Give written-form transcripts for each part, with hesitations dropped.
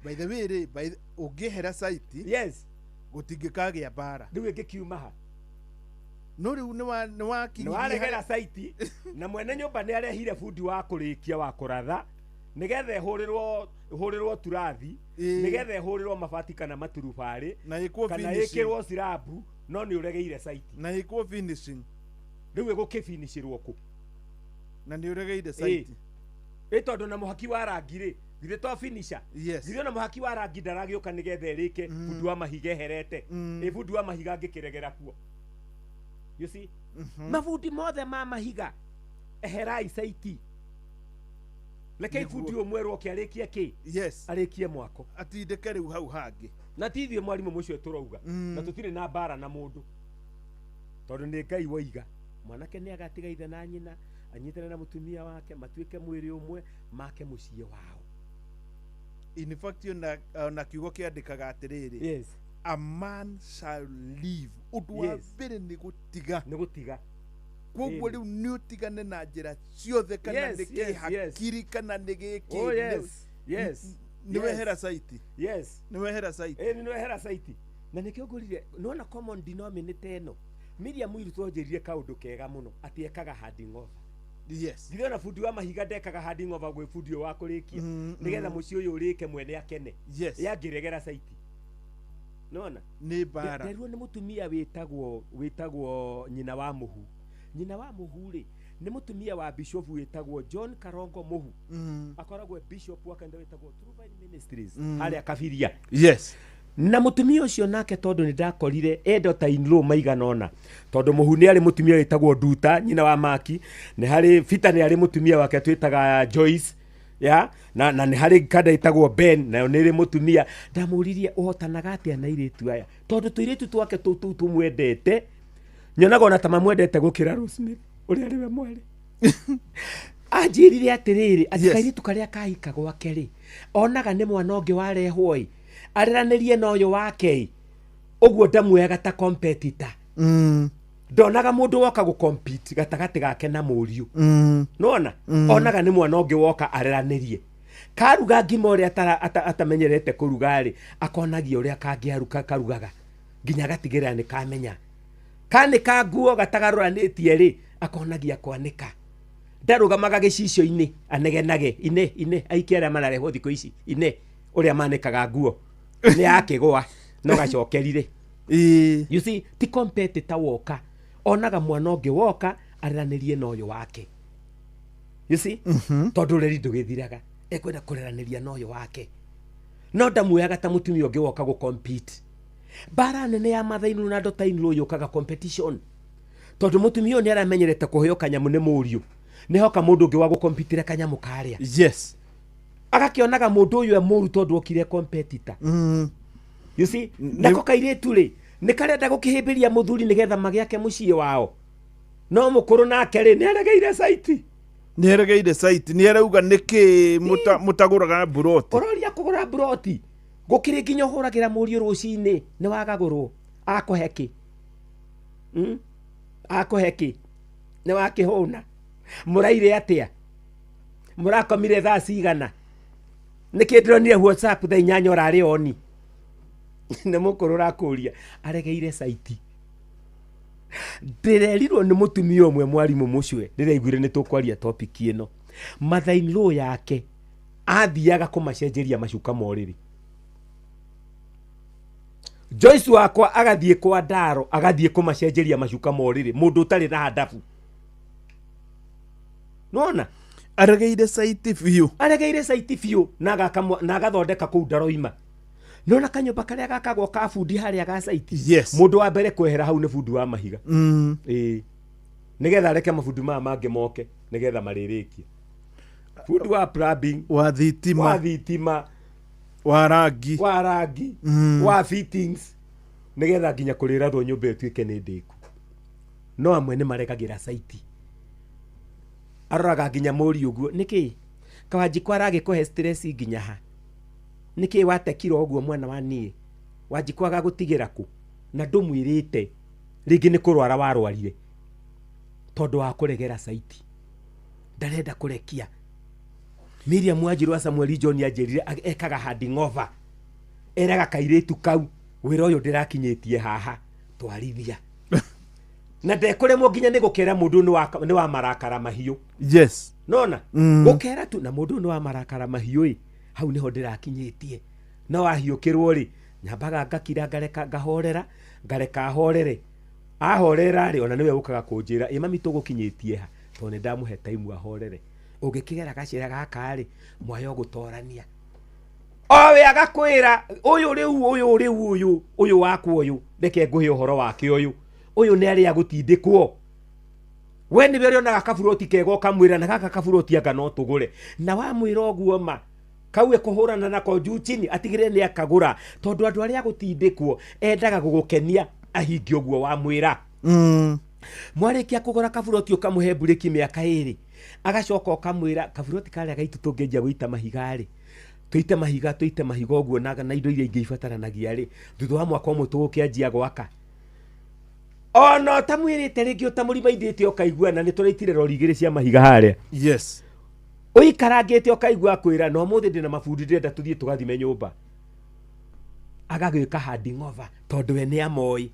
By the way rĩ, ũngĩehera site, gũtingĩkagĩa mbara. Rĩu ĩngĩkiuma ha? No rĩu nĩ nĩ wakinyirie waregera site, na mwene nyũmba nĩ arehire bundi wa kũrĩkia wa kũratha nĩgetha ĩhũrĩrwo turathi, nĩgetha ĩhũrĩrwo mabati kana maturubarĩ, na ĩkwo kana finishing. Ĩkĩrwo sirabu, no nĩ ũregeire site. Na ĩkwo finishing. Rĩu ĩgũkĩbinicĩrwo kũ? Na nĩ ũregeire site. Ĩ tondũ na mũhaki wa rangi rĩ, githĩ to finisher? Yes. Githĩ ona mũhaki wa rangi ndaragĩũka nĩgetha ĩrĩke? Bundi wa mahiga eherete. Ĩ bundi wa mahiga angĩkĩregera kuo, you see? Mabundi mothe ma mahiga, eherai site, rekei bundi ũmwe oke arĩkie kĩ? Arĩkie mwako. Atindĩke rĩu hau hangĩ. Na ti ithuĩ mwarimũ mũcio tũrauga. Na tũtirĩ na mbara na mũndũ, tondũ nĩ Ngai woiga mwanake nĩ agatiga ithe na nyina, anyitane na mũtumia wake, matuĩke mwĩrĩ ũmwe, make mũciĩ wao. In fact, ona kiugo kĩandĩkaga atĩrĩrĩ, a man shall leave, ũndũ wa mbere nĩ gũtiga. Nĩ gũtiga. Koguo Ĩni. rĩu nĩ ũtigane na njĩra ciothe, kana nĩ kĩhakiri kana nĩ gĩkĩ. Nĩ wehera site. Nĩ wehera site. Ĩ nĩ wehera site, na nĩkĩo ngũrire nĩwona common denominator ĩno. Miriam Muiru twanjĩrire kaũndũ kega mũno, atĩ ekaga handing over. Githĩ ona bundi wa mahiga ndekaga handing over gwĩ bundi ũyũ wa kũrĩkia, nĩgetha mũciĩ ũyũ ũrĩke, mwene akene? Yangĩregera site, nĩwona? Nĩ mbara. Nderirwo nĩ mũtumia wĩtagwo nyina wa mũhu. Nyina wa mũhu rĩ, nĩ mũtumia wa bishop wĩtagwo John Karongo Mũhu. Akoragwo e bishop wa kanitha wĩtagwo True Vine Ministries harĩa Kabiria. Na mũtumia ũcio nake, tondũ nĩ ndakorire endo ta in law maigana ũna, tondũ mũhu nĩ arĩ mũtumia wĩtagwo Nduta, nyina wa Maki, nĩ harĩ Bita, nĩ arĩ mũtumia wake twĩtaga Joyce ya na nĩ harĩ kanda ĩtagwo Ben, nayo nĩ ĩrĩ mũtumia. Ndamũririe, ũhotanaga atĩa na airĩtu aya? Tondũ tũirĩtu twake tũu tũu tũmwendete, nyonaga ona ta mamwendete gũkĩra Rosemary ũrĩa arĩ we mwarĩ. Anjĩrire atĩrĩrĩ, atĩ kairĩtu karĩa kahika gwake rĩ, onaga nĩ mwana ũngĩ warehwo ĩ areranĩrie na ũyũ wake ĩ ũguo, ndamuoyaga ta competitor. Ndonaga mũndũ woka gũcompete gatagatĩ gake na mũriũ. Nona onaga nĩ mwana ũngĩ woka areranĩrie. Karuga ngima ũrĩa atamenyerete kũruga rĩ, akonagia ũrĩa kangĩaruka karugaga nginya agatigĩrĩra nĩ kamenya. Kanĩka nguo gatagarũranĩtie rĩ, akonagia kwanĩka. Ndarũgamaga gĩcicio-inĩ anegenage ine ine aikia arĩa mararehwo thikũ ici ine ũrĩa manĩkaga nguo nĩ yakĩgũa no gacokerire. You see, ti competitor woka, onaga mwana ũngĩ woka areranĩrie na ũyũ wake, you see? Tondũ ũreri ndũgĩthiraga, ekwenda kũreranĩria na ũyũ wake, no ndamuoyaga ta mũtumia ũngĩ woka gũ-compete. Mbara nene ya mother-in-law na daughter-in-law yũkaga competition, tondũ mũtumia ũyũ nĩ aramenyerete kũheo kanyamũ nĩ mũriũ, nĩ hoka mũndũ ũngĩ wa gũkompitĩra kanyamũ karĩa. Agakĩonaga mũndũ ũyũ e mũru tondũ okire competitor. You see? Nako kairĩtu rĩ, nĩ karenda gũkĩhĩmbĩria mũthuri nĩgetha magĩake mũciĩ wao, no mũkũrũ nake rĩ, nĩ aregeire site. Nĩ eregeire site, nĩ arauga nĩkĩ mũtagũraga mburoti. Ũroria kũgũra mburoti, gũkĩrĩ nginya ũhũragĩra mũriũ rũcinĩ nĩ wagagũrwo, akũhe kĩ? Akũhe kĩ? Nĩ wakĩhũna? Mũraire atĩa? Mũrakomire thaa cigana? Nĩkĩ ndĩronire WhatsApp thaa 8 ũrarĩ oni? Nĩ mũkũrũ ũrakũria, aregeire site. Ndĩrerirwo nĩ mũtumia ũmwe, mwarimũ mũcwe, rĩrĩa aiguire nĩ tũkwaria topic ĩno, mother-in-law yake athiaga kũmacenjeria macuka morĩrĩ. Joyce wakwa agathiĩ kwa ndaro, agathiĩ kũmacenjeria macuka morĩrĩ, mũndũ ũtarĩ na handabu, nona. Aregeire site biũ. Aregeire site biũ, na na agathondeka kũu ndaroima. Nona kanyũmba karĩa gakagwo ka bundi harĩa ga site, mũndũ wa mbere kwehera hau nĩ bundi wa mahiga. Ĩĩ, nĩgetha areke mabundi maya mangĩ moke nĩgetha marĩrĩkie. Bundi wa plumbing, wa thitima, wa thitima, wa rangi, wa rangi, wa fittings, nĩgetha nginya kũrĩrathwo nyũmba ĩyo ĩtuĩke nĩ ndĩku. No amwe nĩ maregagĩra site, aroraga nginya mũriũ ũguo, nĩkĩ Kawanjikũ aragĩkũhe stress nginya ha? Nĩkĩ watekira ũguo mwana wa niĩ? Wanjikũ agagũtigĩra kũ na ndũmwĩrĩte? Rĩngĩ nĩ kũrwara warwarire tondũ wa kũregera site, ndarenda kũrekia. Miriam Wanjiru wa Samuel John anjĩrire ekaga handing over, eraga kairĩtu kau wĩra ũyũ ndĩrakinyĩtie haha twarithia. Na ndekũremwo nginya nĩ gũkera mũndũ nĩ wa marakara mahiũ. Yes. Nona gũkera tu na mũndũ nĩ wa marakara mahiũ ĩ, hau nĩho ndĩrakinyĩtie. Na wahiũkĩrwo rĩ, nyambaga ngakira ngareka ngahorera, ngareka ahorere. Ahorera rĩ, ona nĩwe ũkaga kũnjĩra ĩ mami tũgũkinyĩtie ha, tondũ nĩ ndamũhe time ahorere. Ũngĩkĩgera gacĩra gaka rĩ, mwayo gũtorania. Owe agakwĩra ũyũ rĩu ũyũ rĩu ũyũ ũyũ wakwa ũyũ, reke ngũhe ũhoro wake ũyũ. Ũyũ nĩ arĩa gũtindĩkwo. We nĩwe ũrĩonaga kaburoti kega ũkamwĩra na gaka kaburoti anga no tũgũre. Na wamwĩra ũguo ma, kau ekũhũrana nako juu chini atigĩrĩre nĩ akagũra, tondũ andũ arĩa gũtindĩkwo endaga gũgũkenia ahingie ũguo wamwĩra. Mwarĩkia kũgũra kaburoti ũkamũhe mburĩki mĩaka ĩrĩ, agacoka ũkamwĩra kaburoti karĩa gaitũ tũngĩanjia gũita mahiga rĩ, tũite mahiga tũite mahiga ũguo na indo iria ingĩ ibataranagia rĩ, thutha wa mwaka ũmwe tũgũkĩanjia gwaka. Ona ũtamwĩrĩte rĩngĩ ũtamũrimaindĩte ũkaigua na nĩ tũraitire rori igĩrĩ cia mahiga harĩa. Yes. Ũikarangĩte ũkaigua akwĩra no ũmũthĩ ndĩna mabundi ndĩrenda tũthiĩ tũgathime nyũmba. Agagĩka handing over tondũ we nĩ amoĩ.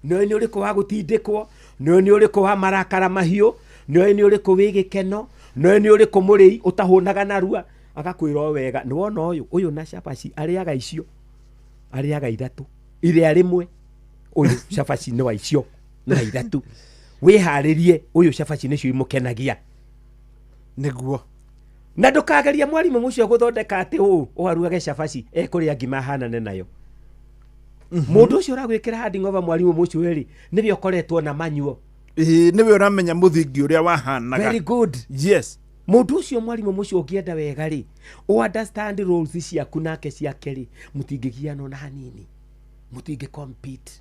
Nĩoĩ nĩ ũrĩkũ wa gũtindĩkwo, nĩoĩ nĩ ũrĩkũ wa marakara mahiũ, nĩoĩ nĩ ũrĩkũ wĩ gĩkeno, nĩoĩ nĩ ũrĩkũ mũrĩi ũtahũnaga narua. Agakwĩra o wega, nĩ wona ũyũ, ũyũ na cabaci arĩaga icio, arĩaga ithatũ, irĩa rĩmwe, ũyũ cabaci nĩ wa icio na ithatũ. Wĩharĩrie, ũyũ cabaci nĩcio imũkenagia. Nĩguo. Na ndũkageria mwarimũ mũcio gũthondeka atĩ ũũ ũarugage cabaci ekũrĩa ngima ahanane nayo. Mũndũ ũcio ũragwĩkĩra handing over mwarimũ mũcio rĩ, nĩwe ũkoretwo na manyuo. Ĩĩ, nĩwe ũramenya mũthingi ũrĩa wahanaga. Very good. Yes. Mũndũ ũcio mwarimũ mũcio ũngĩenda wega rĩ, ũ understand roles ciaku nake ciake rĩ, mũtingĩgiana ona hanini, mũtingĩ compete,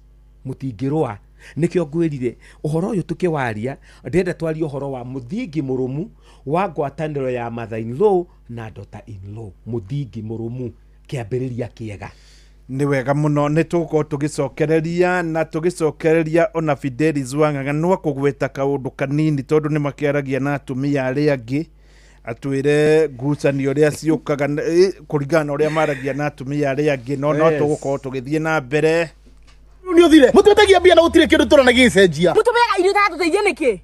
mũtingĩrũa. Nĩkĩo ngwĩrire ũhoro ũyũ tũkĩwaria, ndĩrenda twarie ũhoro wa mũthingi mũrũmu wa ngwatanĩro ya mother in law na daughter in law. Mũthingi mũrũmu, kĩambĩrĩria kĩega. Nĩ wega mũno, nĩ tũgũkorwo tũgĩcokereria na tũgĩcokereria ona Fidelis Wang'ang'a no akũgweta kaũndũ kanini tondũ nĩ makĩaragia na atumia arĩa angĩ, atwĩre ngucanio ũrĩa ciũkaga kũringana na ũrĩa maragia na atumia arĩa angĩ, no no tũgũkorwo tũgĩthiĩ na mbere. Nĩ ũthire mũtwĩtagia mbia na gũtirĩ kĩndũ tũrona gĩgĩcenjia. Mũtũmeaga irio itatũteithia nĩkĩ?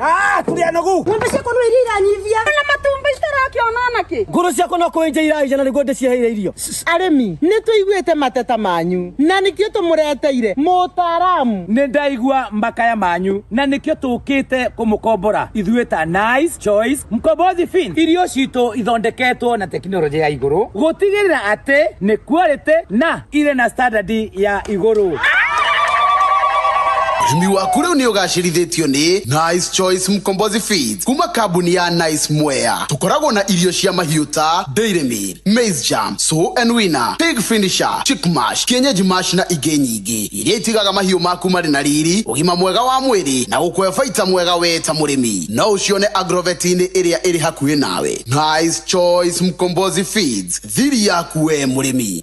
Tũrĩ anogu. Ng'ombe ciakwa no iria iranyivia. Na matumbĩ itarakĩona nakĩ? Ngũrũ ciakwa no kũenja iraenja na nĩguo ndĩciheire irio. Arĩmi, nĩ tũiguĩte mateta manyu na nĩkĩo tũmũreteire mũtaaramu. Nĩ ndaigua makaya manyu na nĩkĩo tũkĩte kũmũkombora ithuĩ ta Nice Choice Mkombozi Feeds. Irio citũ ithondeketwo na tekinoronjĩ ya igũrũ gũtigĩrĩra atĩ nĩ quality na irĩ na standard ya igũrũ. Ũrĩmi waku rĩu nĩ ũgacĩrithĩtio nĩ Nice Choice Mkombozi Feeds kuma kambuni ya Nice Mwea. Tũkoragwo na irio cia mahiũ ta Dairy Meal, Maize Jam, Sow and Winner, Pig Finisher, Chick Mash, Kienyeji Mash na ingĩ nyingĩ iria itigaga mahiũ maku marĩ na riri, ũgima mwega wa mwĩrĩ na gũkũhe baita mwega we ta mũrĩmi. No ũcione agrovet-inĩ ĩrĩa ĩrĩ hakuhĩ nawe. Nice Choice Mkombozi Feeds, thiri yaku we mũrĩmi.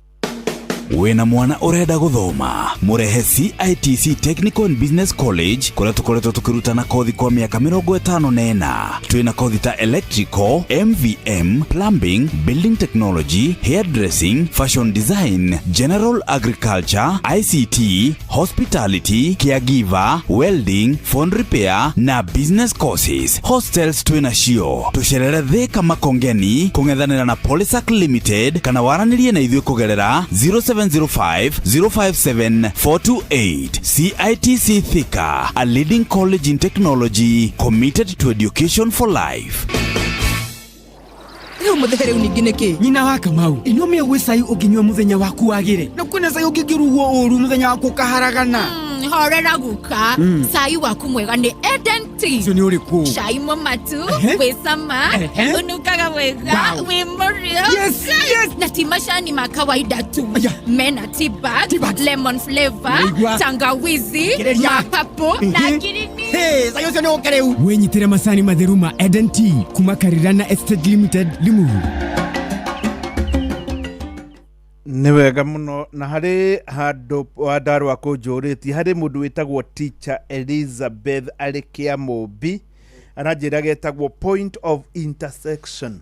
Wĩna mwana ũrenda gũthoma, mũrehe CITC Technical and Business College kũrĩa tũkoretwo tũkĩrutana kothi kwa mĩaka 54. Twĩna kothi ta electrical, MVM, plumbing, building technology, hairdressing, fashion design, general agriculture, ICT, hospitality, caregiver, welding, phone repair na business courses. Hostels twĩna cio. Tũcerere Thika Makongeni kũng'ethanĩra na Polysac Limited kana waranĩrie na ithuĩ kũgerera 0705 057 428. CITC Thika, a leading college in technology committed to education for life. Rĩu mũthee rĩu ningĩ nĩkĩ? Nyina wa Kamau, ĩno mĩagwĩ cai ũngĩnyua mũthenya waku wagĩre, na kwĩna cai ũngĩngĩrugwo ũru mũthenya waku ũkaharagana. Horera guka, cai waku mwega nĩ Eden Tea. Ũcio nĩ ũrĩkũ? Cai mũmatu, wĩ cama, ũnungaga wega, wĩ mũrĩo. Yes, yes. Na ti macani ma kawaida tu. Mena tea bag, lemon flavor, tangawizi, mapapo na ngirini. Hey, cai ũcio nĩ ũke rĩu. Wĩnyitĩre macani matheru ma Eden Tea kuma Karirana Estate Limited, Limuru. Nĩ wega mũno na harĩ handũ wandarwa kũnjũrĩtie harĩ mũndũ wĩtagwo Teacher Elizabeth arĩ Kĩamũmbi aranjĩra getagwo point of intersection.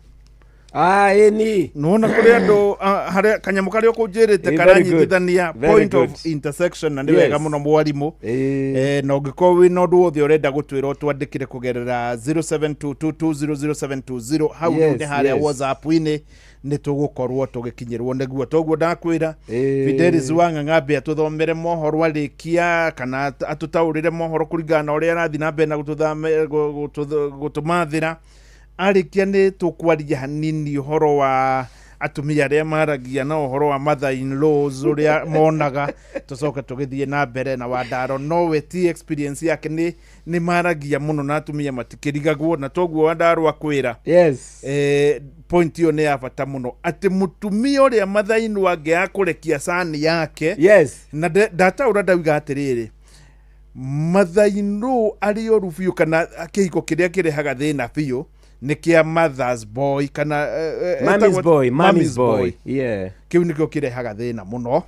Ah, ĩni. Nĩwona kũrĩ andũ ah, harĩa kanyamũ karĩa ũkũnjĩrĩte Eh, very good. karanyitithania Very point good. of intersection na nĩ wega Yes. mũno mwarimũ. Eh. Na ũngĩkorwo wĩna ũndũ wothe ũrenda gũtwĩra ũtwandĩkĩre kũgerera 0722200720 hau rĩu nĩ harĩa WhatsApp-inĩ nĩ tũgũkorwo tũgĩkinyĩrwo nĩguo toguo ndakwĩra. Fidelis wa Ng'ang'ambe atũthomere mohoro arĩkia kana atũtaũrĩre mohoro kũringana na ũrĩa arathiĩ na mbere na gũtũmathĩra. Arĩkia nĩ tũkwaria hanini ũhoro wa atumia arĩa maragia na ũhoro wa mother in laws ũrĩa monaga, tũcoke tũgĩthiĩ na mbere na Wandaro. Nowe ti experience yake nĩ maragia mũno na atumia matikĩrigagwo, na toguo Wandaro akwĩra. Point ĩyo nĩ ya bata mũno atĩ mũtumia ũrĩa mother in law angĩaga kũrekia cani yake. Na ndataũra ndauga atĩrĩrĩ, mother in law arĩ oru biũ kana kĩhiko kĩrĩa kĩrehaga thĩna biũ nĩ kĩa mother's boy kana Mommy's etagwo- boy, mommy's mommy's boy. boy. Kĩu nĩkĩo kĩrehaga thĩna mũno.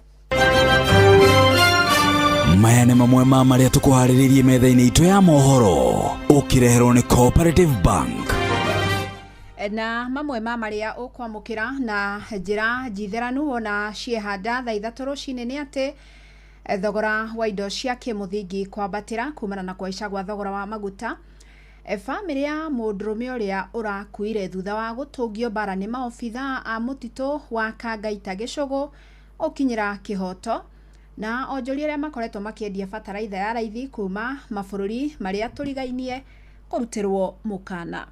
Maya nĩ mamwe ma marĩa tũkũharĩrĩirie metha-inĩ itũ ya mohoro ũkĩreherwo nĩ Cooperative Bank. Na mamwe ma marĩa ũkwamũkĩra na njĩra njitheranu ona ciehanda thaa 3 rũcinĩ nĩ atĩ thogora wa indo cia kĩmũthingi kwambatĩra kumana na kũhaica gwa thogora wa maguta. Bamĩrĩ ya mũndũrũme ũrĩa ũrakuire thutha wa gũtũngio mbara nĩ maobitha a mũtitũ wa Kangaita Gĩcũgũ ũkinyĩra kĩhoto. Na onjoria arĩa makoretwo makĩendia bataraitha ya raithi kuma mabũrũri marĩa tũrigainie kũrutĩrwo mũkana.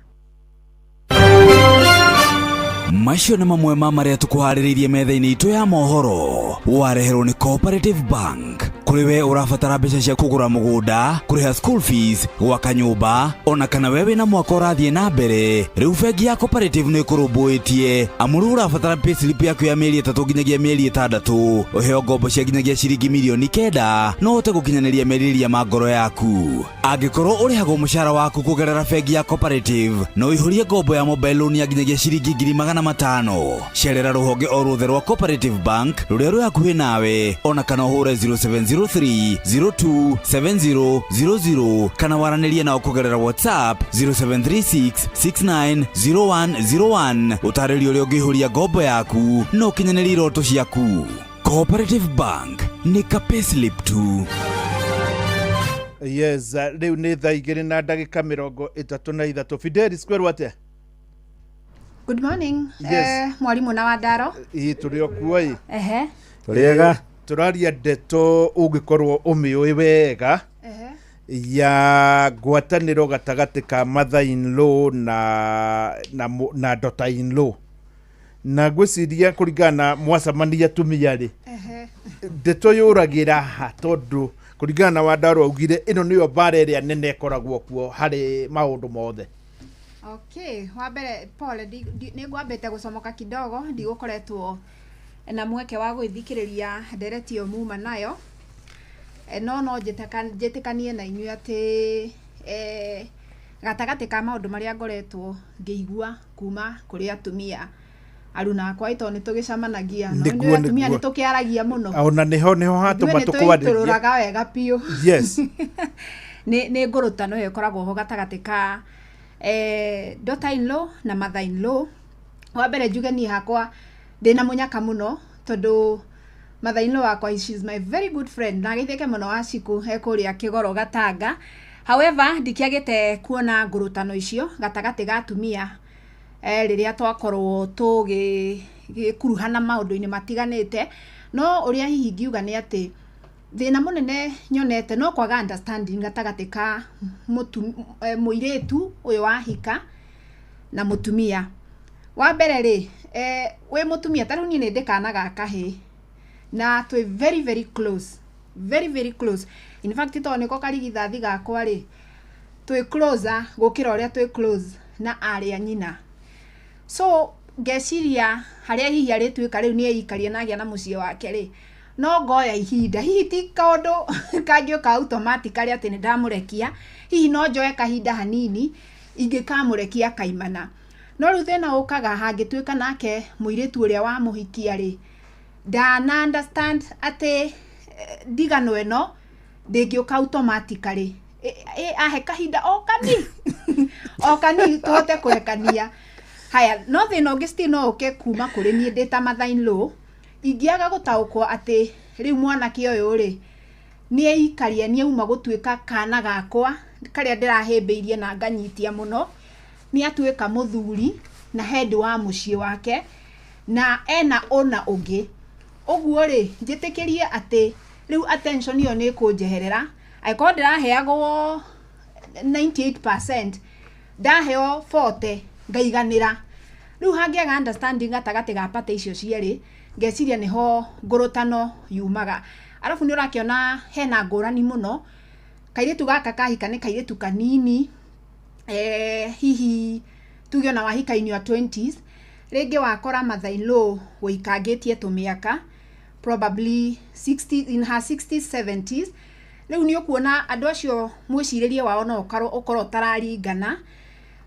Macio nĩ mamwe ma marĩa tũkũharĩrĩirie metha-inĩ itũ ya mohoro wareherwo nĩ Cooperative Bank. Kũrĩ we ũrabatara mbeca cia kũgũra mũgũnda, kũrĩha school fees, gwaka nyũmba, ona kana we wĩna mwaka ũrathiĩ na mbere, rĩu bengi ya Cooperative nĩ ĩkũrũmbũĩtie. Amu rĩu ũrabatara payslip yaku ya mĩeri 3 nginyagia mĩeri 6, ũheo ngombo cia nginyagia ciringi mirioni 9 no ũhote gũkinyanĩria merirĩria ma ngoro yaku. Angĩkorwo ũrĩhagwo mũcara waku kũgerera bengi ya Cooperative, no ũihũrie ngombo ya mobile loan ya nginyagia ciringi 500,000. Cerera rũhonge o ruothe rwa Cooperative Bank rũrĩa rwĩ hakuhĩ nawe, ona kana ũhũre 0703 02 7000 kana waranĩrie nao kũgerera WhatsApp 0736 690101 ũtarĩrio ũrĩa ũngĩihũria ngombo yaku na ũkinyanĩrie iroto ciaku. Cooperative Bank nĩ ka payslip tu. Yes, rĩu nĩ thaa 2:33. Fidelis, kwerwo atĩa? Good morning. Yes. Mwarimũ na Wandaro. Ĩ tũrĩ o kuo ĩ. Tũrĩega. Tũraria ndeto ũngĩkorwo ũmĩũĩ wega ya ngwatanĩro gatagatĩ ka mother in law na daughter in law, na ngwĩciria kũringana na mwacemania atumia rĩ, ndeto yũragĩra ha, tondũ kũringana na Wandaro augire ĩno nĩyo mbara ĩrĩa nene ĩkoragwo kuo harĩ maũndũ mothe. Okay, wa mbere pole, nĩ ngwambĩte gũcomoka kidogo, ndigũkoretwo na mweke wa gwĩthikĩrĩria ndereti ĩyo muma nayo. No njĩtĩkanie na inyuĩ atĩ gatagatĩ ka maũndũ marĩa ngoretwo ngĩigua kuma kũrĩ atumia aruna akwa, ĩ tondũ nĩ tũgĩcemanagia no Nĩguo, ithuĩ atumia nĩguo. nĩ tũkĩaragia mũno. Ona nĩho Ithuĩ hatũma nĩ tũkwarĩrie. tũitũrũraga wega biũ. Nĩ ngũrũtano ĩyo ĩkoragwo ho gatagatĩ ka daughter in law na mother in law. Wa mbere njuge niĩ hakwa ndĩna mũnyaka mũno tondũ mother in law wakwa, she is my very good friend, na geithĩke mũno Wacikũ e kũrĩa Kĩgoro Gatanga. However, ndikĩagĩte kuona ngũrũtano icio gatagatĩ ga atumia rĩrĩa twakorwo tũgĩkuruhana maũndũ-inĩ matiganĩte. No ũrĩa hihi ingiuga nĩ atĩ thĩna mũnene nyonete no kwaga understanding gatagatĩ ka mũirĩtu ũyũ wahika na mũtumia. Wa mbere rĩ, wĩ mũtumia, ta rĩu niĩ nĩ ndĩ kana ga kahĩĩ na twĩ very very close, very very close. In fact, tondũ nĩko karigithathi gakwa rĩ, twĩ closer gũkĩra ũrĩa twĩ close na arĩ a nyina. So ngeciria harĩa hihi arĩtuĩka rĩu nĩ eikaria na agĩa na mũciĩ wake rĩ, no ngoya ihinda, hihi ti kaũndũ kangĩũka automatically atĩ nĩ ndamũrekia, hihi no njoe kahinda hanini ingĩkamũrekia kaimana. No rĩu thĩna ũkaga hangĩtuĩka nake mũirĩtu ũrĩa wamũhikia rĩ, ndana understand atĩ ndigano ĩno ndĩngĩũka automatically. Ahe kahinda o kanini o kanini tũhote kũrekania. Haya, no thĩna ũngĩ still no ũke kuma kũrĩ niĩ ndĩ ta mother in law, ingĩaga gũtaũkwo atĩ rĩu mwanake ũyũ rĩ nĩ eikaria, nĩ auma gũtuĩka kana gakwa karĩa ndĩrahĩmbĩirie na nganyitia mũno, nĩ atuĩka mũthuri na head wa mũciĩ wake na ena ũna ũngĩ. Ũguo rĩ, njĩtĩkĩrie atĩ rĩu attention ĩyo nĩ ĩkũnjeherera. Angĩkorwo ndĩraheagwo 98%, ndaheo 40 ngaiganĩra. Rĩu hangĩaga understanding gatagatĩ ga party icio cierĩ, ngeciria nĩho ngũrũtano yumaga. Arabu nĩ ũrakĩona hena ngũrani mũno. Kairĩtu gaka kahika nĩ kairĩtu kanini, hihi tuge ona wahika in your 20s, rĩngĩ wakora mother in law wĩikangĩtie tũmĩaka, probably 60, in her 60s, 70s. Rĩu nĩ ũkuona andũ acio mwĩcirĩrie wao no ũkorwo ũtararingana.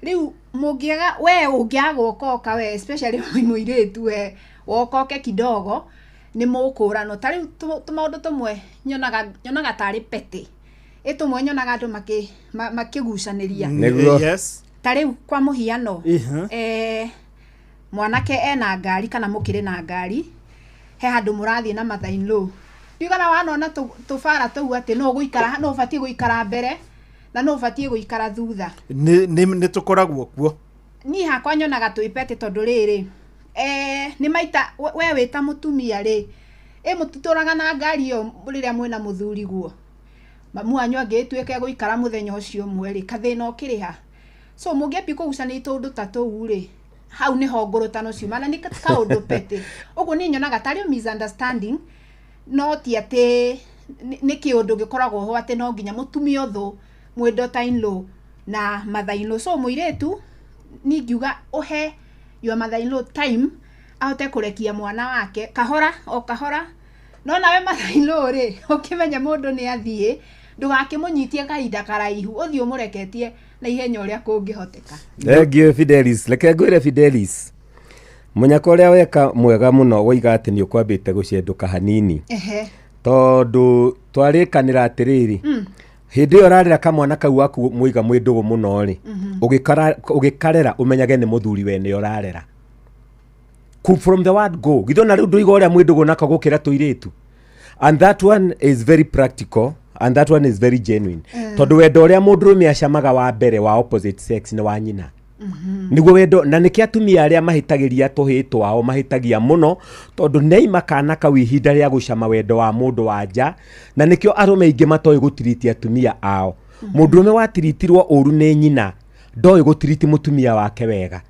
Rĩu mũngĩaga, we ũngĩaga gũkoka we, especially mũirĩtu, we wokoke kidogo, nĩ mũkũranwo. Ta rĩu tũmaũndũ tũmwe nyonaga tarĩ petty, ĩ tũmwe nyonaga andũ makĩgucanĩria. Nĩguo. Yes. Ta rĩu kwa mũhiano, mwanake ena ngari kana mũkĩrĩ na ngari, he handũ mũrathiĩ na mother in law, ndigana wanona tũbara tũu atĩ no ũgũikara, no ũbatiĩ gũikara mbere na no ũbatiĩ gũikara thutha. Nĩ tũkoragwo kuo. Niĩ hakwa nyonaga twĩ petty, tondũ rĩrĩ, nĩ maita we wĩ ta mũtumia rĩ, ĩ mũtitũraga na ngari ĩyo rĩrĩa mwĩna mũthuri guo, mamu wanyu angĩtuĩke gũikara mũthenya ũcio ũmwe rĩ, kathĩna ũkĩrĩ ha? So mũngĩambia kũgucania tũũndũ ta tũu rĩ, hau nĩho ngũrũtano ciumana, nĩ kaũndũ petty. Ũguo niĩ nyonaga tarĩ misunderstanding, no ti atĩ nĩ kĩũndũ gĩkoragwo ho atĩ no nginya mũtumia ũthũ mwĩ daughter in law na mother in law. So mũirĩtu, niĩ ingiuga ũhe your mother in law time ahote kũrekia mwana wake kahora o kahora. No nawe mother in law rĩ, ũkĩmenye mũndũ nĩ athiĩ, ndũgakĩmũnyitie kahinda karaihu, ũthiĩ ũmũreketie na ihenya ũrĩa kũngĩhoteka. Thank you, Fidelis. Reke ngwĩre, Fidelis, mũnyaka ũrĩa weka mwega mũno woiga atĩ nĩ ũkwambĩte gũcendũka hanini, tondũ twarĩkanĩra atĩrĩrĩ, hĩndĩ ĩyo ũrarera kamwana kau waku mũiga mwĩ ndũgũ mũno rĩ, ũgĩkarera ũmenyage nĩ mũthuri wene ũrarera. From the word go, githĩ ona rĩu ndũiga ũrĩa mwĩ ndũgũ nako gũkĩra tũirĩtu. And that one is very practical and that one is very genuine, tondũ wendo ũrĩa mũndũrũme acamaga wa mbere wa opposite sex nĩ wa nyina, nĩguo wendo. Na nĩkĩo atumia arĩa mahĩtagĩria tũhĩĩ twao mahĩtagia mũno, tondũ nĩaima kana kau ihinda rĩa gũcama wendo wa mũndũ wa nja. Na nĩkĩo arũme aingĩ matoĩ gũtiriti atumia ao. Mũndũrũme watiritirwo ũru nĩ nyina ndoĩ gũtiriti mũtumia wake wega,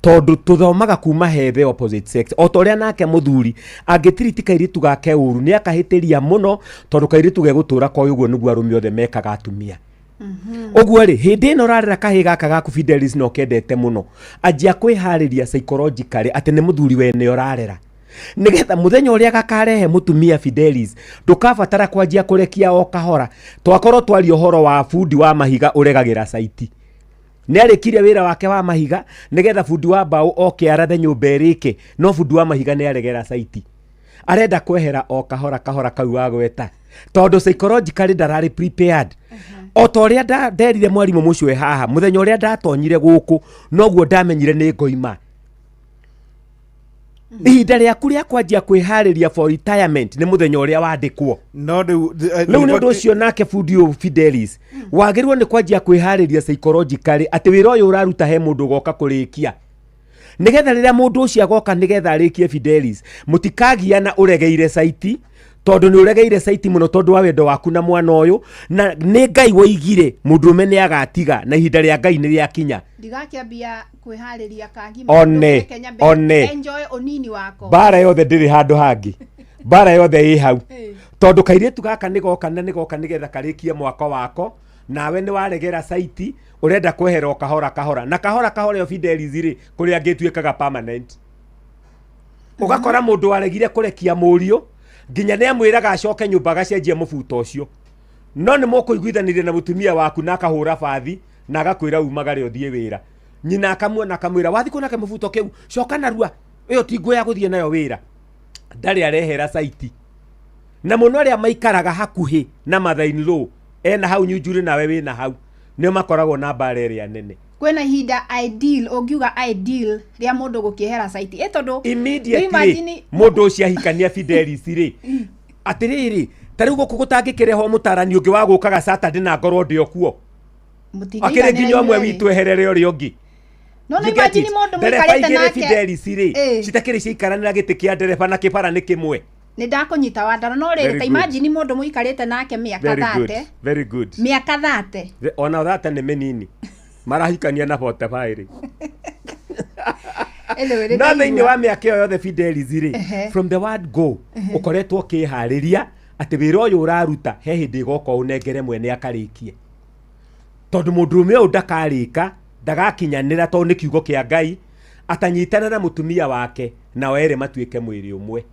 tondũ tũthomaga kuma he the opposite sex. O ta ũrĩa nake mũthuri angĩtiriti kairĩtu gake ũru, nĩ akahĩtĩria mũno, tondũ kairĩtu gegũtũra koĩ ũguo nĩguo arũme othe mekaga atumia. Ũguo rĩ, hĩndĩ ĩno ũrarera kahĩ gaka gaku, Fidelis, na ũkendete mũno, anjia kwĩharĩria psychologically atĩ nĩ mũthuri wene ũrarera, nĩgetha mũthenya ũrĩa gakarehe mũtumia, Fidelis, ndũkabatara kwanjia kũrekia o kahora. Twakorwo twaria ũhoro wa bundi wa mahiga ũregagĩra caiti, nĩ arĩkirie wĩra wake wa mahiga nĩgetha bundi wa mbaũ oke arathe nyũmba ĩrĩke, no bundi wa mahiga nĩ aregera caiti, arenda kwehera o kahora kahora kau wagweta, tondũ psychologically ndararĩ prepared. O ta ũrĩa nderire mwarimũ mũcwe haha, mũthenya ũrĩa ndatonyire gũkũ noguo ndamenyire nĩ ngoima. Ihinda rĩaku rĩa kwanjia kwĩharĩria for retirement nĩ mũthenya ũrĩa wandĩkwo. No rĩu Rĩu nĩ ũndũ ũcio nake bundi ũyũ Fidelis wagĩrĩirwo nĩ kwanjia kwĩharĩria psychologically atĩ wĩra ũyũ ũraruta he mũndũ ũgoka kũrĩkia, nĩgetha rĩrĩa mũndũ ũcio agoka nĩgetha arĩkie, Fidelis, mũtikagiana ũregeire caiti, tondũ nĩ ũregeire caiti mũno tondũ wa wendo waku na mwana ũyũ. Na nĩ Ngai woigire mũndũrũme nĩ agatiga, na ihinda rĩa Ngai nĩ rĩakinya. Ndigakĩambia kwĩharĩria kagima. One, Reke nyambe one. enjoy ũnini wakwa. Mbara yothe ndĩrĩ handũ hangĩ, mbara yothe ĩ hau, tondũ kairĩtu gaka nĩ goka na nĩ goka nĩgetha karĩkie mwako wako, nawe nĩ waregera caiti, ũrenda kwehera o kahora kahora na kahora kahora. Ĩyo, Fidelis, rĩ kũrĩa angĩtuĩkaga permanent, ũgakora mũndũ waregire kũrekia mũriũ nginya nĩ amwĩraga acoke nyũmba agacenjie mũbuto ũcio, no nĩ mũkũiguithanĩria na mũtumia waku na akahũra bathi na agakwĩra umagare ũthiĩ wĩra. Nyina akamuona akamwĩra, "Wathi kuona kamũbuto kĩu, coka narua, ĩyo ti nguo ya gũthiĩ nayo wĩra." Ndarĩ arehera caiti. Na mũno arĩa maikaraga hakuhĩ na mother in law, ena hau nyunjurĩ nawe wĩna hau, nĩo makoragwo na mbara ĩrĩa nene. Kwĩna ihinda ideal, ũngiuga ideal rĩa mũndũ gũkĩehera site ĩ tondũ Immediately imagine mũndũ ũcio ahikania Fidelis rĩ, atĩrĩrĩ, ta rĩu gũkũ gũtangĩkĩrehwo mũtarani ũngĩ wa gũkaga Saturday na ngorwo ndĩ o kuo, akĩrĩ nginya ũmwe witũ eherere ũrĩa ũngĩ. No You get imagine it? mũndũ Ndereba mũikarĩte igĩrĩ nake. Fidelis rĩ, citakĩrĩ ciaikaranĩra gĩtĩ kĩa ndereba na kĩbara nĩ kĩmwe. Nĩ ndakũnyita wandara, no rĩrĩ, Very ta good. imagine mũndũ mũikarĩte nake mĩaka Very good. 30. Very good. Mĩaka 30. Ona 30 nĩ mĩnini, marahikania na 45 rĩ. Anyway, nĩ No thĩinĩ ndaigua. wa mĩaka ĩyo yothe, Fidelis rĩ, from the word go ũkoretwo ũkĩharĩria atĩ wĩra ũyũ ũraruta he hĩndĩ ĩgoka ũnengere mwene akarĩkie, tondũ mũndũrũme ũyũ ndakarĩka, ndagakinyanĩra, tondũ nĩ kiugo kĩa Ngai atanyitana na mũtumia wake, nao erĩ matuĩke mwĩrĩ ũmwe.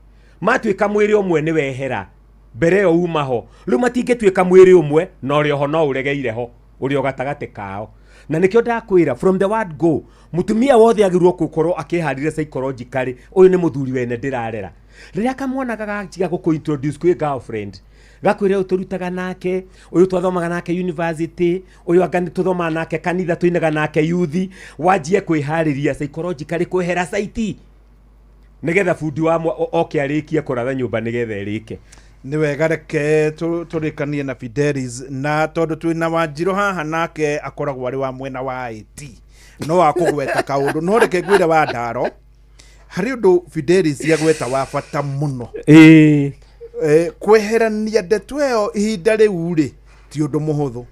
Matuĩka mwĩrĩ ũmwe nĩ wehera mbere ĩyo uma ho. Rĩu matingĩtuĩka mwĩrĩ ũmwe na ũrĩ oho no ũregeire ho ũrĩ o gatagatĩ kao. Na nĩkĩo ndakwĩra, from the word go mũtumia wothe agĩrĩirwo gũkorwo akĩharĩria psychologically, ũyũ nĩ mũthuri wene ndĩrarera. Rĩrĩa kamwana gagatiga gũkũ introduce kwĩ girlfriend, gakwĩra ũyũ tũrutaga nake, ũyũ twathomaga nake university, ũyũ anga nĩ tũthomaga nake kanitha, tũinaga nake youth, wanjie kwĩharĩria psychologically kwehera site nĩgetha bundi wa oke arĩkie kũratha nyũmba nĩgetha ĩrĩke. Nĩ wega, reke tũrĩkanie na Fidelis, na tondũ twĩna Wanjirũ haha nake akoragwo arĩ wa mwena wa IT, no akũgweta kaũndũ. No reke ngwĩre wa ndaro, harĩ ũndũ Fidelis agweta wa bata mũno. Kweherania ndeto ĩyo ihinda rĩu rĩ ti ũndũ mũhũthũ.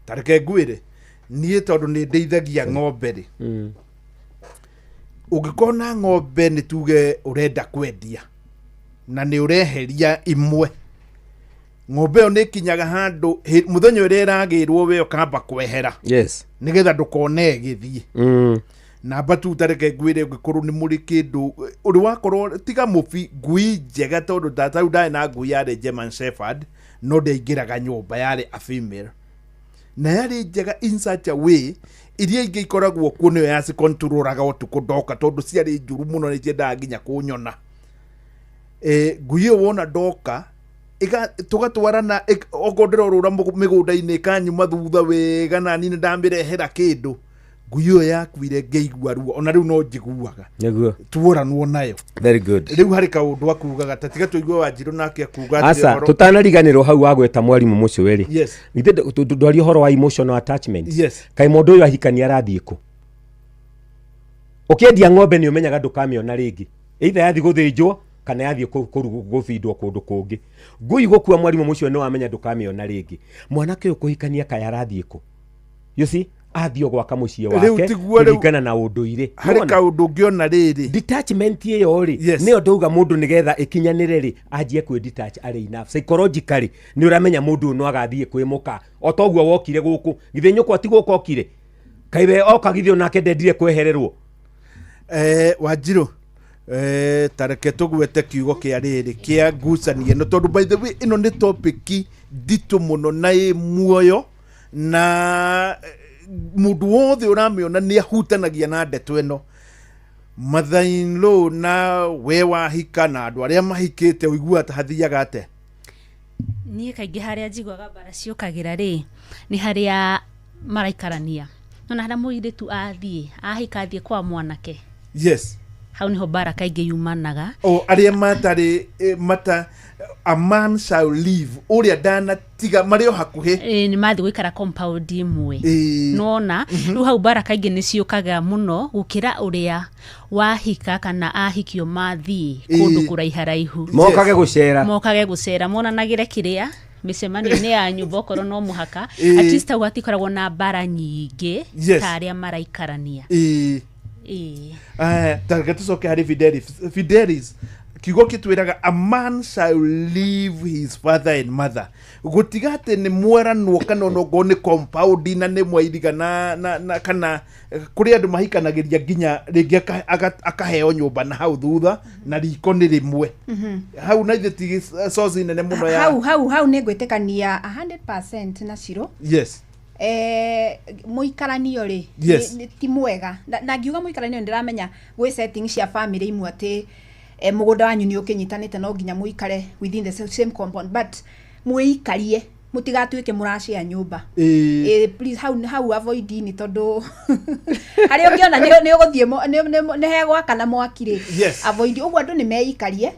Ta reke ngwĩre, niĩ tondũ nĩ ndĩithagia ng'ombe rĩ, ũngĩkorwo na ng'ombe nĩ tuge ũrenda kwendia na nĩ ũreheria imwe, ng'ombe ĩyo nĩ ĩkinyaga handũ mũthenya ũrĩa ĩragĩrwo we ũkamba kwehera nĩgetha ndũkone ĩgĩthiĩ. Namba tu, tareke ngwĩre, ũngĩkorwo nĩ mũrĩ kĩndũ ũrĩ wakorwo tiga mũbi ngui njega, tondũ tarĩu ndarĩ na ngui yarĩ German Shepherd, no ndĩaingĩraga nyũmba, yarĩ a female na yarĩ njega in such a way iria ingĩ ikoragwo kuo nĩyo yacikontrolaga ũtukũ ndoka, tondũ ciarĩ njũru mũno, nĩ ciendaga nginya kũnyona. Ngui ĩyo wona ndoka tũgatwarana, okorwo ndĩrorũra mĩgũnda-inĩ ĩkanyuma thutha wega, na niĩ nĩndamĩrehera kĩndũ. Ngui ĩyo yakuire ngĩigua ruo, ona rĩu no njiguaga tuoranwo nayo. Very good. Rĩu harĩ kaũndũ akugaga, ta tiga tũigue Wanjirũ nake akuga atĩ Aca, tũtanariganĩrwo hau wagweta mwarimũ mũcũĩ rĩ, githĩ ndwaria ũhoro wa emotional attachment? Kaĩ mũndũ ũyũ ahikania arathiĩ kũ? Ũkĩendia ng'ombe nĩ ũmenyaga ndũkamĩona rĩngĩ, either yathiĩ gũthĩnjwo kana yathiĩ gũbindwo kũndũ kũngĩ. Ngui gũkua, mwarimũ mũcio, nĩ wamenya ndũkamĩona rĩngĩ. Mwanake ũyũ kũhikania kaĩ arathiĩ kũ? You see, athiĩ o gwaka mũciĩ Rĩu wake tiguo rĩu kũringana na ũndũire. Harĩ Nĩwona? kaũndũ ũngĩona rĩrĩ, Detachment ĩyo rĩ, nĩyo ndauga mũndũ nĩgetha ĩkinyanĩre rĩ, anjie kwĩ detach arĩ enough psychologically. Nĩ ũramenya mũndũ ũyũ no agathiĩ kwĩ mũka o toguo wokire gũkũ. Githĩ nyũkwa ti gũka okire? Kaĩ we oka githĩ onake ndendire kwehererwo? Wanjirũ, ta reke tũgwete kiugo kĩa rĩrĩ kĩa ngucanio ĩno, tondũ by the way ĩno nĩ topic nditũ mũno na ĩ muoyo, na mũndũ wothe ũramĩona nĩ ahutanagia na ndeto ĩno. Mother-in-law na we wahika na andũ arĩa mahikĩte, ũiguaga ta hathiaga atĩa? Niĩ kaingĩ harĩa njiguaga mbara ciũkagĩra rĩ, nĩ harĩa maraikarania, nona harĩa mũirĩtu athiĩ ahika athiĩ kwa mwanake. Hau niho mbara kaingĩ yumanaga. O arĩa matarĩ mata a man shall leave ũrĩa ndanatiga marĩ o hakuhĩ. Ĩ, nĩ mathiĩ gũikara compound ĩmwe. Nona rĩu hau mbara kaingĩ nĩ ciũkaga mũno gũkĩra ũrĩa wahika kana ahikio mathiĩ kũndũ kũraiharaihu. Mokage gũcera. Mokage gũcera, monanagĩre kĩrĩa mĩcemanio-inĩ ya nyũmba okorwo no mũhaka. At least hau hatikoragwo na mbara nyingĩ ta arĩa maraikarania. Ĩĩ. Ta reke tũcoke harĩ Fidelis. Fidelis, kiugo kĩtwĩraga a man shall leave his father and mother, gũtiga atĩ nĩ mwaranwo kana onokorwo nĩ compound na nĩ mwairiga na kana kũrĩ andũ mahikanagĩria nginya rĩngĩ akaheo nyũmba na hau thutha na riko nĩ rĩmwe. Hau na ithe ti source nene mũno ya Hau nĩ ngwĩtĩkania 100% na Ciro. Mũikaranio rĩ, ti mwega. Na ngiuga mũikaranio nĩ ndĩramenya gwĩ setting cia family imwe atĩ mũgũnda wanyu nĩ ũkĩnyitanĩte, no nginya mũikare within the same compound, but mwĩikarie. Mũtigatuĩke mũracĩa nyũmba. Please hau avoid ni tondũ harĩa ũngĩona nĩ ũgũthiĩ nĩ hegwakana mwaki rĩ. Avoid ũguo andũ nĩ meikarie.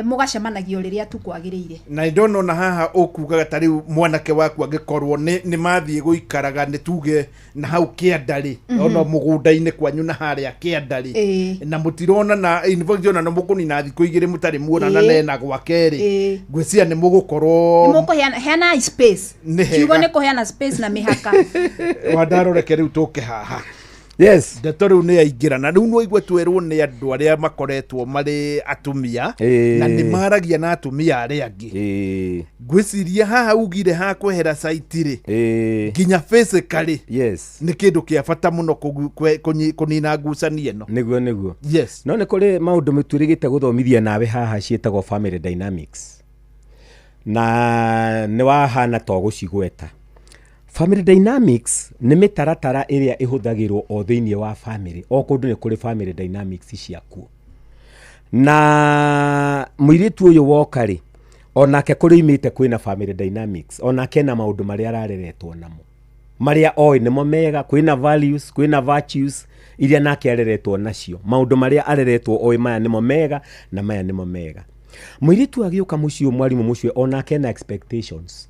Mũgacemanagia rĩrĩa tu kwagĩrĩire. Na ndona ona haha ũkugaga ta rĩu mwanake waku angĩkorwo nĩ mathiĩ gũikaraga nĩ tuge na hau kĩanda rĩ, ona mũgũnda-inĩ kwanyu na harĩa kĩanda rĩ, na mũtirona na in fact ona no mũkũnina thikũ igĩrĩ mũtarĩ muonana nena gwake rĩ, ngwĩciria nĩ mũgũkorwo nĩ mũkũheana space. Kiugo nĩ kũheana space na mĩhaka. Wandaroreke rĩu tũke haha. Yes. Ndeto rĩu nĩ yaingĩra na rĩu no igue twerwo nĩ andũ arĩa makoretwo marĩ atumia na nĩ maragia na atumia arĩa angĩ. Ngwĩciria haha ugire ha kwehera site rĩ, nginya physically, yes, nĩ kĩndũ kĩa bata mũno kũnina ngucanio ĩno. Nĩguo nĩguo. Yes. No nĩ kũrĩ maũndũ twĩrĩgĩte gũthomithia nawe haha ciĩtagwo family dynamics. Na nĩ wahana to gũcigweta. Family dynamics nĩ mĩtaratara ĩrĩa ĩhũthagĩrwo o thĩinĩ wa family. O kũndũ nĩ kũrĩ family dynamics ciakuo. Na mũirĩtu ũyũ woka rĩ, onake kũrĩ imĩte kwĩna family dynamics, onake na maũndũ marĩa arareretwo namo. Marĩa oĩ nĩmo mega, kwĩna values, kwĩna virtues iria nake areretwo nacio. Maũndũ marĩa areretwo oĩ maya nĩmo mega na maya nĩmo mega. Mũirĩtu agĩũka mũciĩ mwarimũ mũciĩ onake na expectations.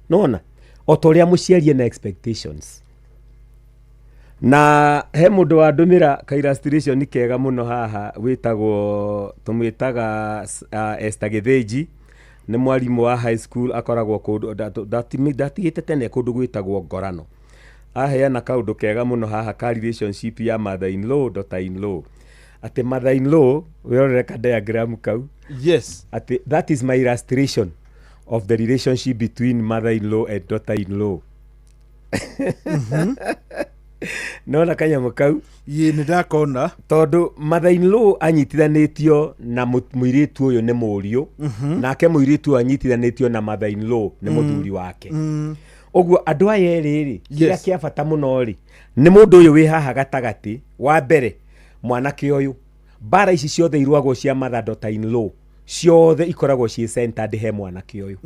Nona o ta ũrĩa mũciari na expectations. Na he mũndũ wandũmĩra ka illustration kega mũno haha wĩtagwo tũmwĩtaga Esther Gĩthĩnji, nĩ mwarimũ wa high school akoragwo kũndũ ndatigĩte tene kũndũ gwĩtagwo Ngorano. Aheana kaũndũ kega mũno haha ka relationship ya mother in law daughter in law. Atĩ mother in law wĩrorere ka diagram kau. Yes. Atĩ that is my illustration of the relationship between mother-in-law and daughter-in-law. Nona kanyamũ kau? Ĩĩ nĩ ndakona. Tondũ mother-in-law anyitithanĩtio na mũirĩtu ũyũ nĩ mũriũ, nake mũirĩtu ũyũ anyitithanĩtio na mother-in-law nĩ mũthuri wake. Ũguo andũ aya erĩ rĩ, kĩrĩa kĩa bata mũno rĩ, nĩ mũndũ ũyũ wĩ haha gatagatĩ, wa mbere mwanake ũyũ, mbara ici ciothe irũagwo cia mother daughter-in-law ciothe ikoragwo ciĩ centered he mwanake ũyũ.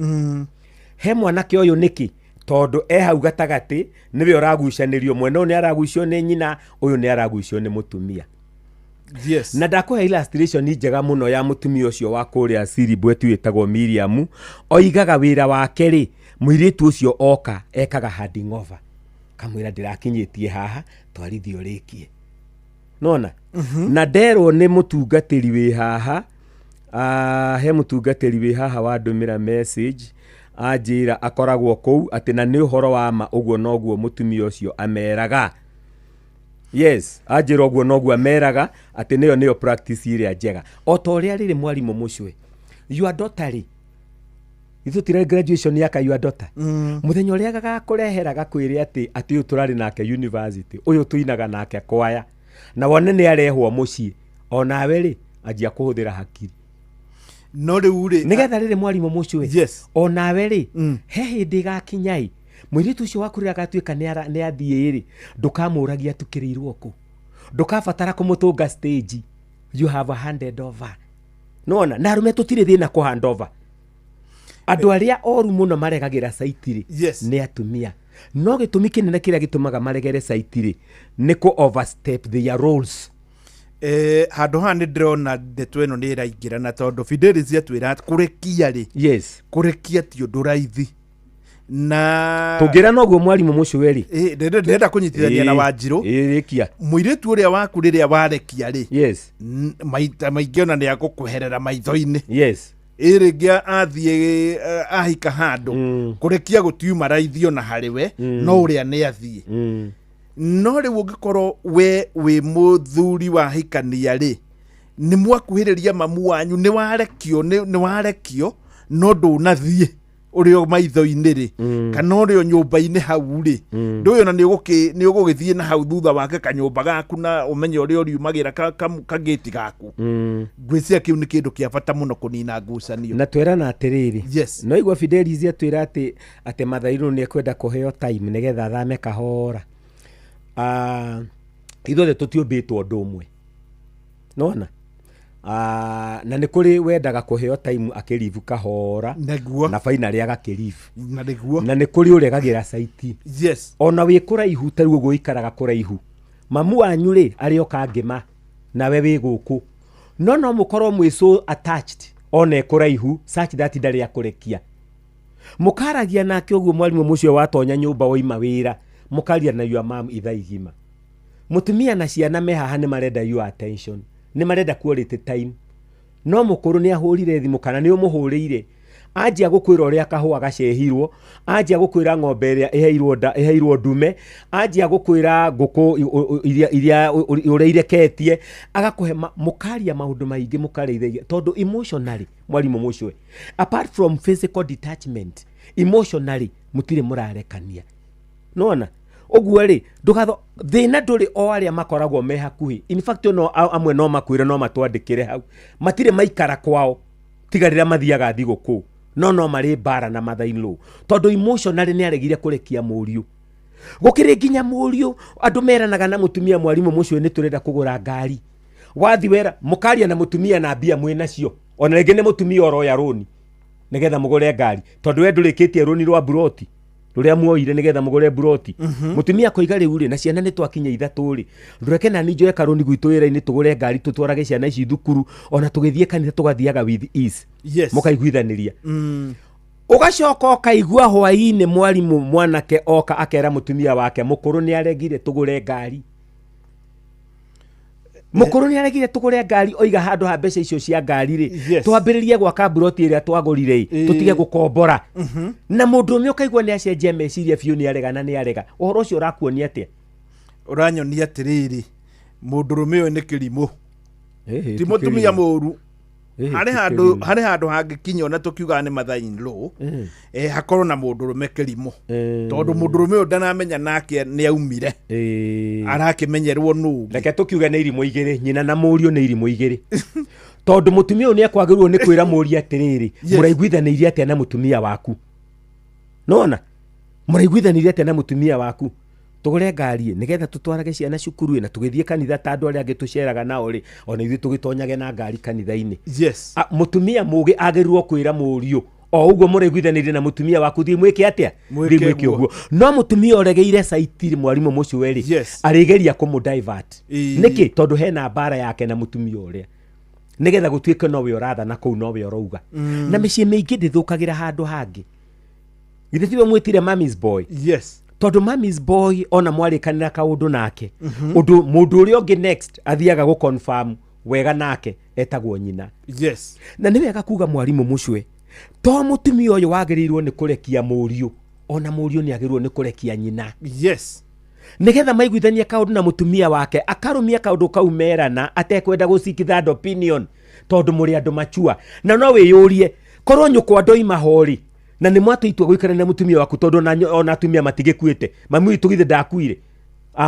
He mwanake ũyũ nĩkĩ? Tondũ e hau gatagatĩ nĩwe ũragucanĩrio, mwena ũyũ nĩ aragucio nĩ nyina, ũyũ nĩ aragucio nĩ mũtumia. Yes. Na ndakũhe illustration njega mũno ya mũtumia ũcio wa kũrĩa Siribweti wĩtagwo Miriam. Oigaga wĩra wake rĩ, mũirĩtu ũcio oka ekaga handing over, kamwĩra ndĩrakinyĩtie haha, twarithie ũrĩkie. Nona? Na nderwo nĩ mũtungatĩri wĩ haha, he mũtungatĩri wĩ haha wandũmĩra message anjĩra akoragwo kũu atĩ na nĩ ũhoro wa ma ũguo noguo mũtumia ũcio ameraga. Yes, anjĩra ũguo noguo ameraga atĩ nĩyo nĩyo practice ĩrĩa njega. O ta ũrĩa rĩrĩ mwarimũ mũcwe, your daughter rĩ, ithuĩ tũtirĩ graduation yaka your daughter. Mũthenya ũrĩa gagakũrehera gakwĩre atĩ ũyũ tũrarĩ nake university, ũyũ tũinaga nake kwaya, na wone nĩ arehwo mũciĩ, onawe rĩ anjia kũhũthĩra hakiri. No rĩu rĩ, nĩgetha rĩrĩ mwarimũ mũcwe, yes, onawe rĩ, he hĩndĩ ĩgakinya mũirĩtu ũcio waku rĩrĩa agatuĩka nĩ athiĩ rĩ, ndũkamũragia atukĩrĩirwo kũ, ndũkabatara kũmũtũnga stage, you have a handed over. Nona na arũme tũtirĩ thĩna kũ hand over. Andũ arĩa oru mũno maregagĩra site rĩ, yes, nĩ atumia. No gĩtũmi kĩnene kĩrĩa gĩtũmaga maregere site rĩ, nĩ kũ overstep their roles. Handũ haha nĩ ndĩrona ndeto ĩno nĩ ĩraingĩra na tondũ Fidelis atwĩra kũrekia rĩ, yes, kũrekia ti ũndũ raithi. Na tũngĩra noguo mwarimũ mũcwe rĩ, ndĩrenda kũnyitithania na Wanjirũ. Rĩkia mũirĩtu ũrĩa waku rĩrĩa warekia rĩ, yes, maita maingĩ ona nĩ agũkweherera maitho-inĩ. Yes. Ĩrĩngĩ athiĩ ahika handũ, kũrekia gũtiuma raithi ona harĩ we, no ũrĩa nĩ athiĩ. No rĩu ũngĩkorwo we wĩ mũthuri wa hikania rĩ, nĩ mwakuhĩrĩria mamu wanyu, nĩ warekio, nĩ warekio, no ndũnathiĩ ũrĩ o maitho-inĩ rĩ, kana ũrĩ o nyũmba-inĩ hau rĩ, ndũĩ ona nĩ ũgũgĩthiĩ na hau thutha wake kanyũmba gaku na ũmenye ũrĩa ũriumagĩra kagĩti gaku. Ngwĩciria kĩu nĩ kĩndũ kĩa bata mũno kũnina ngucanio. Na twerana atĩrĩrĩ, yes, no igua Fidelis atwĩra atĩ mother-in-law nĩ ekwenda kũheo time nĩgetha athame kahora. Ithuothe tũtiũmbĩtwo ũndũ ũmwe. Nona? Na nĩ kũrĩ wendaga kũheo time akĩrivu kahora na finally agakĩrivu na nĩguo na nĩ kũrĩ ũregagĩra saiti. Yes. Ona wĩ kũraihu ta rĩu ũguo ũikaraga kũraihu, mamu wanyu rĩ arĩoka ngĩma nawe wĩ gũkũ, no mũkorwo mwĩ so attached ona e kũraihu such that ndarĩ akũrekia. Mũkaragia nake ũguo mwarimũ mũcio watonya nyũmba woima wĩra, mũkaria na your mom ithaa igima. Mũtumia na ciana me haha nĩ marenda your attention, nĩ marenda quality time, no mũkũrũ nĩ ahũrire thimũ kana nĩ ũmũhũrĩire, anjia gũkwĩra ũrĩa kahũa gacehirwo, anjia gũkwĩra ng'ombe ĩrĩa ĩheirwo nda ĩheirwo ndume, anjia gũkwĩra ngũkũ iria ũrĩa ireketie, agakũhe mũkaria maũndũ maingĩ mũkarĩithagia, tondũ emotionally mwarimũ mũcwe, apart from physical detachment, emotionally mũtirĩ mũrarekania. Nona ũguo rĩ ndũgatho thĩna ndũrĩ o arĩa makoragwo me hakuhĩ. In fact no amwe no makwĩre no matwandĩkĩre hau, matirĩ maikara kwao tiga rĩrĩa mathiaga thigũkũ, no marĩ mbara na mother in law, tondũ emotionally nĩ aregire kũrekia mũriũ. Gũkĩrĩ nginya mũriũ andũ meranaga na mũtumia mwarimũ mũcio nĩ tũrenda kũgũra ngari, wathi wera mũkaria na mũtumia na mbia mwĩ nacio, ona rĩngĩ nĩ mũtumia ũroya rũni nĩgetha mũgũre ngari, tondũ we ndũrĩkĩtie rũni rwa buroti rũrĩa muoire nĩgetha mũgũre buroti. Mũtumia akoiga rĩu rĩ na ciana nĩ twakinya ithatũ rĩ, ndũreke nani njoe karũni gwitũ wĩra-inĩ tũgũre ngari tũtwarage ciana ici thukuru, ona tũgĩthiĩ kanitha tũgathiaga with ease. Yes. Mũkaiguithanĩria. Ũgacoka ũkaigua hwaĩ-inĩ mwarimũ mwanake oka akera mũtumia wake mũkũrũ nĩ aregire tũgũre ngari. Mũkũrũ nĩ aregire tũgũre ngari, oiga handũ ha mbeca icio cia ngari rĩ, twambĩrĩrie gwaka buroti ĩrĩa twagũrire ĩ, tũtige gũkombora. Na mũndũ ũmwe ũkaigua nĩ acenjia meciria biũ, nĩ arega na nĩ arega. Ũhoro ũcio ũrakuonia atĩa? Ũranyonia atĩrĩrĩ, mũndũrũme ũyũ nĩ kĩrimũ, ti mũtumia mũũru. Harĩ handũ hangĩkinya ona tũkiugaga nĩ mother in law, hakorwo na mũndũrũme kĩrimũ, tondũ mũndũrũme ũyũ ndanamenya nake nĩ aumire, arakĩmenyerwo nũ. Reke tũkiuge nĩ irimũ igĩrĩ, nyina na mũriũ nĩ irimũ igĩrĩ, tondũ mũtumia ũyũ nĩ ekwagĩrĩirwo nĩ kwĩra mũriũ atĩrĩrĩ, mũraiguithanĩirie atĩa na mũtumia waku? Nona mũraiguithanĩirie atĩa na mũtumia waku? Tũgũre ngari nĩgetha tũtwarage ciana cukuru na tũgĩthiĩ kanitha ta andũ arĩa angĩ tũceraga nao rĩ, ona ithuĩ tũgĩtonyage na ngari kanitha-inĩ. Yes. Mũtumia mũũgĩ agĩrĩirwo kwĩra mũriũ o ũguo mũraiguithanĩirie na mũtumia waku, thiĩ mwĩke atĩa? Thiĩ mwĩke ũguo. No mũtumia ũregeire saiti mwarimũ mũcwe rĩ, arĩgeria kũmũ divert. Nĩkĩ? Tondũ hena mbara yake na mũtumia ũrĩa, nĩgetha gũtuĩke nowe ũrathana kũu, nowe ũrauga. Na mĩciĩ mĩingĩ ndĩthũkagĩra handũ hangĩ. Githĩ tiwe mwĩtire mommy's boy? Yes. Tondũ mommy's boy ona mwarĩkanĩra kaũndũ nake, ũndũ mũndũ ũrĩa ũngĩ next athiaga gũ confirm wega nake etagwo nyina. Yes. Na nĩ wega kuga mwarimũ mũcwe, to mũtumia ũyũ wagĩrĩirwo nĩ kũrekia mũriũ, ona mũriũ nĩ agĩrĩirwo nĩ kũrekia nyina. Yes. Nĩgetha maiguithanie kaũndũ na mũtumia wake, akarũmia kaũndũ kau merana atekwenda gũ seek third opinion, tondũ mũrĩ andũ machua. Na no wĩyũrie, korwo nyũkwa ndoima ho rĩ, na nĩ mwatũ itua gũikara na mũtumia waku, tondũ ona atumia matigĩkuĩte, mami witũ githĩ ndakuire,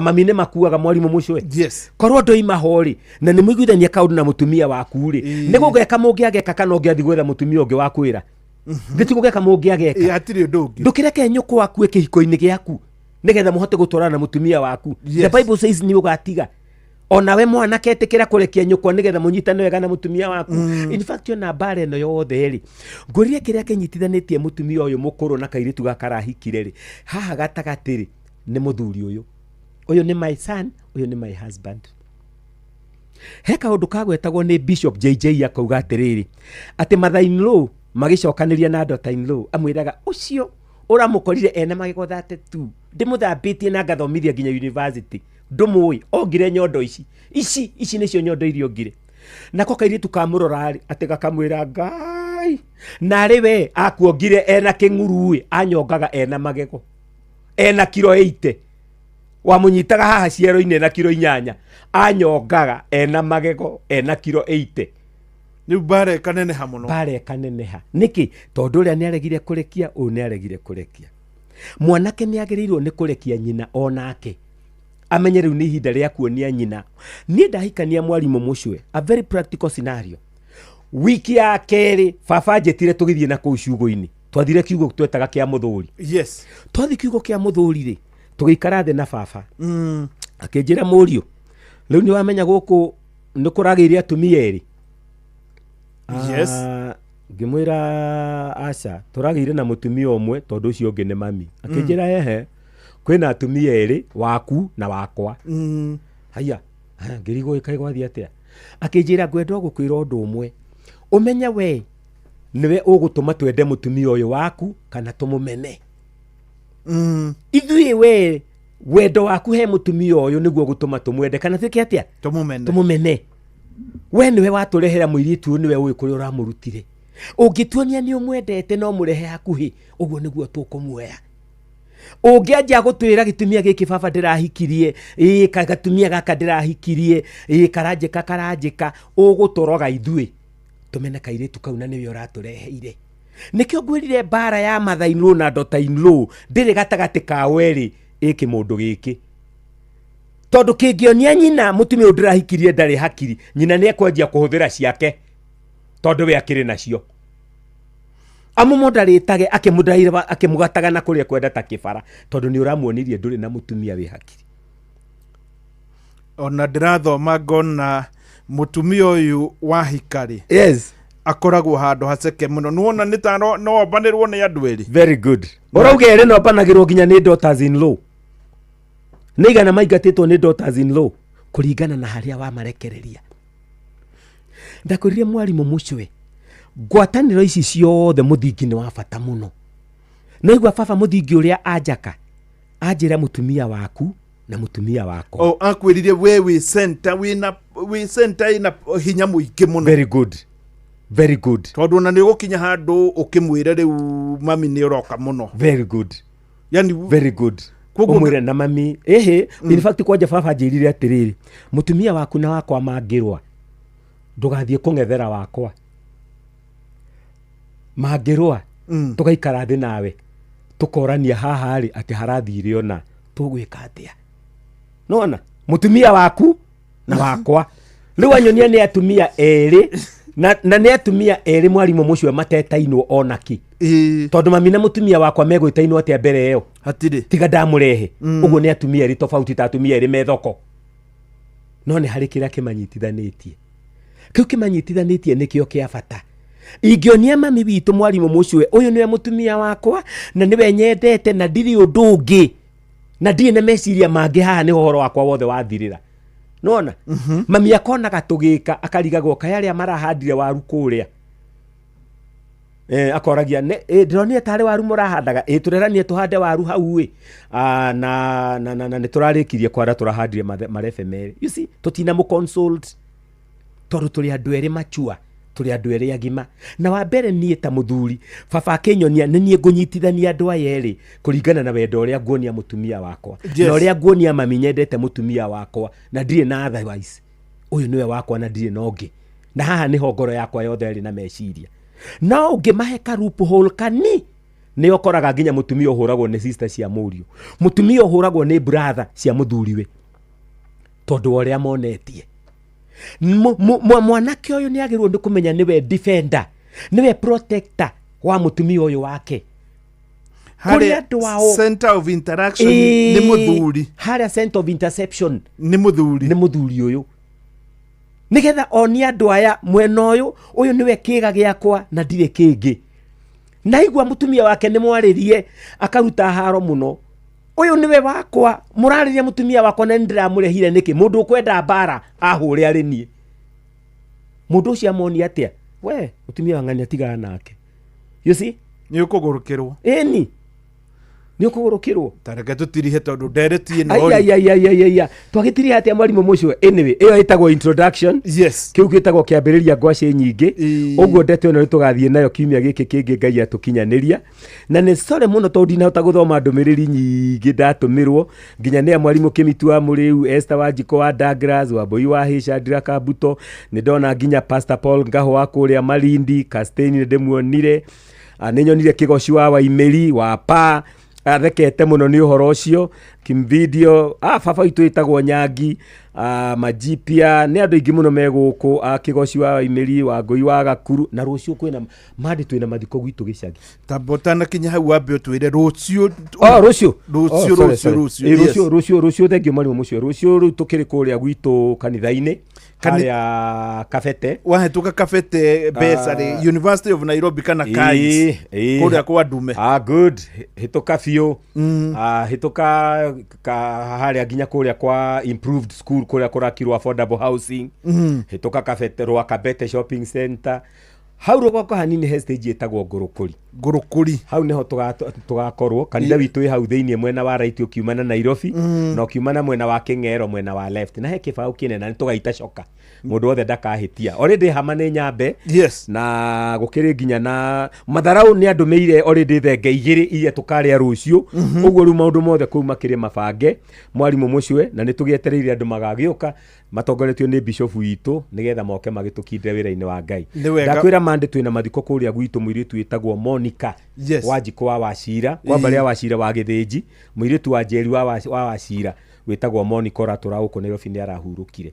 mami nĩ makuaga mwarimũ mũcwe. Yes. Korwo ndoima ho rĩ, na nĩ mũiguithania kaũndũ na mũtumia waku rĩ, nĩ gũgeka mũngĩageka kana ũngĩathiĩ gwetha mũtumia ũngĩ wa kwĩra? Nĩ ti gũgeka mũngĩageka. Hatirĩ ũndũ ũngĩ. Ndũkĩreke nyũkwa akue kĩhiko-inĩ gĩaku nĩgetha mũhote gũtwarana na mũtumia waku. The Bible says nĩ ũgatiga. Onawe mwanake ĩtĩkĩra kũrekia nyũkwa nĩgetha mũnyitane wega na mũtumia waku. In fact ona mbara ĩno yothe rĩ, ngũrire kĩrĩa kĩnyitithanĩtie mũtumia ũyũ mũkũrũ na kairĩtu gaka karahikire rĩ, haha gatagatĩ rĩ, nĩ mũthuri ũyũ. Ũyũ nĩ my son, ũyũ nĩ my husband. He kaũndũ kagwetagwo nĩ Bishop JJ akauga atĩrĩrĩ, atĩ mother in law magĩcokanĩria na daughter in law, amwĩraga ũcio ũramũkorire ena magego 32, ndĩmũthambĩtie na ngathomithia nginya university, ndũmũĩ, ongire nyondo ici ici ici nĩcio nyondo iria ongire. Nako kairĩtu kamũrora rĩ, atĩ gakamwĩra Ngai, narĩ we akuongire ena kĩng'uru ĩ, anyongaga ena magego ena kiro 80, wamũnyitaga haha ciero-inĩ na kiro 8, anyongaga ena magego ena kiro 80. Rĩu mbara ĩkaneneha mũno. Mbara ĩkaneneha. Nĩkĩ? Tondũ ũrĩa nĩaregire kũrekia, ũyũ nĩaregire kũrekia. Mwanake nĩagĩrĩirwo nĩ kũrekia nyina onake, amenye rĩu nĩ ihinda rĩa kuonia nyina. Niĩ ndahikania mwarimũ mũcwe, a very practical scenario. Wiki ya kerĩ baba anjĩtire tũgĩthiĩ na kũu ciugũ-inĩ. Twathire kiugũ twetaga kĩa mũthũri. Yes. Twathi kiugũ kĩa mũthũri rĩ, tũgĩikara thĩ na baba. Akĩnjĩra mũriũ, rĩu nĩ wamenya gũkũ nĩ kũragĩire atumia erĩ. Yes. Ah, ngĩmwĩra aca tũragĩire na mũtumia ũmwe tondũ ũcio ũngĩ nĩ mami akĩnjĩra ehe kwĩna atumia erĩ waku na wakwa haya haya, ngĩrigwo ĩkaĩ gwathiĩ atĩa akĩnjĩra ngwenda gũkwĩra ũndũ ũmwe ũmenye we nĩwe ũgũtũma twende mũtumia ũyũ waku kana tũmũmene ithuĩ we wendo waku he mũtumia ũyũ nĩguo gũtũma tũmwende kana twĩke atĩa tũmũmene tũmũmene we nĩwe watũrehera mũirĩtu ũyũ nĩwe ũĩ kũrĩa ũramũrutire ũngĩtuonia nĩ ũmwendete no mũrehe hakuhĩ ũguo nĩguo tũkũmuoya ũngĩanjia gũtwĩra gĩtumia gĩkĩ baba ndĩrahikirie ĩĩ gatumia gaka ndĩrahikirie ĩĩ karanjĩka karanjĩka ũgũtũroga ithuĩ tũmene kairĩtu kau na nĩwe ũratũreheire nĩkĩo ngwĩrire mbara ya mother in law na daughter in law ndĩrĩ gatagatĩ ka werĩ ĩkĩ mũndũ gĩkĩ tondũ kĩngĩonia nyina mũtumia ũyũ ndĩrahikirie ndarĩ hakiri nyina nĩ ekwanjia kũhũthĩra ciake tondũ we akĩrĩ nacio amu mũndarĩtage akĩmũgataga na kũrĩa kwenda ta kĩbara tondũ nĩ ũramuonirie ndũrĩ na mũtumia wĩ hakiri ona ndĩrathoma ngona mũtumia ũyũ wa hikarĩ yes akoragwo handũ haceke mũno nĩwona nĩ ta no ombanĩrwo nĩ andũ erĩ very good ũrauga erĩ no mbanagĩrwo nginya nĩ daughters in law nĩ igana maingatĩtwo nĩ daughters in law kũringana na harĩa wamarekereria ndakwĩrire mwarimũ mũcwe ngwatanĩro ici ciothe mũthingi nĩ wa bata mũno naigua baba mũthingi ũrĩa anjaka anjĩra mũtumia waku na mũtumia wakwa o akwĩrire we wĩ center wĩna wĩ center ĩna hinya mũingĩ mũno very good very good tondũ ona nĩ ũgũkinya handũ ũkĩmwĩre rĩu mami nĩ ũroka mũno very good yani very good Koguo- ũmwĩre na mami ĩhĩ in fact kwanja baba anjĩrire atĩrĩrĩ mũtumia waku na wakwa mangĩrũa ndũgathiĩ kũng'ethera wakwa mangĩrũa tũgaikara thĩ nawe tũkorania haha rĩ atĩ harathire ona tũgwĩka atĩa nona mũtumia waku na wakwa rĩu anyonia nĩ atumia erĩ na, na nĩ atumia erĩ mwarimũ mũcio matetainwo ona kĩ tondũ mami na mũtumia wakwa megwĩtainwo atĩa mbere ĩyo hatirĩ tiga ndamũrehe ũguo nĩ atumia erĩ tofauti ta atumia erĩ me thoko no nĩ harĩ kĩrĩa kĩmanyitithanĩtie kĩu kĩmanyitithanĩtie nĩkĩo kĩa bata ingĩonia mami witũ mwarimũ mũcue ũyũ nĩwe mũtumia wakwa na nĩwe nyendete na ndirĩ ũndũ ũngĩ na ndirĩ na meciria mangĩ haha nĩ ũhoro wakwa wothe wathirĩra nona mami akonaga tũgĩka akarigagwo kaĩ arĩa marahandire waru kũrĩa eh, akoragia "Ne- ndĩronire tarĩ waru mũrahandaga ĩ tũreranie tũhande waru hau ĩ Ah, na, na, na, na nĩ tũrarĩkirie kwara tũrahandire marebe merĩ you see tũtina mũ consult tondũ tũrĩ andũ erĩ machua tũrĩ andũ erĩ agima na wa mbere niĩ ta mũthuri baba akĩnyonia nĩ niĩ ngũnyitithania andũ aya erĩ kũringana na wendo ũrĩa nguonia mũtumia wakwa Yes. na ũrĩa nguonia mami nyendete mũtumia wakwa na ndirĩ na otherwise ũyũ nĩwe wakwa na ndirĩ na ũngĩ na haha nĩho ngoro yakwa yothe ĩrĩ na meciria no ũngĩmahe ka loophole kani nĩ ũkoraga nginya mũtumia ũhũragwo nĩ sister cia mũriũ mũtumia ũhũragwo nĩ brother cia mũthuriwe tondũ wa ũrĩa monetie mwanake ũyũ nĩ agĩrĩirwo nĩ kũmenya nĩwe defender nĩwe protector wa mũtumia ũyũ wake kũrĩ Harĩa andũ ao center of interaction nĩ mũthuri harĩa center of interception nĩ mũthuri nĩ mũthuri ũyũ nĩgetha onie andũ aya mwena ũyũ ũyũ nĩwe kĩga gĩakwa na ndirĩ kĩngĩ naigua mũtumia wake nĩ mwarĩrie akaruta haro mũno ũyũ nĩwe wakwa mũrarĩria mũtumia wakwa na nĩndĩramũrehire nĩkĩ mũndũ ũkwenda mbara ahũre arĩ niĩ mũndũ ũcio amonia atĩa we mũtumia wa ng'ania tigana nake you see nĩ ũkũgũrũkĩrwo ĩni nĩ ũkũgũrũkĩrwo tareke tũtirihe tondũ ndereti ĩno rĩ. aiaiaiaiaia twagĩtiriha atĩa mwarimũ mũcio anyway ĩyo ĩtagwo introduction yes kĩu gĩtagwo kĩambĩrĩria ngwacĩ nyingĩ ũguo ndeto ĩno nĩ tũgathiĩ nayo kiumia gĩkĩ kĩngĩ ngai atũkinyanĩria na nĩ sorry mũno tondũ ndinahota gũthoma ndũmĩrĩri nyingĩ ndatũmĩrwo nginya nĩ ya mwarimũ kĩmitu wa mũrĩu Esther Wanjikũ wa Douglas Wambui wa Hĩsha Ndira Kambuto nĩ ndona nginya Pastor Paul Ngaho wa kũrĩa Malindi Castaigne nĩ ndĩmuonire Ah, nĩ nyonire kĩgoci wa Waimĩri wa pa athekete mũno nĩ ũhoro ũcio kimvidio ah, baba witũ ĩtagwo nyangi ah, majipia nĩ andũ aingĩ mũno me gũkũ ah, kĩgoci wa waimĩri wa ngũi wa gakuru na rũciũ kwĩna mandi twĩna mathiko gwitũ gĩcagi tamba ũtanakinya hau wambe ũtwĩre rũciũ Oh, rũciũ rũciũ Oh, sorry, rũciũ sorry. rũciũ Ĩ, yes. rũciũ rũciũ rũciũ thengio mwarimũ mũcio rũciũ rĩu tũkĩrĩ kũrĩa gwitũ kanitha-inĩ Harĩa Kabete. Wahĩtũka Kabete mbeca rĩ, University of Nairobi kana KAIS kũrĩa kwa Ndume. Good. Hĩtũka biũ. Hĩtũka harĩa nginya kũrĩa kwa improved school kũrĩa kũrakirwo affordable housing. Hĩtũka Kabete rwa Kabete shopping center. Hau rũgongo hanini he stage ĩtagwo Ngũrũkũri. Ngũrũkũri. Hau nĩho tũgakorwo kanitha witũ wĩ hau thĩinĩ mwena wa right ũkiuma na Nairobi na ũkiuma na mwena wa Kĩng'ero mwena wa left, na he kĩbaũ kĩnene na nĩtũgaita coka mũndũ wothe ndakahĩtia. Already hama nĩ nyambe. Yes. Na gũkĩrĩ nginya na matharau nĩ andũmĩire already thenge igĩrĩ iria tũkarĩa rũciũ. Ũguo rĩu maũndũ mothe kũu makĩrĩ mabange mwarimũ mũcwe, na nĩtũgĩetereire andũ magagĩũka matongoretio nĩ bishop witũ nĩgetha moke magĩtũkindĩre wĩra-inĩ wa Ngai. Ndakwĩra mande twĩna mathiko kũrĩa gwitũ mũirĩtu wĩtagwo Monica Wanjikũ wa Wacira, kwa mbarĩ ya Wacira wa Gĩthĩnji, mũirĩtu wa Njeri wa Wacira wĩtagwo Monica ũratũra gũkũ Nairobi nĩ arahurũkire.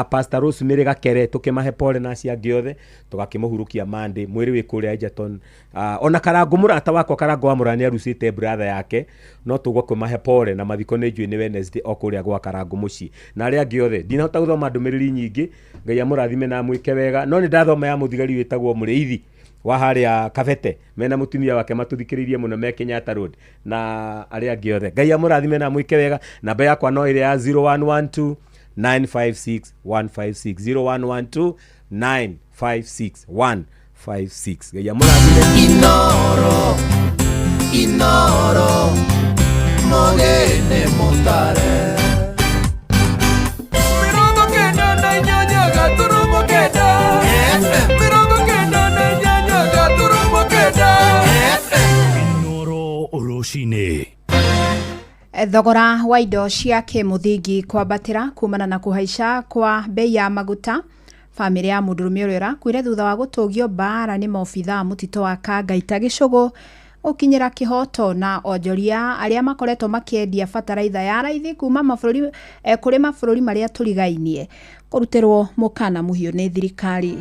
Pastor Rosemary Gakere tũkĩmahe pole na acio angĩ othe tũgakĩmũhurũkia Monday, mwĩrĩ wĩ kũrĩa Egerton. Ona Karangũ mũrata wakwa Karangũ wa Mũrani arucĩte brother yake, no tũgũkĩmahe pole na mathiko nĩ njũĩ nĩ Wednesday o kũrĩa gwa Karangũ mũciĩ. Na arĩa angĩ othe ndinahota gũthoma ndũmĩrĩri nyingĩ, Ngai amũrathime na amwĩke wega, no nĩ ndathoma ya mũthigari wĩtagwo Mũrĩithi wa harĩa Kabete mena mũtumia wake matũthikĩrĩirie mũno me Kenyatta Road na arĩa angĩ othe. Ngai amũrathime na amwĩke wega. Namba yakwa no ĩrĩa ya 0112 956 156 0112 956 156. Ngai amũrathime. Inoro Inoro mogene motare mirongo kenda na inyanya gaturumo kenda FM mirongo kenda na inyanya gaturumo kenda FM Inoro rũcinĩ. Thogora wa indo cia kĩmũthingi kwambatĩra kumana na kũhaica kwa bei ya maguta. Bamĩrĩ ya mũndũrũme ũrĩa ũrakuire thutha wa gũtũgio mbaara nĩ maobithaa mũtitũ wa Kangaita Gĩcũgũ gũkinyĩra kĩhoto na onjoria arĩa makoretwo makĩendia bataraitha ya raithi kuma mabũrũri kũrĩ mabũrũri marĩa tũrigainie kũrutĩrwo mũkana mũhiũ nĩ thirikari.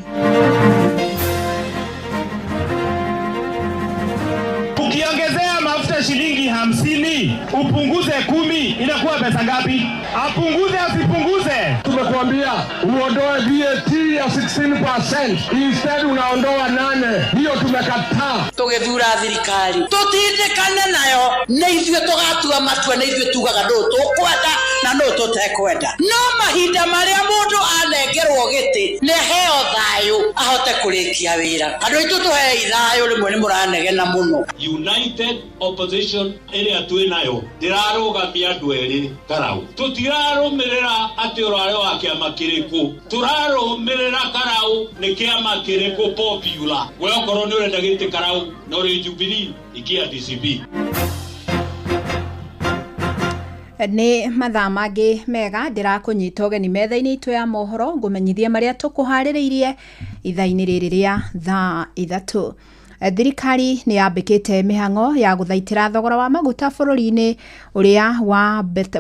Ukiongezea mafuta shilingi 50 upunguze 10 inakuwa pesa ngapi? Apunguze asipunguze? Tumekuambia uondoe VAT ya 16%, instead unaondoa 8. Hiyo tumekataa. Tugethura thirikari tutindikane nayo na ithuĩ tũgatua matua na ithuĩ tugaga ndũ tũkwenda na ndũ tũtekwenda. No mahinda marĩa mũndũ anengerwo gĩtĩ nĩ aheo thayũ ahote kũrĩkia wĩra. Andũ aitũ tũhei thayũ, rĩmwe nĩ mũranegena mũno. United Opposition ĩrĩa twĩ nayo ndĩrarũgamia andũ erĩ Karau. Tũtirarũmĩrĩra atĩ ũrarĩ wa kĩama kĩrĩkũ, tũrarũmĩrĩra Karau nĩ kĩama kĩrĩkũ popular. We okorwo nĩ ũrenda gĩtĩ Karau na ũrĩ Jubilee, ikia DCP. Nĩ mathaa mangĩ mega ndĩrakũnyita ũgeni metha-inĩ itũ ya mohoro ngũmenyithie marĩa tũkũharĩrĩirie ithaa-inĩ rĩrĩ rĩa thaa 3. Thirikari nĩ yambĩkĩte mĩhang'o ya gũthaitĩra thogora wa maguta bũrũri-inĩ ũrĩa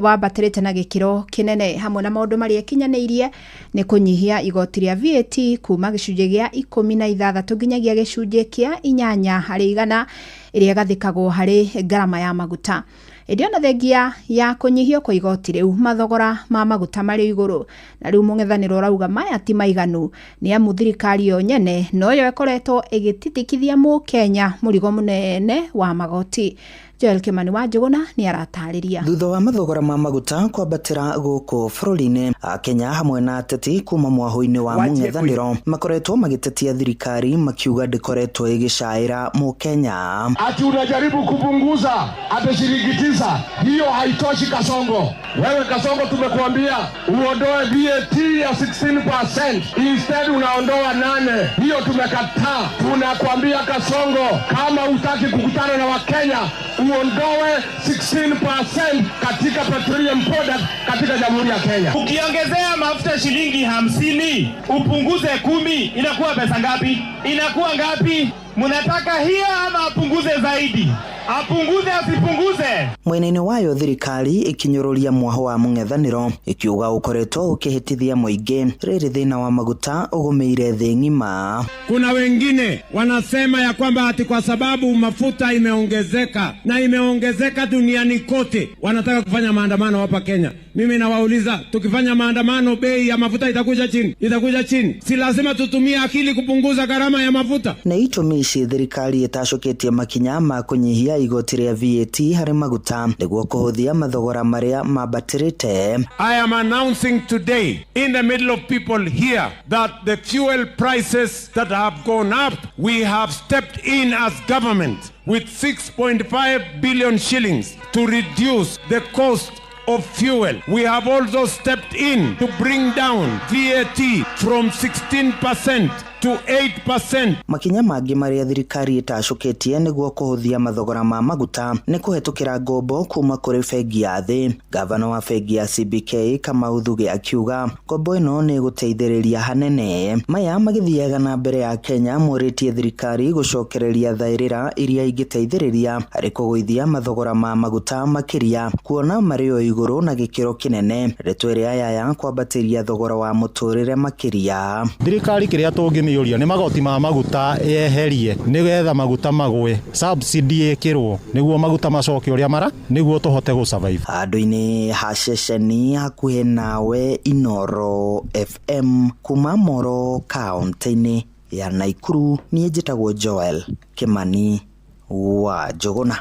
wambatĩrĩte na gĩkĩro kĩnene, hamwe na maũndũ marĩa ĩkinyanĩirie nĩ kũnyihia igoti rĩa VAT kuma gĩcunjĩ gĩa 16 nginyagia gĩcunjĩ kĩa 8 harĩ igana ĩrĩa ĩgathĩkagwo harĩ ngarama ya maguta. Ĩndĩ ona thengia ya kũnyihio kwa igoti rĩu mathogora ma maguta marĩ igũrũ, na rĩu mũng'ethanĩro ũrauga maya ti maiganu nĩ amu thirikari yo nyene noyo ĩkoretwo ĩgĩtitikithia mũkenya mũrigo mũnene wa magoti. Joel Kimani wa Njũgũna nĩ aratarĩria. Thutha wa mathogora ma maguta kwambatĩra gũkũ bũrũri-inĩ, Akenya hamwe na ateti kuma mwahũ-inĩ wa mũng'ethanĩro makoretwo magĩtetia thirikari makiuga ndĩkoretwo ĩgĩcaĩra mũkenya. Ati unajaribu kupunguza ati shilingi 9, hiyo haitoshi Kasongo. Wewe Kasongo, tumekuambia uondoe VAT ya 16%, instead unaondoa 8. Hiyo tumekataa. Tunakuambia Kasongo, kama hutaki kukutana na Wakenya, uondoe 16% katika petroleum product katika Jamhuri ya Kenya. Ukiongezea mafuta shilingi 50 upunguze 10 inakuwa pesa ngapi? Inakuwa ngapi? Mnataka hiyo ama apunguze zaidi? Apunguze asipunguze? Mwena-inĩ wayo thirikari ĩkĩnyũrũria mwaho wa mũng'ethanĩro ĩkiuga ũkoretwo ũkĩhĩtithia mũingĩ rĩrĩ thĩna wa maguta ũgũmĩire thĩ ng'ima. Kuna wengine wanasema ya kwamba ati kwa sababu mafuta imeongezeka na imeongezeka duniani kote, wanataka kufanya maandamano hapa Kenya. Mimi nawauliza, tukifanya maandamano bei ya mafuta itakuja chini? Itakuja chini? Si lazima tutumie akili kupunguza gharama ya mafuta? Nĩ itũmi ici thirikari ĩtacũkĩtie makinya ma kũnyihia igoti rĩa VAT harĩ maguta nĩguo kũhũthia mathogora marĩa mambatĩrĩte. I am announcing today in the middle of people here that the fuel prices that have gone up, we have stepped in as government with 6.5 billion shillings to reduce the cost of fuel. We have also stepped in to bring down VAT from 16% to 8%. Makinya mangĩ marĩa thirikari ĩtacũkĩtie nĩguo kũhũthia mathogora ma maguta nĩ kũhetũkĩra ngombo kuma kũrĩ bengi ya thĩ. Gavana wa bengi ya CBK Kamau Thuge akiuga ngombo ĩno nĩ ĩgũteithĩrĩria hanene. Maya magĩthiaga na mbere ya Kenya morĩtie thirikari gũcokereria thaĩrĩra iria ingĩteithĩrĩria harĩ kũgũithia mathogora ma maguta makĩria kuona marĩ o igũrũ na gĩkĩro kĩnene. Ndeto ĩrĩa yaya kwambatĩria thogora wa mũtũrĩre makĩria. Thirikari kĩrĩa tũngĩmĩũria nĩ magoti ma maguta yeherie nĩgetha maguta magwe, subsidy ĩkĩrwo nĩguo maguta macoke ũrĩa mara nĩguo tũhote gũ survive. Handũ-inĩ ha ceceni hakuhĩ nawe Inoro FM kuma Moro kaunti-inĩ ya Naikuru, niĩ njĩtagwo Joel Kimani wa Njũgũna.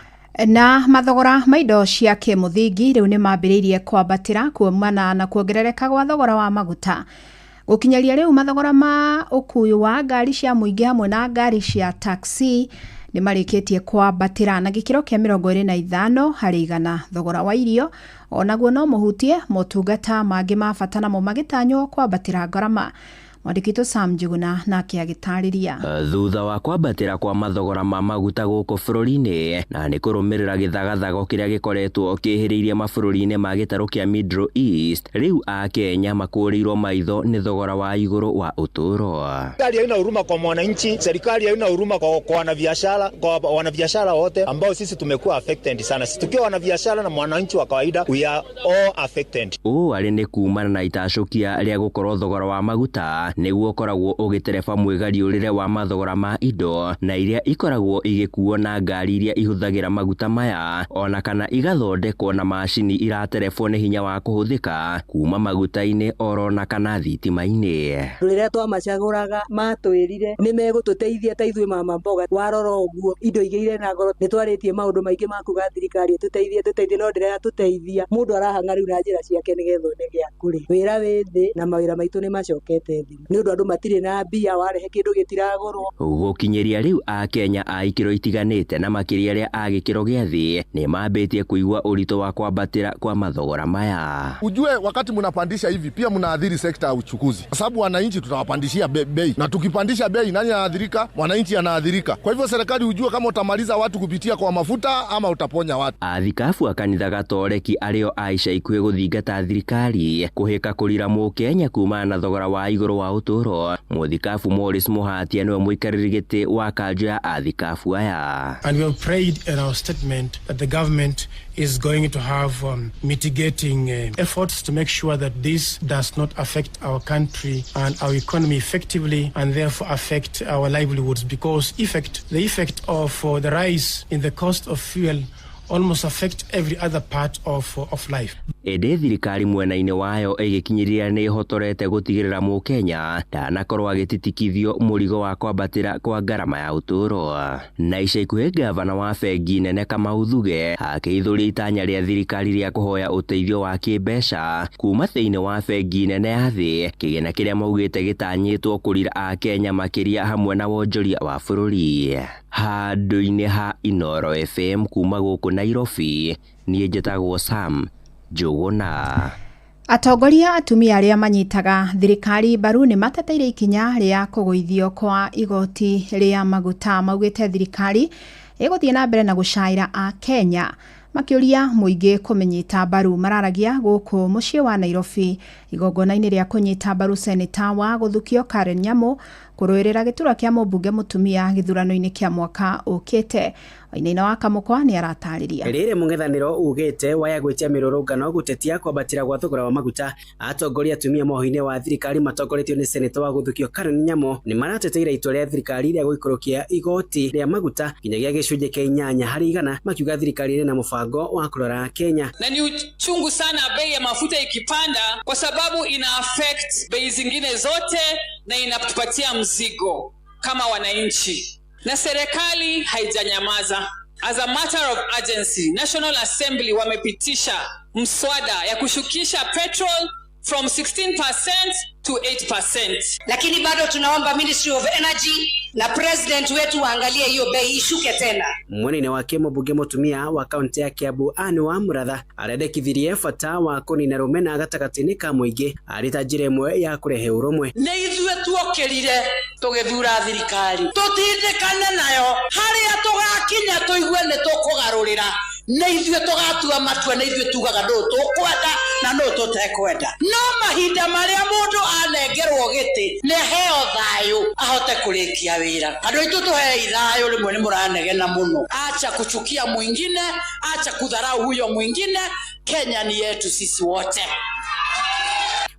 Na mathogora ma indo cia kĩmũthingi rĩu nĩ mambĩrĩirie kwambatĩra kuumana na kuongerereka gwa thogora wa maguta. Gũkinyaria rĩu mathogora ma ũkuui wa ngari cia mũingĩ hamwe na ngari cia taxi nĩ marĩkĩtie kwambatĩra na gĩkĩro kĩa 25 harĩ igana. Thogora wa irio onaguo no mũhutie motungata mangĩ ma bata namo magĩtanywo kwambatĩra ngarama. Mwandĩki witũ Sam Njuguna nake agĩtarĩria. Thutha wa kwambatĩra kwa mathogora ma maguta gũkũ bũrũri-inĩ na nĩ kũrũmĩrĩra gĩthagathago kĩrĩa gĩkoretwo kĩhĩrĩirie mabũrũri-inĩ ma gĩtarũ kĩa Middle East, rĩu Akenya makũrĩirwo maitho nĩ thogora wa igũrũ wa ũtũũro. Serikali haina huruma kwa mwananchi, serikali haina huruma kwa wanabiashara, kwa wanabiashara wote ambao sisi tumekuwa affected sana. Sisi tukiwa wanabiashara na mwananchi wa kawaida, we are all affected. Ũũ arĩ nĩ kumana na itacũkia rĩa gũkorwo thogora wa maguta nĩguo ũkoragwo ũgĩtereba mwĩgariũrĩre wa mathogora ma indo na iria ikoragwo igĩkuo na ngari iria ihũthagĩra maguta maya ona kana igathondekwo na macini iraterebwo nĩ hinya wa kũhũthĩka kuma maguta-inĩ oro na kana thitima-inĩ. Rĩrĩa twamacagũraga matwĩrire nĩ megũtũteithia ta ithuĩ mama mboga, warora ũguo indo igĩire na goro, nĩ twarĩtie maũndũ maingĩ ma kuga thirikari ĩtũteithie tũteithie, no ndĩratũteithia. Mũndũ arahang'a rĩu na njĩra ciake nĩgetha one gĩa kũrĩa. Wĩra wĩ thĩ na mawĩra maitũ nĩ macokete thĩ nĩ ũndũ andũ matirĩ na mbia, warehe kĩndũ gĩtiragũrwo. Gũkinyĩria rĩu Akenya a ikĩro itiganĩte na makĩria arĩa a gĩkĩro gĩa thĩ nĩ mambĩtie kũigua ũritũ wa kwambatĩra kwa mathogora maya. Ujue wakati mnapandisha hivi pia mnaathiri sekta ya uchukuzi, kwa sababu wananchi tutawapandishia bei, na tukipandisha bei nani anaathirika? Mwananchi anaathirika. Kwa hivyo serikali ujue kama utamaliza watu kupitia kwa mafuta ama utaponya watu. Athikabu a kanitha gatoreki arĩo a ica ikuhĩ gũthingata thirikari kũhĩka kũrira mũkenya kumana na thogora wa igũrũ wa ũtũũro. Mũthikabu Morris Muhatia nĩwe mũikarĩri gĩtĩ wa kanjũ ya athikabu aya. And we have prayed in our statement that the government is going to have mitigating efforts to make sure that this does not affect our country and our economy effectively, and therefore affect our livelihoods, because the effect of the rise in the cost of fuel almost affect every other part of life. Ĩndĩ thirikari mwena-inĩ wayo ĩgĩkinyĩrĩra nĩ ĩhotorete gũtigĩrĩra mũkenya ndanakorwo agĩtitikithio mũrigo wa kwambatĩra kwa ngarama ya ũtũũro. Na ica ikuhĩ gavana wa bengi nene Kamau Thuge akĩhithũria itanya rĩa thirikari rĩa kũhoya ũteithio wa kĩmbeca kuma thĩinĩ wa bengi nene ya thĩ, kĩgĩna kĩrĩa maugĩte gĩtanyĩtwo kũrira Akenya makĩria hamwe na wonjoria wa bũrũri. Handũ-inĩ ha Inoro FM kuma gũkũ Nairobi, niĩ njĩtagwo Sam Njũgũna. Atongoria atumia arĩa manyitaga thirikari mbaru nĩ mateteire ikinya rĩa kũgũithio kwa igoti rĩa maguta. Maugĩte thirikari ĩgũthiĩ na mbere na gũcaĩra Akenya, makĩũria mũingĩ kũmĩnyita mbaru. Mararagia gũkũ mũciĩ wa Nairobi igongona-inĩ rĩa kũnyita mbaru seneta wa gũthukio Karen Nyamu Kũrũĩrĩra gĩturwa kĩa mũmbunge mũtumia gĩthurano-inĩ kĩa mwaka ũkĩte. Wainaina wa Kamũkwa nĩ aratarĩria. Rĩrĩ mũng'ethanĩro ugĩte waya gwĩtia mĩrũrũngano gũtetia kwambatĩra gwa thogora wa maguta. Atongoria atumia mohau-inĩ wa thirikari matongoretio nĩ seneta wa gũthukio Karen Nyamu nĩ marateteire itua rĩa thirikari rĩa gũikũrũkia igoti rĩa maguta nginyagia gĩcunjĩ kĩa 8%, makiuga thirikari ĩrĩ na mũbango wa kũrora Kenya. Na ni uchungu sana bei ya mafuta ikipanda, kwa sababu ina affect bei zingine zote na inatupatia mzigo kama wananchi. Na serikali haijanyamaza. As a matter of urgency, National Assembly wamepitisha mswada ya kushukisha petrol from 16% to 8%. Lakini bado tunaomba Ministry of Energy na president wetu waangalie hiyo bei ishuke tena. Mwena-inĩ wake mũmbunge mũtumia wa kaunti ya Kiambu Anne wa Muratha arendekithirie bata wa kũnina rũmena gatagatĩ-inĩ ka mũingĩ arĩ ta njĩra ĩmwe ya kũrehe ũrũmwe. Nĩ ithuĩ tuokĩrire tũgĩthura thirikari, tũtindĩkane nayo harĩa tũgakinya tũigue nĩ tũkũgarũrĩra. Nĩ ithuĩ tũgatua matua, nĩ ithuĩ tugaga nũ tũkwenda na nũ tũtekwenda. No mahinda marĩa mũndũ anengerwo gĩtĩ nĩ aheo thayũ ahote kũrĩkia wĩra. Andũ aitũ tũhei thayũ, rĩmwe nĩ mũranegena mũno. Acha kuchukia mwingine, acha kudharau huyo mwingine. Kenya ni yetu sisi wote.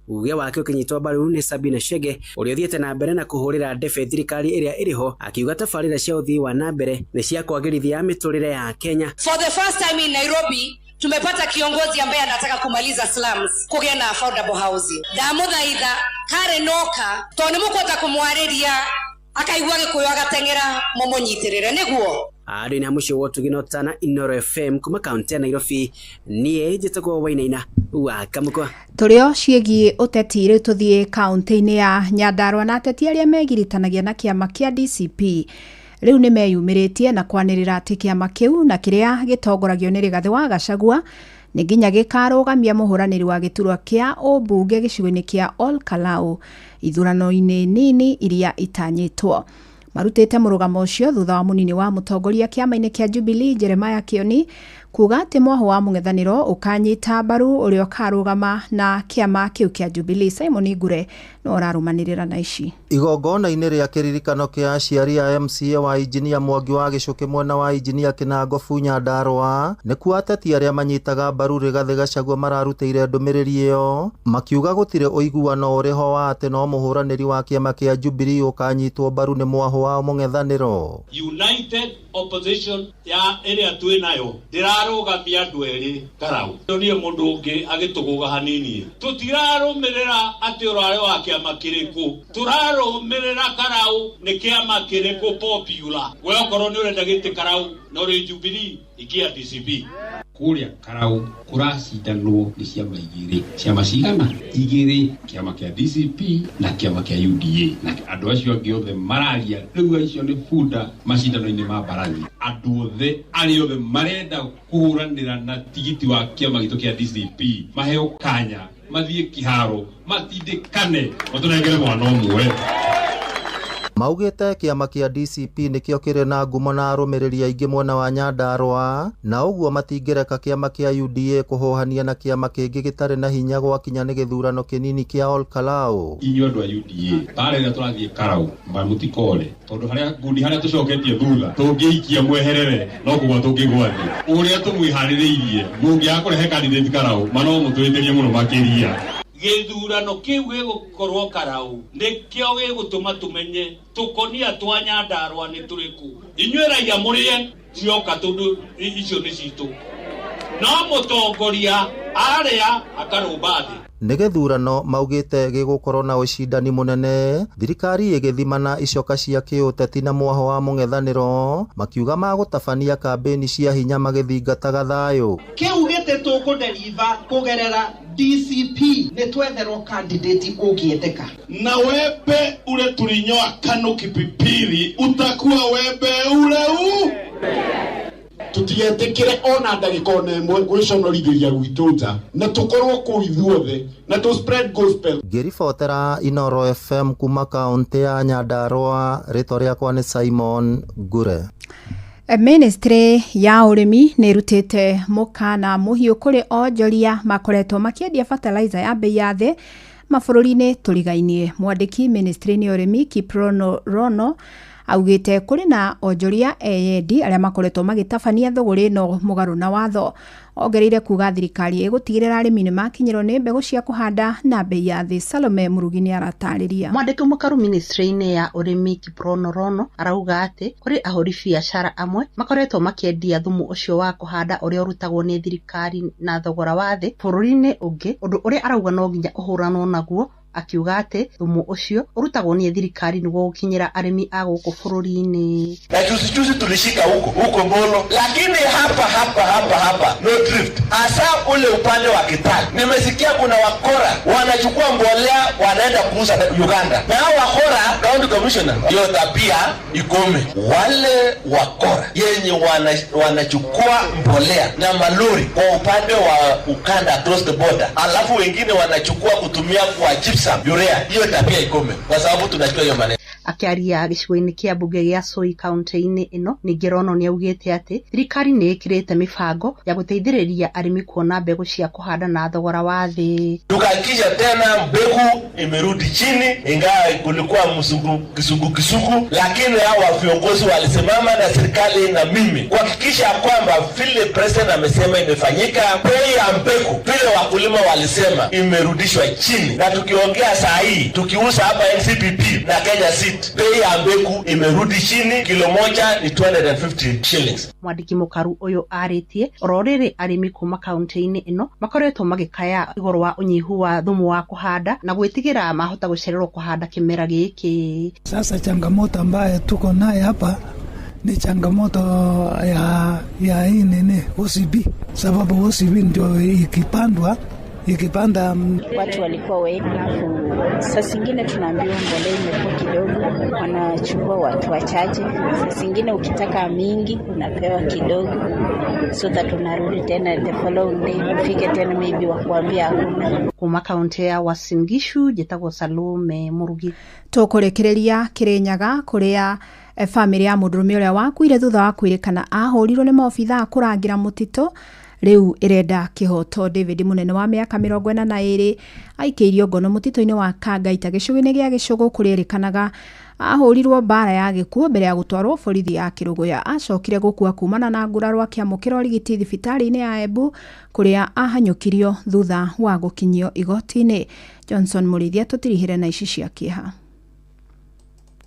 Uge wake ũkĩnyitwo mbaru nĩ Sabina Chege ũrĩa ũthiĩte na mbere na kũhũrĩra ndebe thirikari ĩrĩa ĩrĩho, akiuga tabarĩra cia ũthii wa na mbere nĩ cia kwagĩrithia mĩtũrĩre ya Kenya. For the first time in Nairobi tumepata kiongozi ambaye anataka kumaliza slums, kugĩa na affordable housing. Ndamũthaitha Karen oka tondũ nĩ mũkũhota kũmwarĩria akaigua Gĩkũyũ agateng'era mũmũnyitĩrĩre nĩguo. Andũ na mũciĩ wa Ũtugi na Ũtana, Inooro FM kuma kaunti ya Nairobi, niĩ njĩtagwo Wainaina wa Kamũkwa. Tũrĩ o ciĩgiĩ ũteti rĩu tũthiĩ kaunti-inĩ ya Nyandarua na ateti arĩa megiritanagia na kĩama kĩa DCP rĩu nĩ meyumĩrĩtie na kwanĩrĩra atĩ kĩama kĩu na kĩrĩa gĩtongoragio nĩ Rigathĩ wa Gachagua nĩ nginya gĩkarũgamia mũhũranĩri wa gĩturwa kĩa ũmbunge gĩcigo-inĩ kĩa Ol Kalou ithurano-inĩ nini iria itanyĩtwo. Marutĩte mũrũgamo ũcio thutha wa mũnini wa mũtongoria kĩama-inĩ kĩa Jubilee Jeremiah Kioni kuga atĩ mwaho wa mũng'ethanĩro ũkanyita mbaru ũrĩa ũkarũgama na kĩama kĩu kĩa Jubilee. Simon Ngure no ũrarũmanĩrĩra na ici. Igongona-inĩ rĩa kĩririkano kĩa aciari a MCA wa Injinia Mwangi wa Gĩcũkĩ mwena wa Injinia Kĩnango Nyandarua nĩkuo ateti arĩa manyitaga mbaru Rigathĩ Gachagua mararutĩire ndũmĩrĩri ĩyo makiuga gũtirĩ ũiguano ũrĩ ho wa atĩ no mũhũranĩri wa kĩama kĩa Jubilee ũkanyitwo mbaru nĩ mwaho wa mũng'ethanĩro. United Opposition ya ĩrĩa twĩ nayo ndĩrarũgamia andũ erĩ Karau. Ndonire mũndũ ũngĩ agĩtũgũga hanini. Tũtirarũmĩrĩra atĩ ũrarĩ wa kĩama kĩrĩkũ, tũrarũmĩrĩra Karau nĩ kĩama kĩrĩkũ popular. We okorwo nĩ ũrenda gĩtĩ Karau na ũrĩ Jubilee, ingia DCP. Kũrĩa Karau kũracindanwo nĩ ciama igĩrĩ, ciama cigana igĩrĩ, kĩama kĩa DCP na kĩama kĩa UDA, na andũ acio angĩ othe mararia rĩu acio nĩ bunda macindano-inĩ ma mbarathi. Andũ othe arĩa othe marenda kũhũranĩra na tigiti wa kĩama gitũ kĩa DCP maheo kanya mathiĩ kĩharo matindĩkane matũnengere mwana ũmwe. Maugĩte kĩama kĩa DCP nĩkĩo kĩrĩ na ngumo na arũmĩrĩri aingĩ mwena wa Nyandarua na ũguo matingĩreka kĩama kĩa UDA kũhũhania na kĩama kĩngĩ gĩtarĩ na hinya gwakinya nĩ gĩthurano kĩnini kĩa Ol Kalou. Inyuĩ andũ a UDA mbara ĩrĩa tũrathiĩ Karau mũtikore tondũ harĩa ngundi harĩa tũcoketie thutha tũngĩikia mweherere no kũgwa tũngĩgwa thĩ. Ũrĩa tũmwĩharĩrĩirie mũngĩaga kũrehe candidate Karau ma no mũtũhĩtĩrie mũno makĩria. Gĩthurano kĩu gĩgũkorwo Karau nĩkĩo gĩgũtũma tũmenye tũkonia twa Nyandarua nĩ tũrĩkũ. Inyuĩ raia mũrĩe cioka tondũ icio nĩ citũ, no mũtongoria arĩa akarũmba thĩ. Nĩ gĩthurano maugĩte gĩgũkorwo na ũcindani mũnene, thirikari ĩgĩthimana icoka cia kĩũteti na mwaho wa mũng'ethanĩro makiuga magũtabania kambĩni cia hinya magĩthingataga thayũ. Kĩu gĩtĩ tũkũdeliver kũgerera DCP nĩ twetherwo candidate ũngĩendeka. Na wembe ule tulinyoa KANU Kipipiri utakuwa wembe ule u tutigetikire ona ndagika ona ĩmwe gwĩconorithĩria gwitũ nja na tũkorwo kũu ithuothe na tũ spread gospel. Ngĩribotera Inooro FM kuma kaunti ya Nyandarua, rĩtwa rĩakwa nĩ Simon Ngure. Ministry ya ũrĩmi nĩ ĩrutĩte mũkana mũhiũ kũrĩ onjoria makoretwo makĩendia fertilizer ya bei ya thĩ Mabũrũri-inĩ tũrigainie, mwandĩki ministry-inĩ ya ũrĩmi Kiprono Rono augĩte kũrĩ na onjoria eyendi arĩa makoretwo magĩtabania thũgũrĩ ĩno mũgarũ na watho. Ongereire kuga thirikari ĩgũtigĩrĩra arĩmi nĩ makinyĩrwo nĩ mbegũ cia kũhanda na bei ya thĩ. Salome Mũrugi nĩ aratarĩria. Mwandĩki mũkaru ministry-inĩ ya ũrĩmi Kiprono Rono arauga atĩ kũrĩ ahũri biacara amwe makoretwo makĩendia thumu ũcio wa kũhanda ũrĩa ũrutagwo nĩ thirikari na thogora wa thĩ bũrũri-inĩ ũngĩ, ũndũ ũrĩa arauga no nginya ũhũranwo naguo, akiuga atĩ thumu ũcio ũrutagwo nĩ thirikari nĩguo gũkinyĩra arĩmi a gũkũ bũrũri-inĩ. Na juzi juzi tulishika huko huko Molo, lakini hapa hapa hapa hapa no drift, hasa ule upande wa Kitale. Nimesikia kuna wakora wanachukua mbolea wanaenda kuuza Uganda, na hao wakora, county commissioner, hiyo tabia ikome. Wale wakora yenye wanachukua mbolea na malori kwa upande wa ukanda across the border, alafu wengine wanachukua kutumia kwa gypsum, urea, hiyo tabia ikome, kwa sababu tunachukua hiyo maneno. Akiaria gĩcigo-inĩ kĩa mbunge gĩa Soi kaunti-inĩ ĩno, ningĩ Rono nĩaugĩte atĩ thirikari nĩ ĩkĩrĩte mĩbango ya gũteithĩrĩria arĩmi kuona mbegũ cia kũhanda na thogora wa thĩ. Tukahakikisha tena mbegu imerudi chini, ingawa kulikuwa msungu kisungu kisugu, lakini hawa viongozi walisimama na serikali na mimi kuhakikisha kwamba vile president amesema imefanyika, bei ya mbegu vile wakulima walisema imerudishwa chini, na tukiongea saa hii tukiuza hapa NCPP na Kenya Seed, bei ya mbegu imerudi chini, kilo moja ni 250 shillings. Mwandĩki mũkaru ũyũ arĩtie oro rĩrĩ arĩmi kuma kaunti-inĩ ĩno makoretwo magĩkaya igũrũ wa ũnyihu wa thumu wa kũhanda na gwĩtigĩra mahota gũcererwo kũhanda kĩmera gĩkĩ. Sasa changamoto ambayo tuko naye hapa ni changamoto ya hii nini OCB, sababu OCB ndio ikipandwa ikipanda watu walikuwa wengi, alafu saa zingine tunaambiwa mbolea imekuwa kidogo, wanachukua watu wachache. Saa zingine ukitaka mingi unapewa kidogo, so that unarudi tena the following day, ufike tena maybe wakuambia hakuna. Kuma kaunti ya Uasin Gishu njĩtagwo Salome Mũrugi. Tũkũrĩkĩrĩria Kĩrĩnyaga kũrĩa bamĩrĩ ya mũndũrũme ũrĩa wakuire thutha wa kwĩrĩkana ahũrirwo nĩ maobithaa kũrangĩra mũtitũ rĩu ĩrenda kĩhoto. David Munene wa mĩaka 42 aikĩirio ngono mũtitũ-inĩ wa Kangaita gĩcũgĩ-inĩ gĩa Gĩcũgũ kũrĩa erĩkanaga ahũrirwo mbara ya gĩkuũ mbere ya gũtwarwo borithi ya Kĩrũgũya. Acokire gũkua kumana na nguraro akĩamũkĩra ũrigiti thibitarĩ-inĩ ya Embu kũrĩa ahanyũkirio thutha wa gũkinyio igoti-inĩ. Johnson Mũrĩithia tũtirihĩre na ici cia kĩeha.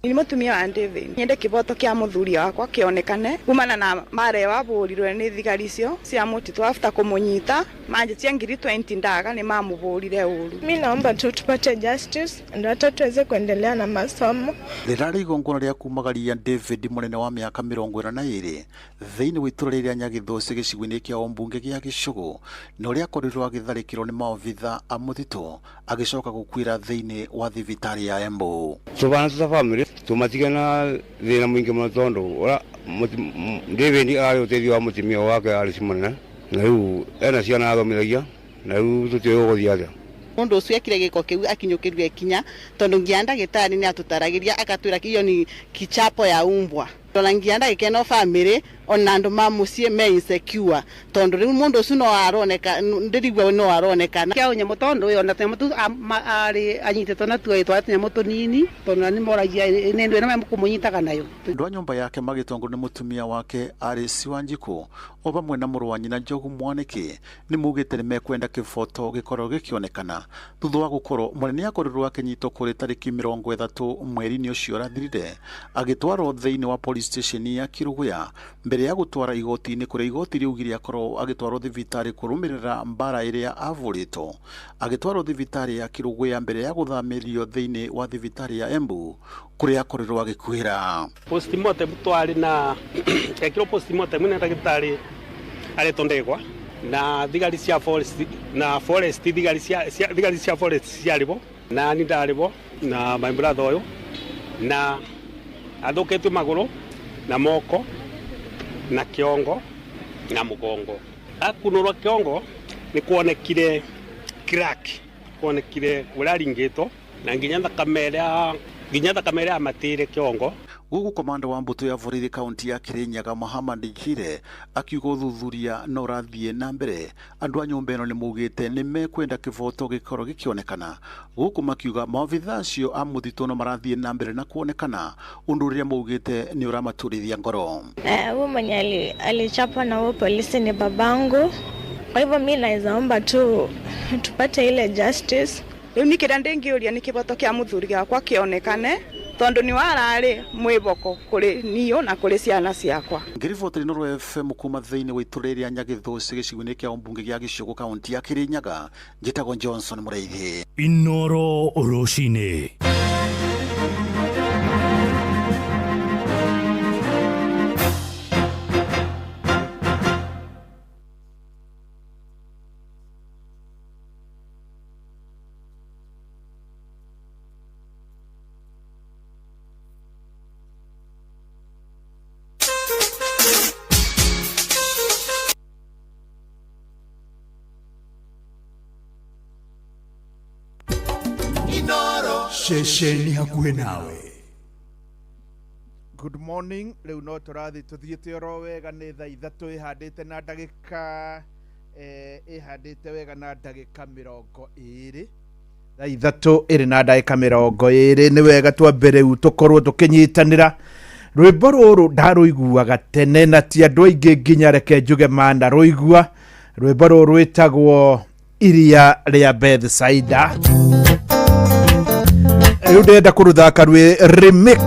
Ni mutumia wa David nyende kiboto kia muthuri wakwa kionekane kumana na mare waburirwe ni thigari icio cia mutitu after kumunyita manjitia ngiri 20 ndaga ni mamuburire uru. Mimi naomba tu tupate justice ndio hata tuweze kuendelea na masomo. Rĩrarĩ igongona rĩa kumagaria David Munene wa mĩaka 42 thĩinĩ wa itũra rĩrĩa Nyagĩthũci gĩcigo-inĩ kĩa ũmbunge gĩa Gĩcũgũ na ũrĩa akorirwo agĩtharĩkĩrwo nĩ maobitha a mũtitũ agĩcoka gũkuĩra thĩinĩ wa thibitarĩ ya Embu. Tũbana tũta bamĩrĩ tumatigana thina mwingi muno tondu ura David ari uteithio wa mutimia wake ari munene na riu ena ciana athomithagia na riu tutiũĩ gũgũthiĩ atia. Mundu ucio ekire giko kiu akinyukirio ikinya tondu nginya ndagitari ni atutaragiria akatwira iyo ni kichapo ya umbwa ona nginya ndagika ino family ona andu ma mucii me insecure tondu riu mundu ucio no aroneka ndirigua no aroneka kia nyamu tondu ona tunyamu tu ari anyititwo na tuo twa tunyamu tunini tondu ni moragia ni ndu ino mukumunyitaga nayo. Andu a nyumba yake magĩtongwo nĩ mũtumia wake Alice Wanjikũ o vamwe na mũrũ wa nyina Njogu Mwaniki nĩ maugĩte nĩ mekwenda kĩboto gĩkorwo gĩkĩonekana thutha wa gũkorwo Munene akorirwo akĩnyitwo kũrĩ tarĩki 30 mweri-inĩ ũcio ũrathirire agĩtwarwo thĩinĩ wa police station ya Kĩrũgũya mbere ya gũtwara igoti-inĩ kũrĩa igoti riugire akorwo agĩtwarwo thibitarĩ kũrũmĩrĩra mbara ĩrĩa avũrĩtwo agĩtwarwo thibitarĩ ya Kĩrũgũya mbere ya gũthamĩrio thĩinĩ wa thibitarĩ ya Embu kũrĩa akorirwo agĩkuĩra. Postmortem twarĩ na ekirwo postmortem nĩ ndagĩtarĩ aretwo Ndegwa na thigari cia forest na forest thigari cia forest ciarĩ na ni ndarĩ bo na my brother ũyũ na athũkĩtio magũrũ na moko na kiongo na mugongo. Akunurwa kiongo ni kuonekire crack, kuonekire uraringitwo na nginya thakame ĩrĩa matire kiongo. Gũkũ komanda wa mbũtũ ya borithi kaunti ya Kirinyaga Muhammad Gire akiuga ũthuthuria no ũrathiĩ na mbere. Andũ a nyũmba ĩno nĩ maugĩte nĩ mekwenda kĩboto gĩkorwo gĩkĩonekana, gũkũ makiuga maobitha acio a mũtitũ no marathiĩ na mbere na kuonekana, ũndũ ũrĩa maugĩte nĩ ũramaturithia ngoro. Huyo mwenye alichapwa na huo polisi ni babangu, kwa hivyo mi naweza omba tu tupate ile justice. Rĩu niĩ kĩrĩa ndĩngĩũria nĩ kĩboto kĩa mũthuri gĩakwa kĩonekane, tondũ nĩ wararĩ mwĩboko kũrĩ niũ na kũrĩ ciana ciakwa. Ngĩriboti Inooro FM kuma thĩinĩ wa itũra rĩa Nyagĩthũci gĩcigo-inĩ kĩa ũmbunge gĩa Gĩcũgũ kaunti ya Kirinyaga, njĩtagwo Johnson Mũraithi. Inooro rũcinĩ. Ceceni hakuhĩ nawe. Good morning. Rĩu no tũrathiĩ tũthiĩte oro wega, nĩ thaa 3 ĩhandĩte na ndagĩka ĩhandĩte wega na ndagĩka 20. Thaa 3 ĩrĩ na ndagĩka 20. Nĩ wega twambe rĩu tũkorwo tũkĩnyitanĩra. Rwĩmbo rũrũ ndarũiguaga tene na ti andũ aingĩ nginya reke njuge mana rũigua. Rwĩmbo rũrũ rwĩtagwo Iria rĩa Bethsaida. Rĩu ndĩrenda kũrũthaka rwĩ remix.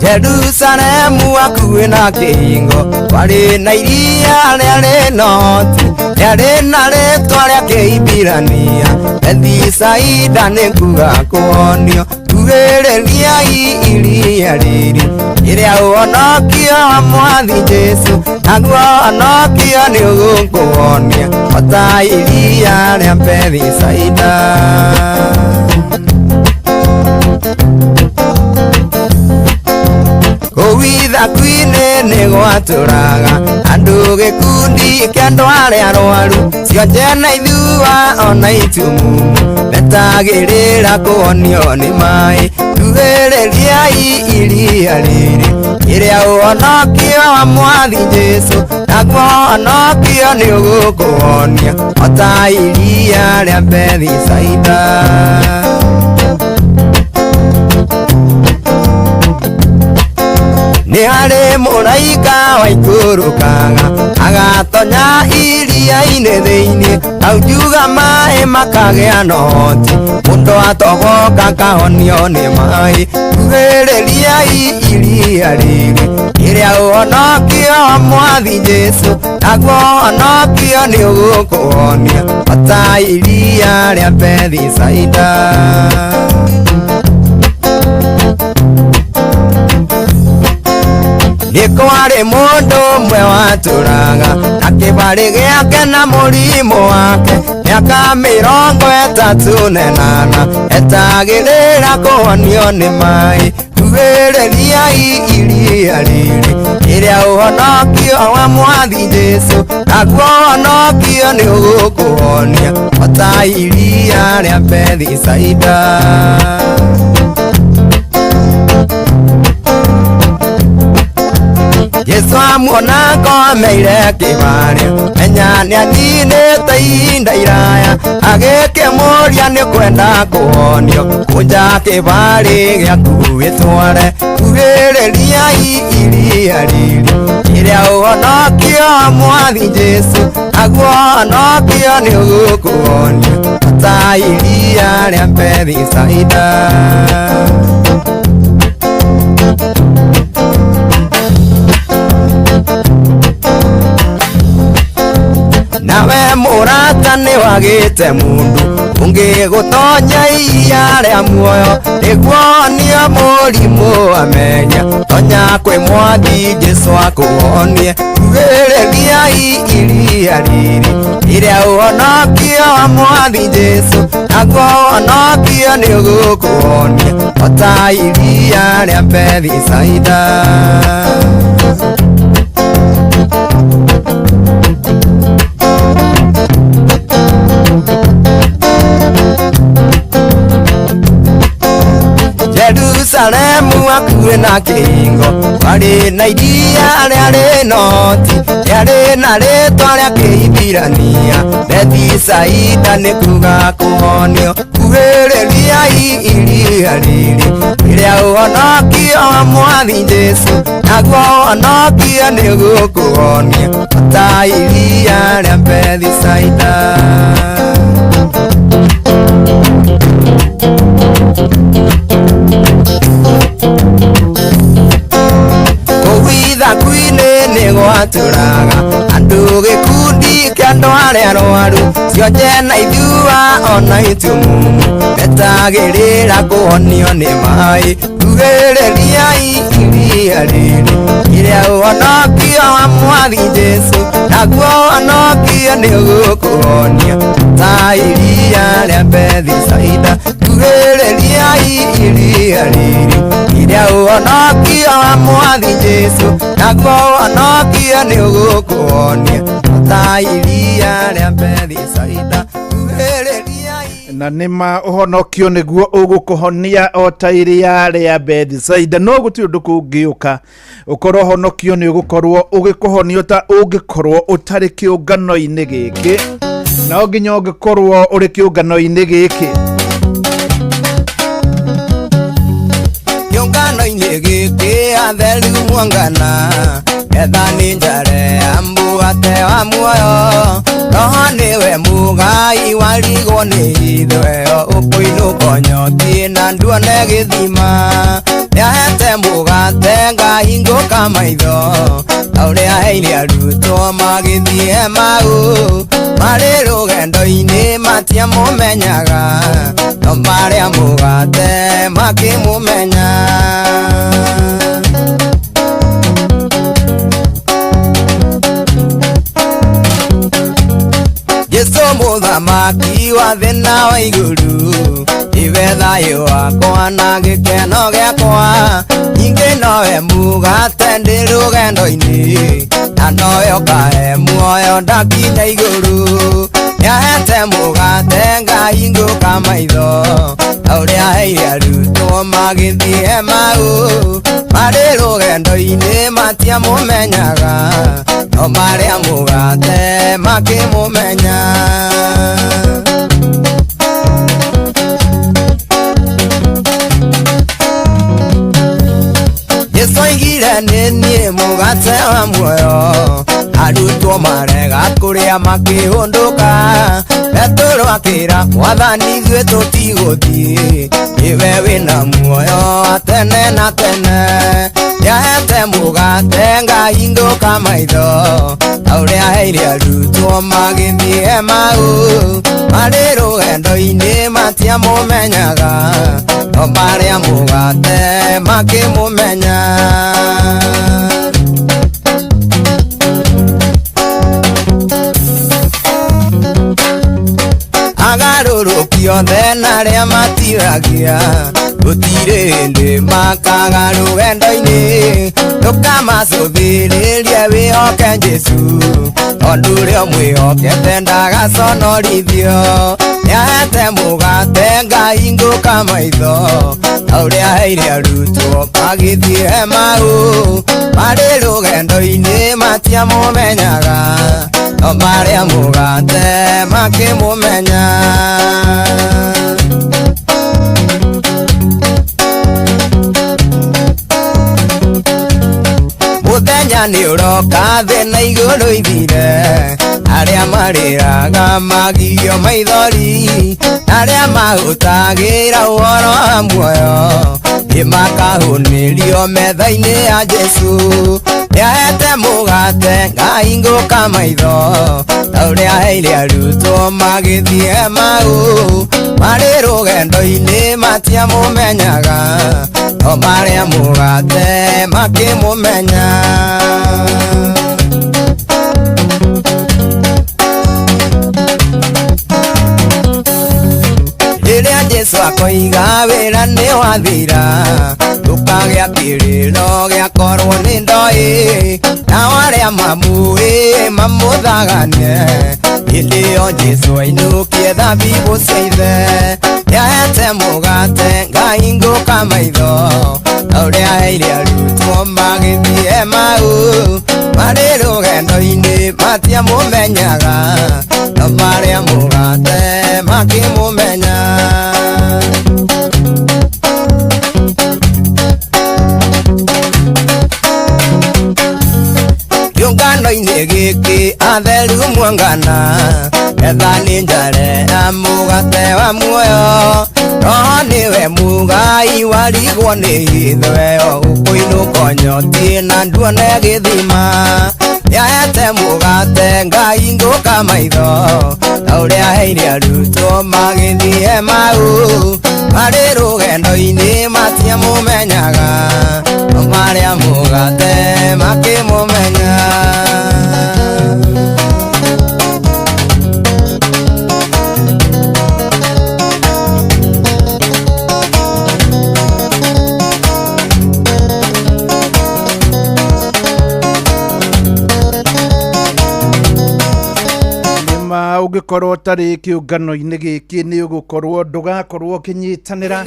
Jerusalemu hakuhĩ na kĩhingo kwarĩ na iria rĩarĩ noti, rĩarĩ na rĩtwa rĩa Kĩhibirania Bethisaida, nĩ kuga kũhonio. Tugĩrĩriai iria rĩrĩ rĩrĩa ũhonokio wa Mwathi Jesũ, naguo ũhonokio nĩ ũgũkũhonia o ta iria rĩa Bethisaida. Kũu ithaku-inĩ nĩ gwatũraga andũ gĩkundi kĩa andũ arĩa arwaru, cionje na ithua ona itumumu, metagĩrĩra kũhonio nĩ maĩ. Tugĩrĩriai iria rĩrĩ rĩrĩa ũhonokio wa Mwathi Jesũ, naguo ũhonokio nĩ ũgũkũhonia o ta iria rĩa Bethisaida. Nĩ harĩ mũraika waikũrũkaga agatonya iria-inĩ thĩinĩ, aunjuga maĩ makagĩa na ũhoti, mũndũ atoboka akahonio nĩ maĩ. Tugĩrĩriai iria rĩrĩ rĩrĩa ũhonokio wa Mwathi Jesũ, naguo ũhonokio nĩ ũgũkũhonia o ta iria rĩa Bethisaida. Nĩ kwarĩ mũndũ ũmwe watũraga na kĩbarĩ gĩake na mũrimũ wake, mĩaka 38 etagĩrĩra kũhonio nĩ maĩ. Tugĩrĩriai iria rĩrĩ rĩrĩa ũhonokio wa Mwathi Jesũ, naguo ũhonokio nĩ ũgũkũhonia o ta iria rĩa Bethisaida. Jesũ amuona akomeire kĩbarĩ, menya nĩaninĩte ihinda iraya, agĩkĩmũũria nĩ kwenda kũhonio, kũnja kĩbarĩ gĩaku wĩtware. Tugĩrĩriai iria rĩrĩ rĩrĩa ũhonokio wa Mwathi Jesũ, naguo ũhonokio nĩ ũgũkũhonia o ta iria rĩa Bethisaida. Nawe mũrata nĩ wagĩte mũndũ ũngĩgũtonya iria rĩa muoyo, nĩguo onio mũrimũ amenya, tonya kwĩ Mwathi Jesũ akũhonie. Tugĩrĩriai iria rĩrĩ rĩrĩa ũhonokio wa Mwathi Jesũ, naguo ũhonokio nĩ ũgũkũhonia o ta iria rĩa Bethisaida. Jerusalemu hakuhĩ na kĩhingo kwarĩ na iria rĩarĩ noti rĩarĩ na rĩtwa rĩa Kĩhibirania Bethisaida nĩ kuga kũhonio kuhĩrĩriai iria rĩrĩ rĩrĩa ũhonokio wa Mwathi Jesũ naguo ũhonokio nĩ gũkũhonia ta iria rĩa Bethisaida. Kũu ithaku-inĩ nĩ gwatũraga andũ gĩkundi kĩa andũ arĩa arwaru cionje na ithua ona itumumu metagĩrĩra kũhonio nĩ maĩ kuhĩrĩriai iria rĩrĩ rĩrĩa ũhonokio wa Mwathi Jesũ naguo ũhonokio nĩ ũgũkũhonia ta iria rĩa Bethisaida kuhĩrĩriai iria rĩrĩ rĩrĩa ũhonokio wa Mwathi Jesũ naguo ũhonokio nĩ ũgũkũhonia ta iria rĩa Bethisaida kuhĩrĩriai na nĩma ũhonokio nĩguo ũgũkũhonia o ta iria rĩa Bethisaida no gũtirĩ ũndũ kũngĩũka ũkorwo ũhonokio nĩ ũgũkorwo ũgĩkũhonio ta ũngĩkorwo ũtarĩ kĩũngano-inĩ gĩkĩ no nginya ũngĩkorwo ũrĩ kĩũngano-inĩ gĩkĩ kĩũngano-inĩ gĩkĩ atheru muongana etha nĩ njare ambuate wa muoyo roho nĩwe mũgai warigwo nĩ ithweo ũkũinũka ũnyotie na nduone gĩthima nĩahete mũgate ngahingũka maitho ta ũrĩa aheire arutwo magĩthiĩ Emau marĩ rũgendo-inĩ matiamũmenyaga no marĩa mũgate makĩmũmenya. Jesũ mũthamaki wa thĩ na wa igũrũ iwe thayũ wakwa na gĩkeno gĩakwa ningĩ nowe mũgate ndĩ rũgendo-inĩ na nowe ũkahe muoyo ndakinya igũrũ nĩahete mũgate ngahingũka maitho ta ũrĩa aheire arutwo magĩthiĩ Emau marĩ rũgendo-inĩ matiamũmenyaga no marĩa mũgate makĩmũmenya. Jesũ oigire nĩ niĩ mũgate wa muoyo arutwo marega kũrĩa makĩhũndũka Petero akĩra Mwathani ithuĩ tũtigũthiĩ nĩwe wĩna muoyo wa tene na tene nĩahete mũgate ngahingũka maitho ta ũrĩa aheire arutwo magĩthiĩ Emau marĩ rũgendo-inĩ matiamũmenyaga no marĩa mũgate makĩmũmenya. Agarũrũki othe na arĩa matiragia gũtirĩ hĩndĩ makaga rũgendo-inĩ ndũkamacũthĩrĩrie wĩhoke Jesũ tondũ ũrĩa ũmwĩhokete ndagaconorithio nĩahete mũgate ngahingũka maitho ta ũrĩa aheire arutwo magĩthiĩ Emau marĩ rũgendo-inĩ matiamũmenyaga no marĩa mũgate makĩmũmenya. Mũthenya nĩ ũroka thĩ na igũrũ ithire arĩa marĩraga magio maithori arĩa mahũtagĩra ũhoro wa muoyo nĩmakahũnĩrio metha-inĩ ya Jesũ nĩahete mũgate ngahingũka maitho ta ũrĩa aheire arutwo magĩthiĩ Emau marĩ rũgendo-inĩ matiamũmenyaga no marĩa mũgate makĩmũmenya. Rĩrĩa Jesũ akoiga wĩra nĩ wathira ndũkagĩa kĩrĩro gĩakorwo nĩ ndoĩ nao arĩa mamũĩ mamũthagane hĩndĩ ĩyo Jesũ ainũkie thabibũ cia ithe. Nĩahete mũgate ngahingũka maitho ta ũrĩa aheire arutwo magĩthiĩ Emau marĩ rũgendo-inĩ matiamũmenyaga no marĩa mũgate makĩmũmenya. Kĩũngano-inĩ gĩkĩ atheru muongana etha nĩ njare ya mũgate wa muoyo roho nĩwe mũgai warigwo nĩ ithweo ũkũinũka nyotie na nduone gĩthima nĩahete mũgate ngahingũka maitho ta ũrĩa aheire arutwo magĩthiĩ Emau marĩ rũgendo-inĩ matiamũmenyaga no marĩa mũgate makĩmũmenya. Ma ũngĩkorwo ũtarĩ kĩũngano-inĩ gĩkĩ nĩ ũgũkorwo ndũgakorwo ũkĩnyitanĩra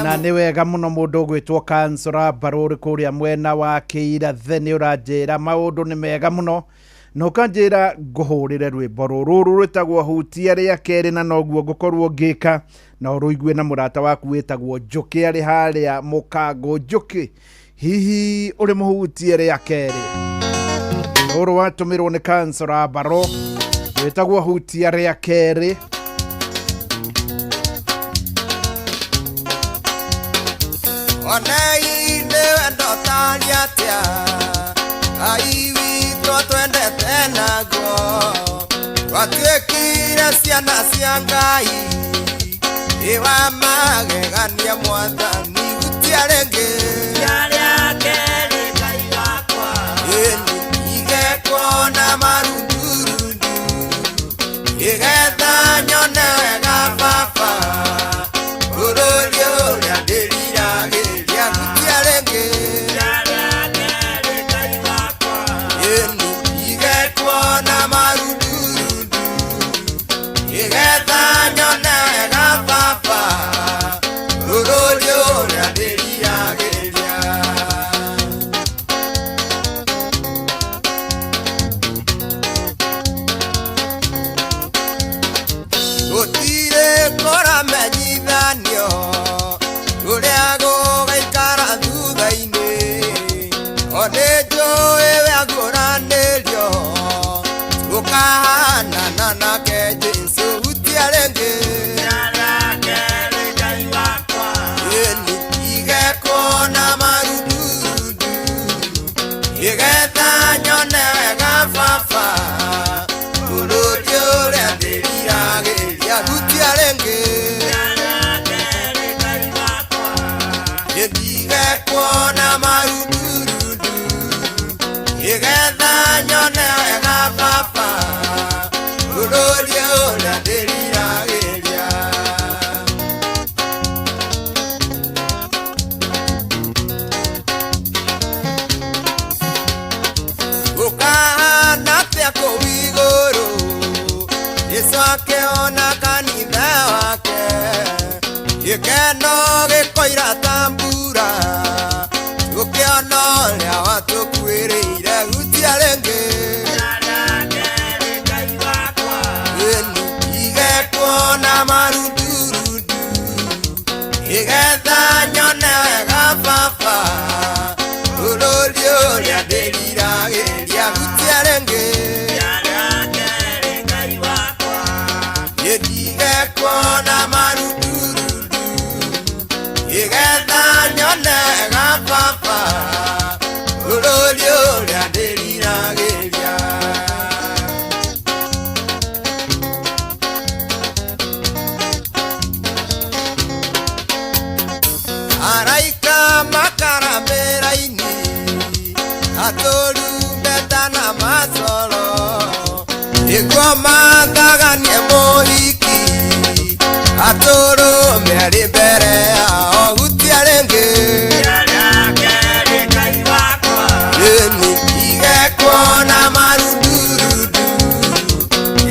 na nĩ wega mũno mũndũ ũgwĩtwo kansora Mbarũrĩ kũrĩa mwena wa Kĩirathe nĩ ũranjĩra maũndũ nĩ mega mũno na ũkanjĩra ngũhũrĩre rwĩmbo rũrũ rũrũ rwĩtagwo hutia rĩa kerĩ na noguo ngũkorwo ngĩka na ũrũigue na mũrata waku wĩtagwo Njũkĩ arĩ harĩa Mũkango. Njũkĩ, hihi ũrĩ mũhutie rĩa kerĩ? Rũrũ watũmĩrwo nĩ kansora Mbarũ wĩtagwo hutia rĩa kerĩ. Onei nĩ wendo tarĩ atĩa Ngai witũ twendete naguo twatuĩkire ciana cia Ngai ĩ wa magegania mwathani hutia rĩngĩ ĩni igekwo na marundurundu igetha nyone wega baba bũrũri ũrĩa ndĩriragĩria hutia rĩngĩ ĩni igekwo na marundurundu igetha nyone wega baba bũrũri ũrĩa ndĩriragĩria. Gũtirĩ kũramenyithanio ũrĩa gũgaikara thutha-inĩ o nĩ njũĩ we angũranĩrio tũkahanana nake Jesũ hutia rĩngĩ ĩni igekwo na marundurundu igetha nyone wega baba bũrũri ũrĩa ndĩriragĩria hutia rĩngĩ ndigekwo na marundurundu igetha nyone wega baba bũrũri ũrĩa ndĩriragĩria. Gũkahana atĩa kũu igũrũ Jesũ akĩona kanitha wake gĩkeno gĩkoira ta mbura tũkĩona ũrĩa watũkuĩrĩire hutia rĩngĩ ĩni igekwo na marundurundu igetha nyone wega baba bũrũri ũrĩa ndĩriragĩria hutia rĩngĩ ndigekwo na marundurundu igetha nyone wega baba bũrũri ũrĩa ndĩriragĩria. Araika makaramĩra-inĩ atũrumbeta na macoro nĩguo mathaganie mũhiki atũrũme arĩ mbere yao hutia rĩngĩ ĩni igekwo na marundurundu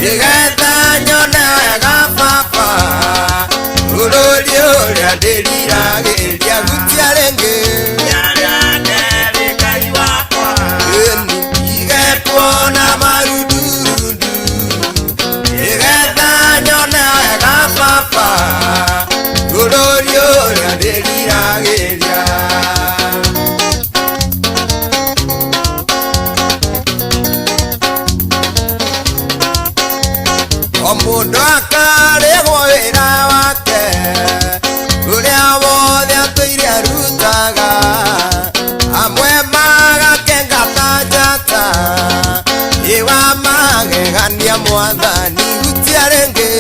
igetha nyone wega baba bũrũri Mũndũ akarĩhwo wĩra wake ũrĩa wothe atũire arutaga, amwe magakenga ta njata, ĩwa magegania Mwathani hutia rĩngĩ.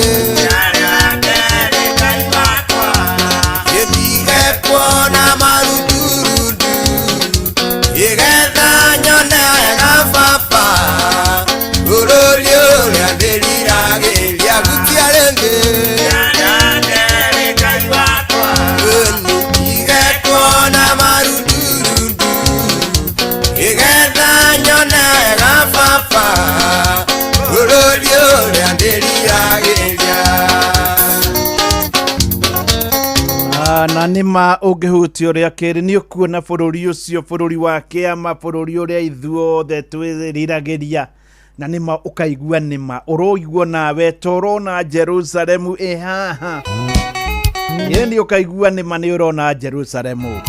Gĩtige kuona marundurundu, ĩgetha nyone wega Baba, bũrũri ũrĩa ndĩriragĩria hutia rĩngĩ. Ndige kuona marundurundu, ĩgetha nyone wega Baba, bũrũri ũrĩa ndĩriragĩria. Na nĩ ma ũngĩhutia ũrĩa kĩrĩ nĩ ũkuona bũrũri ũcio, bũrũri wa kĩama, bũrũri ũrĩa ithuothe twĩriragĩria, na nĩ ma ũkaigua nĩ ma ũroigua nawe ta ũrona Jerusalemu ĩ haha. Ĩ nĩ ũkaigua nĩ ma nĩ ũrona Jerusalemu.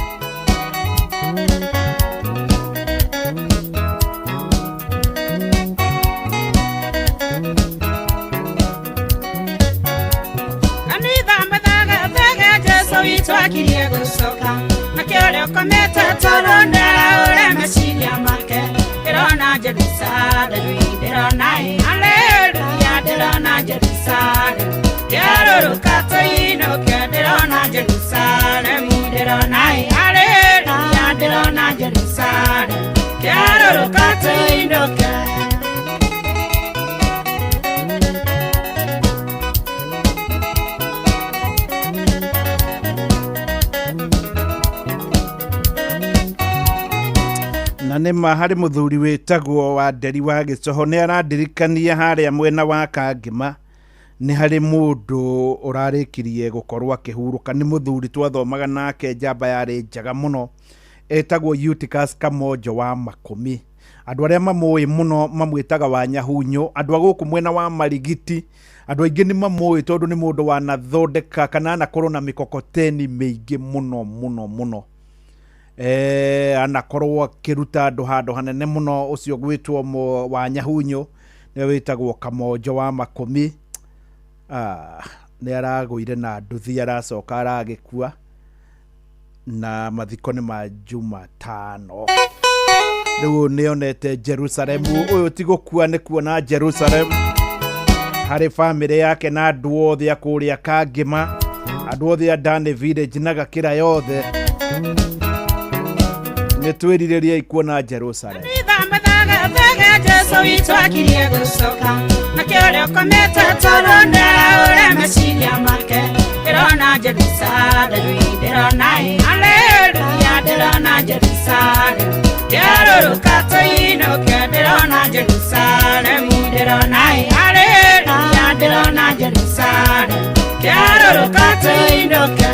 Kanitha mathagathaga Jesu witũ akirie gũcoka, nakĩo ũrĩa ũkomete toro nĩaraũre meciria make. Ndĩrona Jerusalemu, ndĩrona ĩ, haleluya, ndĩrona Jerusalemu, kĩarũrũka tũinũke. Ndĩrona Jerusalemu, ndĩrona ĩ, haleluya, ndĩrona Jerusalemu, kĩarũrũka tũinũke. Na nĩ ma harĩ mũthuri wĩtagwo wa Nderi wa Gĩcoho nĩ arandirikania harĩa mwena wa Kangĩma nĩ harĩ mũndũ ũrarĩkirie gũkorwo akĩhurũka. Nĩ mũthuri twathomaga nake, njamba yarĩ njega mũno, etagwo Eutychus Kamonjo wa Makũmi. Andũ arĩa mamũĩ mũno mamwĩtaga wa Nyahunyo. Andũ a gũkũ mwena wa Marigiti andũ aingĩ nĩ mamũĩ tondũ nĩ mũndũ wanathondeka kana anakorwo na mĩkokoteni mĩingĩ mũno mũno mũno. Anakorwo akĩruta andũ handũ hanene mũno. Ũcio gwĩtwo wa Nyahunyo nĩwe wĩtagwo Kamonjo wa Makũmi. Nĩ aragũire na nduthi, aracoka aragĩkua, na mathiko nĩ ma Jumatano. Rĩu nĩ onete Jerusalemu. Ũyũ ti gũkua nĩ kuona Jerusalemu harĩ bamĩrĩ yake na andũ othe a kũrĩa Kangĩma, andũ othe a Dani Village na Gakĩra yothe. Nĩ twĩrirĩriei kuona Jerusalemu. Kanitha mathagathaga Jesu witũ akirie gũcoka, nakĩo ũrĩa ũkomete toro nĩaraũre meciria make. Ndĩrona Jerusalemu, ndĩrona ĩ, haleluya, ndĩrona Jerusalemu, kĩarũrũka tũinũke. Ndĩrona Jerusalemu, ndĩrona ĩ, haleluya, ndĩrona Jerusalemu, kĩarũrũka tũinũke.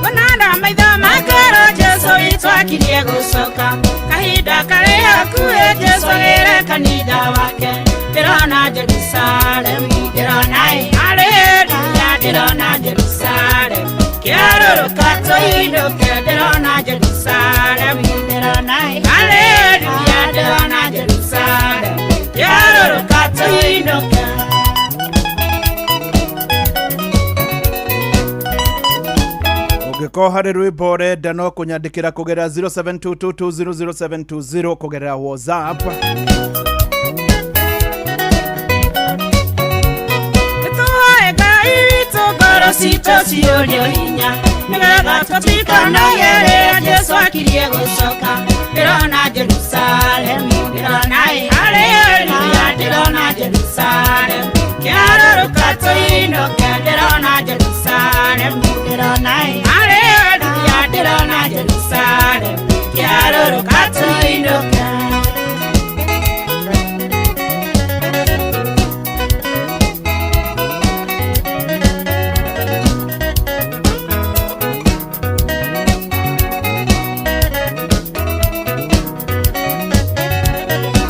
Onana maitho makoro Jesu witũ akirie gũcoka, kahinda karĩ hakuhĩ Jesu agĩre kanitha wake. Ndĩrona Jerusalemu, ndĩrona ĩ, haleluya, ndĩrona Jerusalemu, kĩarũrũka tũinũke. Ndĩrona Jerusalemu, ndĩrona ĩ, haleluya, ndĩrona Jerusalemu, kĩarũrũka tũinũke. Ũngĩkorwo harĩ rwĩmbo ũrenda no kũnyandĩkĩra kũgerera 0722200720 kũgerera WhatsApp. Nĩtũhoe Ngai witũ ngoro citũ ciyũrio hinya, nĩgetha tũtikanagerera Jesu akirie gũcoka. Ndĩrona Jerusalemu, ndĩrona ĩ, haleluya, ndĩrona Jerusalemu, kĩarũrũka tũinũke. Ndĩrona Jerusalemu, ndĩrona ĩ, haleluya, ndĩrona Jerusalemu, kĩarũrũka tũinũke.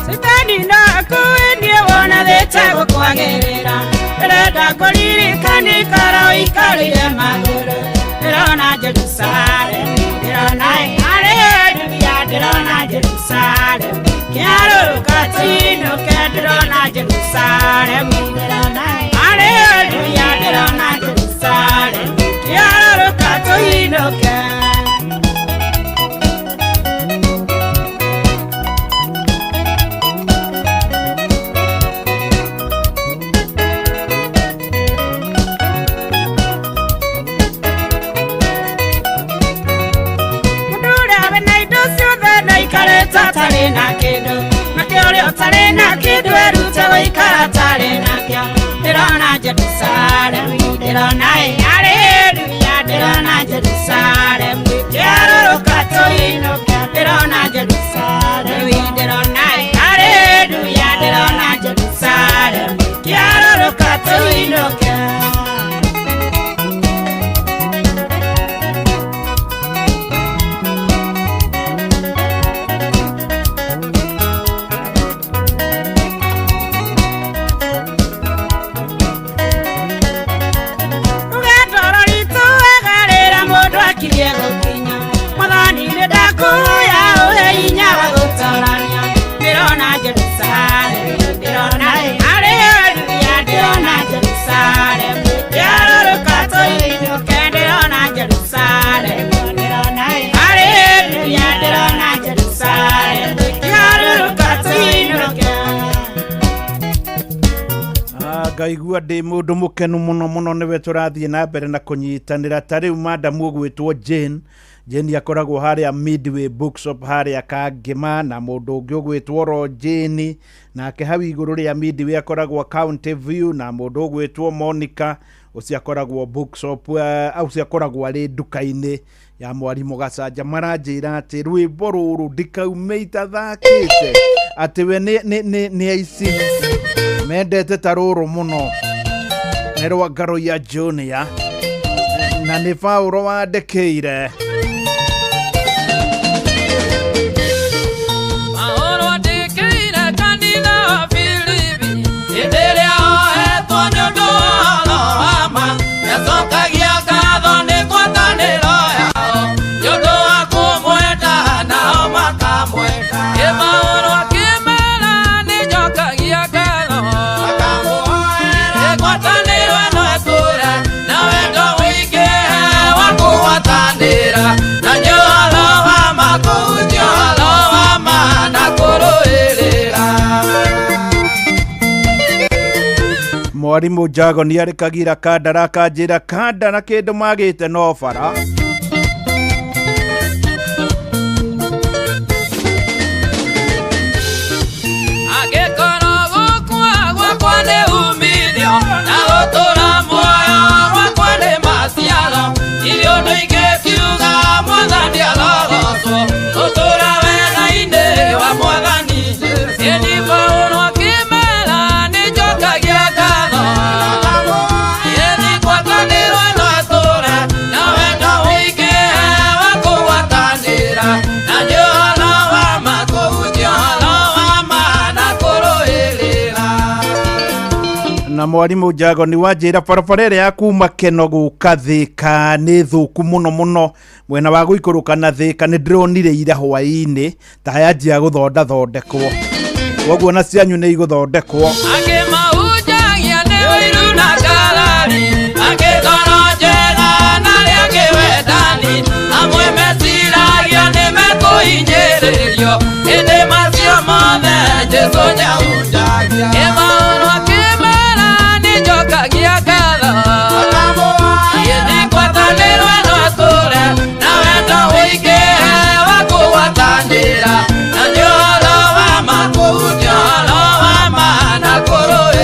Shetani no akuĩnie wona thĩte gũkwagĩrĩra, Mũcukani karũikarĩire magũrũ. Ndĩrona Jerusalemu, ndĩrona haleluya, ndĩrona Jerusalemu. Kĩarũrũka tũinũke, ndĩrona Jerusalemu, ndĩrona haleluya, ndĩrona Jerusalemu. Kĩarũrũka tũinũke. Mũndũ ũrĩa wĩna indo ciothe ndaikarĩte atarĩ na kĩndũ, nake ũrĩa ũtarĩ na kĩndũ erute gũikara atarĩ nakĩo. Ndĩrona Jerusalemu, ndĩrona haleluya, ndĩrona Jerusalemu. Kĩarũrũka tũinũke, ndĩrona Jerusalemu, ndĩrona haleluya, ndĩrona Jerusalemu. Kĩarũrũka tũinũke. Rũgendo rũritũ wega rĩrĩa mũndũ akirie gũkinya. Mwathani nĩ ndakũhoya ũhe hinya wa gũtorania. Ndĩrona Jerusalemu, ndĩrona haleluya, ndĩrona Jerusalemu. Kĩarũrũka tũinũke, ndĩrona Jerusalemu, ndĩrona haleluya, ndĩrona Jerusalemu. Kĩarũrũka tũinũke. Ngaigua ndĩ mũndũ mũkenu mũno mũno nĩwe tũrathiĩ na mbere na kũnyitanĩra. Ta rĩu madamu ũgwĩtwo Jane, Jane akoragwo harĩa Midway Bookshop harĩa Kangĩma, na mũndũ ũngĩ ũgwĩtwo ro Jane nake hau igũrũ rĩa Midway akoragwo County View, na mũndũ ũgwĩtwo Monica ũcio akoragwo bookshop, ũcio akoragwo arĩ nduka-inĩ ya mwarimũ Gacanja. Maranjĩra atĩ rwĩmbo rũrũ ndikaume itathakĩte, atĩ we nĩ aici mendete ta rũrũ mũno, nĩ rwa Ngaruiya Junior na nĩ Paũlo wandĩkĩire. Paũlũ andĩkĩire kanitha wa Filipi hĩndĩ ĩrĩa ohetwo nĩ ũndũ wa ũhoro wa ma, nĩacokagia ngatho nĩ ngwatanĩro yao nĩ ũndũ wa kũmwenda nao makamwenda. Ĩ Paũlũ akĩmera nĩnjokagia ngatho ngwatanĩro ĩno ĩtũũre na wendo mũingĩ wa kũgwatanĩra na nĩ ũhoro wa ma kũhunjia ũhoro wa ma na kũrũĩrĩra. Mwarimũ Jago nĩ arĩ Kagira Kandara akanjĩra Kandara kĩndũ magĩte no bara. Angĩkorwo gũkua gwakwa nĩ umithio na gũtũũra muoyo gwakwa nĩ maciaro, irĩ ũndũ ingĩkiuga Mwathani arogocwo, gũtũũra wega-inĩ wa Mwathani Jesũ. Ĩni Paũlũ akĩmera nĩnjokagia ngatho, ĩni ngwatanĩro ĩno ĩtũũre na wendo mũingĩ wa kũgwatanĩra na nĩ ũhoro wa ma kũhunjia ũhoro wa ma na kũrũĩrĩra. Na mwarimũ Jago nĩ wanjĩra barabara ĩrĩa ya kuma Keno gũka Thĩka nĩ thũku mũno mũno, mwena wa gũikũrũka na Thĩka nĩ ndĩronire ira hwaĩ-inĩ ta yanjia gũthondathondekwo, koguo na cianyu nĩ igũthondekwo. Angĩ mahunjagia nĩ ũiru na ngarari, angĩ ngoro njega na arĩa angĩ wendani, amwe meciragia nĩ mekũhinyĩrĩrio, ĩndĩ macio mothe Jesũ nĩahunjagia. Ĩ Paũlũ akĩmera nĩnjokagia ngatho, ĩni ngwatanĩro ĩno ĩtũũre na wendo mũingĩ wa kũgwatanĩra na nĩ ũhoro wa ma kũhunjia ũhoro wa ma na kũrũĩrĩra.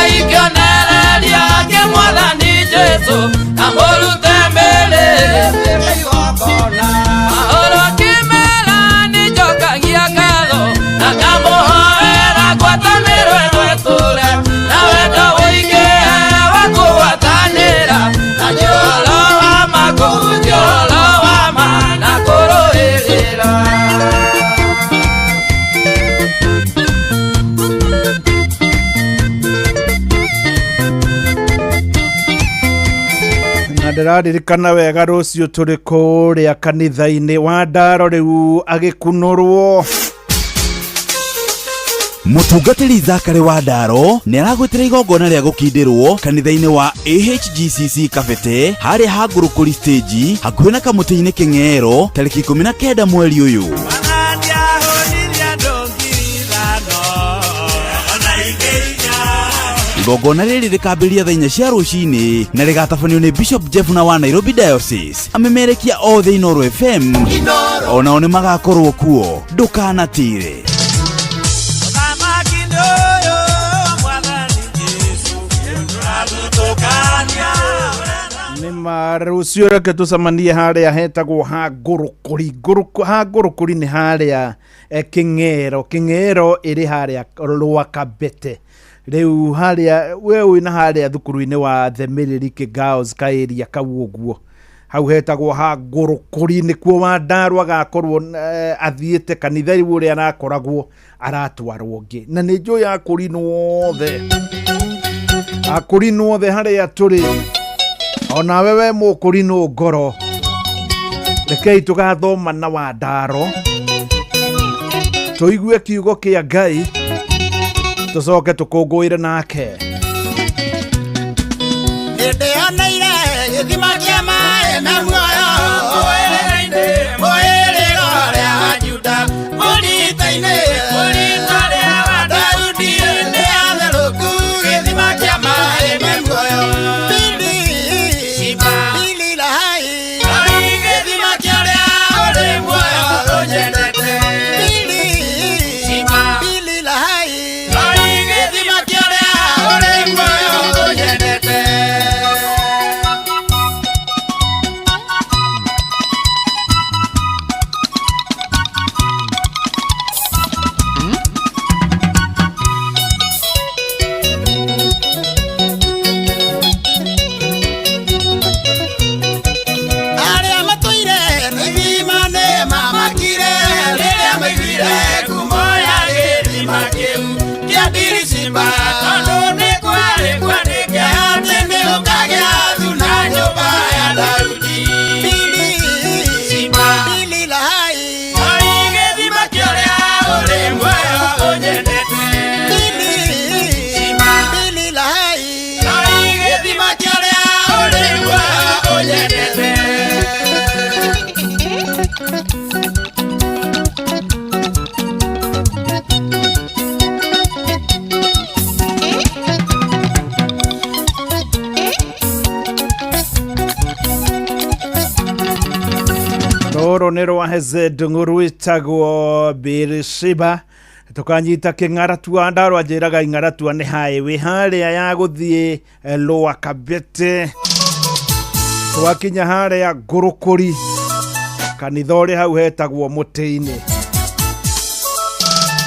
Ngai kĩonereria kĩa Mwathani Jesũ na mũrute mĩrĩ Paũlũ akĩmera nĩnjokagia ngatho na ngamũhoera ngwatanĩro ĩno ĩtũũre na wendo ũingĩhe wa kũgwatanĩra na ũhoro wa ma kũhunjia ũhoro wa ma na kũrũĩrĩra. Na ndĩraririkana wega rũciũ tũrĩ kũrĩa kanitha-inĩ wa Ndaro rĩu agĩkunũrwo. Mũtungatĩri Zakari wa Ndaro nĩ aragwĩtĩra igongona rĩa gũkindĩrwo kanitha-inĩ wa AHGCC Kabete harĩa ha Ngũrũkũri stage hakuhĩ na kamũtĩ-inĩ Kĩng'ero tarĩki 19 mweri ũyũ. Igongona rĩrĩ rĩkambĩrĩria thaa 4 cia rũcinĩ na rĩgatabanio nĩ Bishop Jeff na wa Nairobi Diocese amemerekia othe Inooro FM onao nĩ magakorwo kuo. Ndũkanatĩre. Nĩ ma rũciũ reke tũcemanie harĩa hetagwo ha Ngũrũkũri. Ha Ngũrũkũri nĩ harĩa Kĩng'ero. Kĩng'ero ĩrĩ harĩa Rwakabete. Rĩu harĩa we wĩna harĩa thukuru-inĩ wa The Mĩrĩriki Girls ka area kau ũguo. Hau hetagwo ha Ngũrũkũri nĩkuo wa Ndaro agakorwo athiĩte kanitha rĩu ũrĩa arakoragwo aratwarwo ngĩ. Na nĩ njũĩ akũrinũ othe. Akũrinũ othe harĩa tũrĩ. Onawe we mũkũrinũ ngoro. Rekei tũgathoma na wa Ndaro. Tũigue kiugo kĩa Ngai. Tũcoke tũkũngũĩre nake. Nĩndĩoneire gĩthima kĩa maĩ me muoyo mũhĩrĩga ũrĩa wa Juda mũrita-inĩ mũrita ũrĩa wa Daudi nĩ atherũku gĩthima kĩa maĩ me muoyo Bili lahai gĩthima kĩa ũrĩa ũrĩ muoyo ũnyendete Bili lahai gĩthima kĩa ũrĩa ũrĩ muoyo ũnyendete. Arĩa matũire ithima nĩ mamakire rĩrĩa maiguire ngumo ya gĩthima kĩu kĩa Birishimba tondũ nĩ kwarĩ kwandĩke atĩ nĩ ũkagĩa thuna nyũmba ya Daudi. Bili lahai gĩthima kĩa ũrĩa ũrĩ muoyo ũnyendete. Bili lahai gĩthima kĩa ũrĩa ũrĩ muoyo ũnyendete. Rũrũ nĩ rwa Hezed rwĩtagwo Birishiba. Tũkanyita kĩng'aratua Ndaro anjĩraga ing'aratua nĩ highway harĩa ya gũthiĩ Rwakabete. Twakinya harĩa Ngũrũkũri kanitha ũrĩ hau hetagwo mũtĩ-inĩ.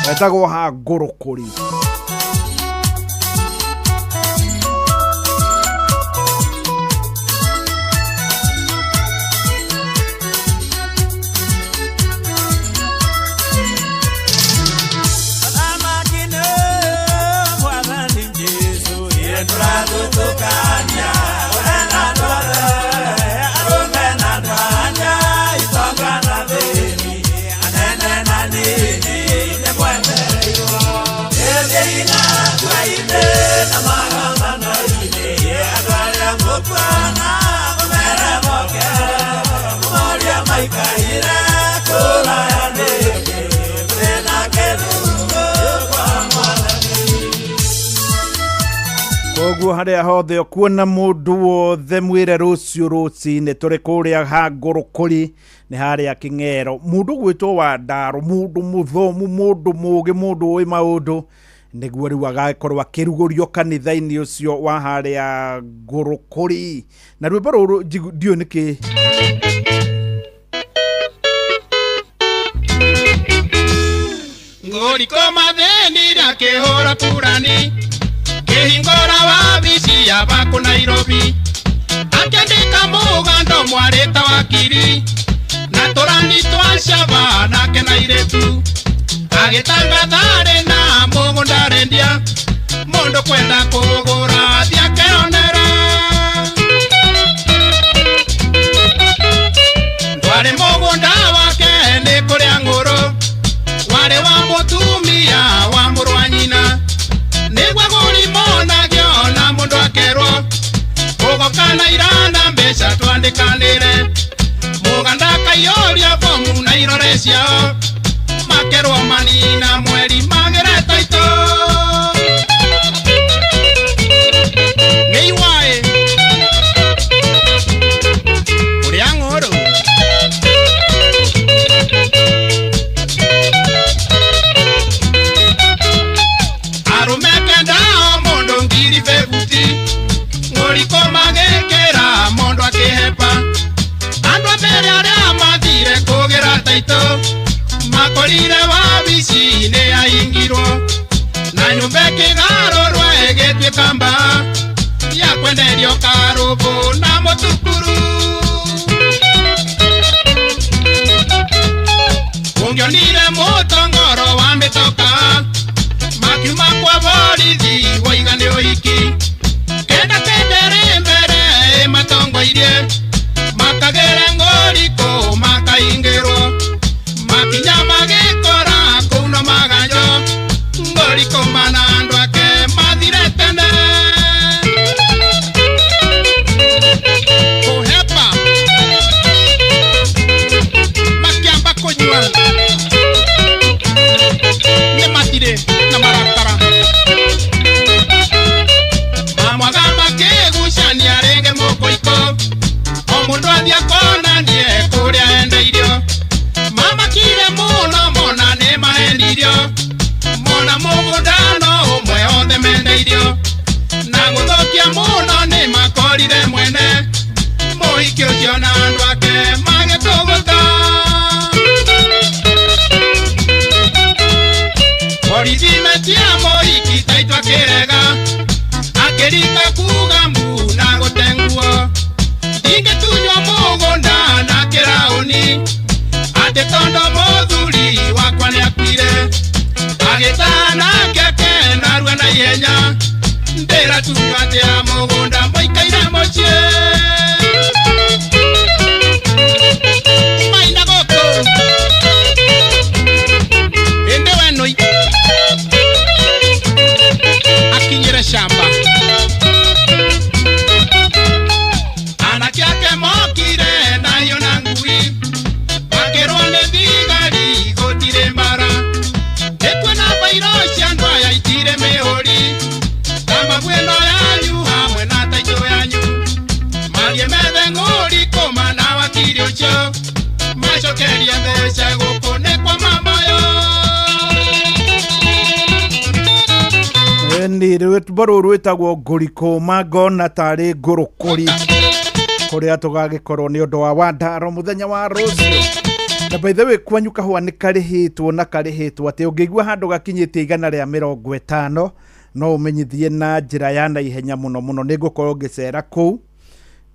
Hetagwo ha Ngũrũkũri. Koguo harĩa hothe ũkuona mũndũ wothe mwĩre rũciũ rũcinĩ tũrĩ kũrĩa ha Ngũrũkũri nĩ harĩa Kĩng'ero. Mũndũ gwĩtwo wa Ndaro, mũndũ mũthomu, mũndũ mũgĩ, mũndũ ũĩ maũndũ Nĩguo rĩu agakorwo akĩrugũrio kanitha-inĩ ũcio wa harĩa Ngũrũkũri. Na rwĩmbo rũrũ ndiũĩ nĩkĩ. Ngũrikũ mathĩni akĩhũra purani kĩhingũra wabici ya baku Nairobi akĩandĩka mũgando mwarĩ ta wakiri na tũrani twa caba nake na irĩtu agĩtangatha arĩ na mũgũnda arendia mũndũ kwenda kũgũra athiĩ akeonere. Ndwarĩ mũgũnda wake nĩ kũrĩa ng'ũrũ warĩ wa mũtumia wa mũrũ wa nyina nĩguo agũri monagio na mũndũ akerwo ũgoka na irana mbeca twandĩkanĩre mũganda akaiyũria bomu na irore ciao makerwo manina mweri magĩre taitũ. Nĩ iwaĩ kũrĩa ng'ũrũ. Arũme kenda o mũndũ ngiri bebuti ng'ũrikũ magĩkĩra mũndũ akĩhepa andũ a mbere arĩa mathire kũgĩra taitũ makorire wabici nĩ yaingirwo na nyũmba ĩkĩgarũrwo ĩgĩtuĩka mbaa ya kwenderio karũbũ na mũtukuru. Ũngĩonire mũtongoro wa mĩtoka makiuma kwa borithi woiga nĩ ũhiki kenda kendere mbere matongoirie makagĩra ng'ũrikũ makaingĩrwo makinya magĩkora kũu no maganjo ng'ũrikũ mana andũ ake mathire tene. Kũhepa makĩamba kũnyua nĩ matirĩ na marakara mamwaga makĩgucania rĩngĩ mũkũikũ o mũndũ athiĩ akonanie kũrĩa endeirio mamakire mũno mona nĩ maendirio mona mũgũnda no ũmwe othe mendeirio na gũthũkia mũno nĩ makorire mwene mũhiki ũcio na andũ ake magĩtũgũta. Borithi metia mũhiki taitũ akĩrega akĩrika kuga mbu na gũte nguo ndingĩtunywo mũgũnda na kĩraũni atĩ tondũ mũthuri wakwa nĩakuire agĩtana ake narua na ihenya ndĩratunywo atĩa mũgũnda mũikaire mũciĩ. Maina gũkũ ĩndĩ wenũi akinyĩre shamba anake ake mokire nayo na ngui makĩrwo nĩ thigari gũtirĩ mbara nĩkuona bairo cia andũ aya itirĩ mĩhũri ta mabuĩno yanyu hamwe na taitũ yanyu mathiĩ methe ng'ũri kũma na wakiri ũcio macokerie mbeca gũkũ nĩ kwa mamayo. Ni rwĩmbo rũrũ rwĩtagwo Ngũrikũ mangona tarĩ Ngũrũkũri kũrĩa tũgagĩkorwo nĩ ũndũ wa Wandaro mũthenya wa rũciũ. Na by the way kwanyu kahũa nĩ karĩhĩtwo na karĩhĩtwo atĩ ũngĩigua handũ gakinyĩtie 150 no ũmenyithie na njĩra ya naihenya mũno mũno. Nĩ ngũkorwo ngĩcera kũu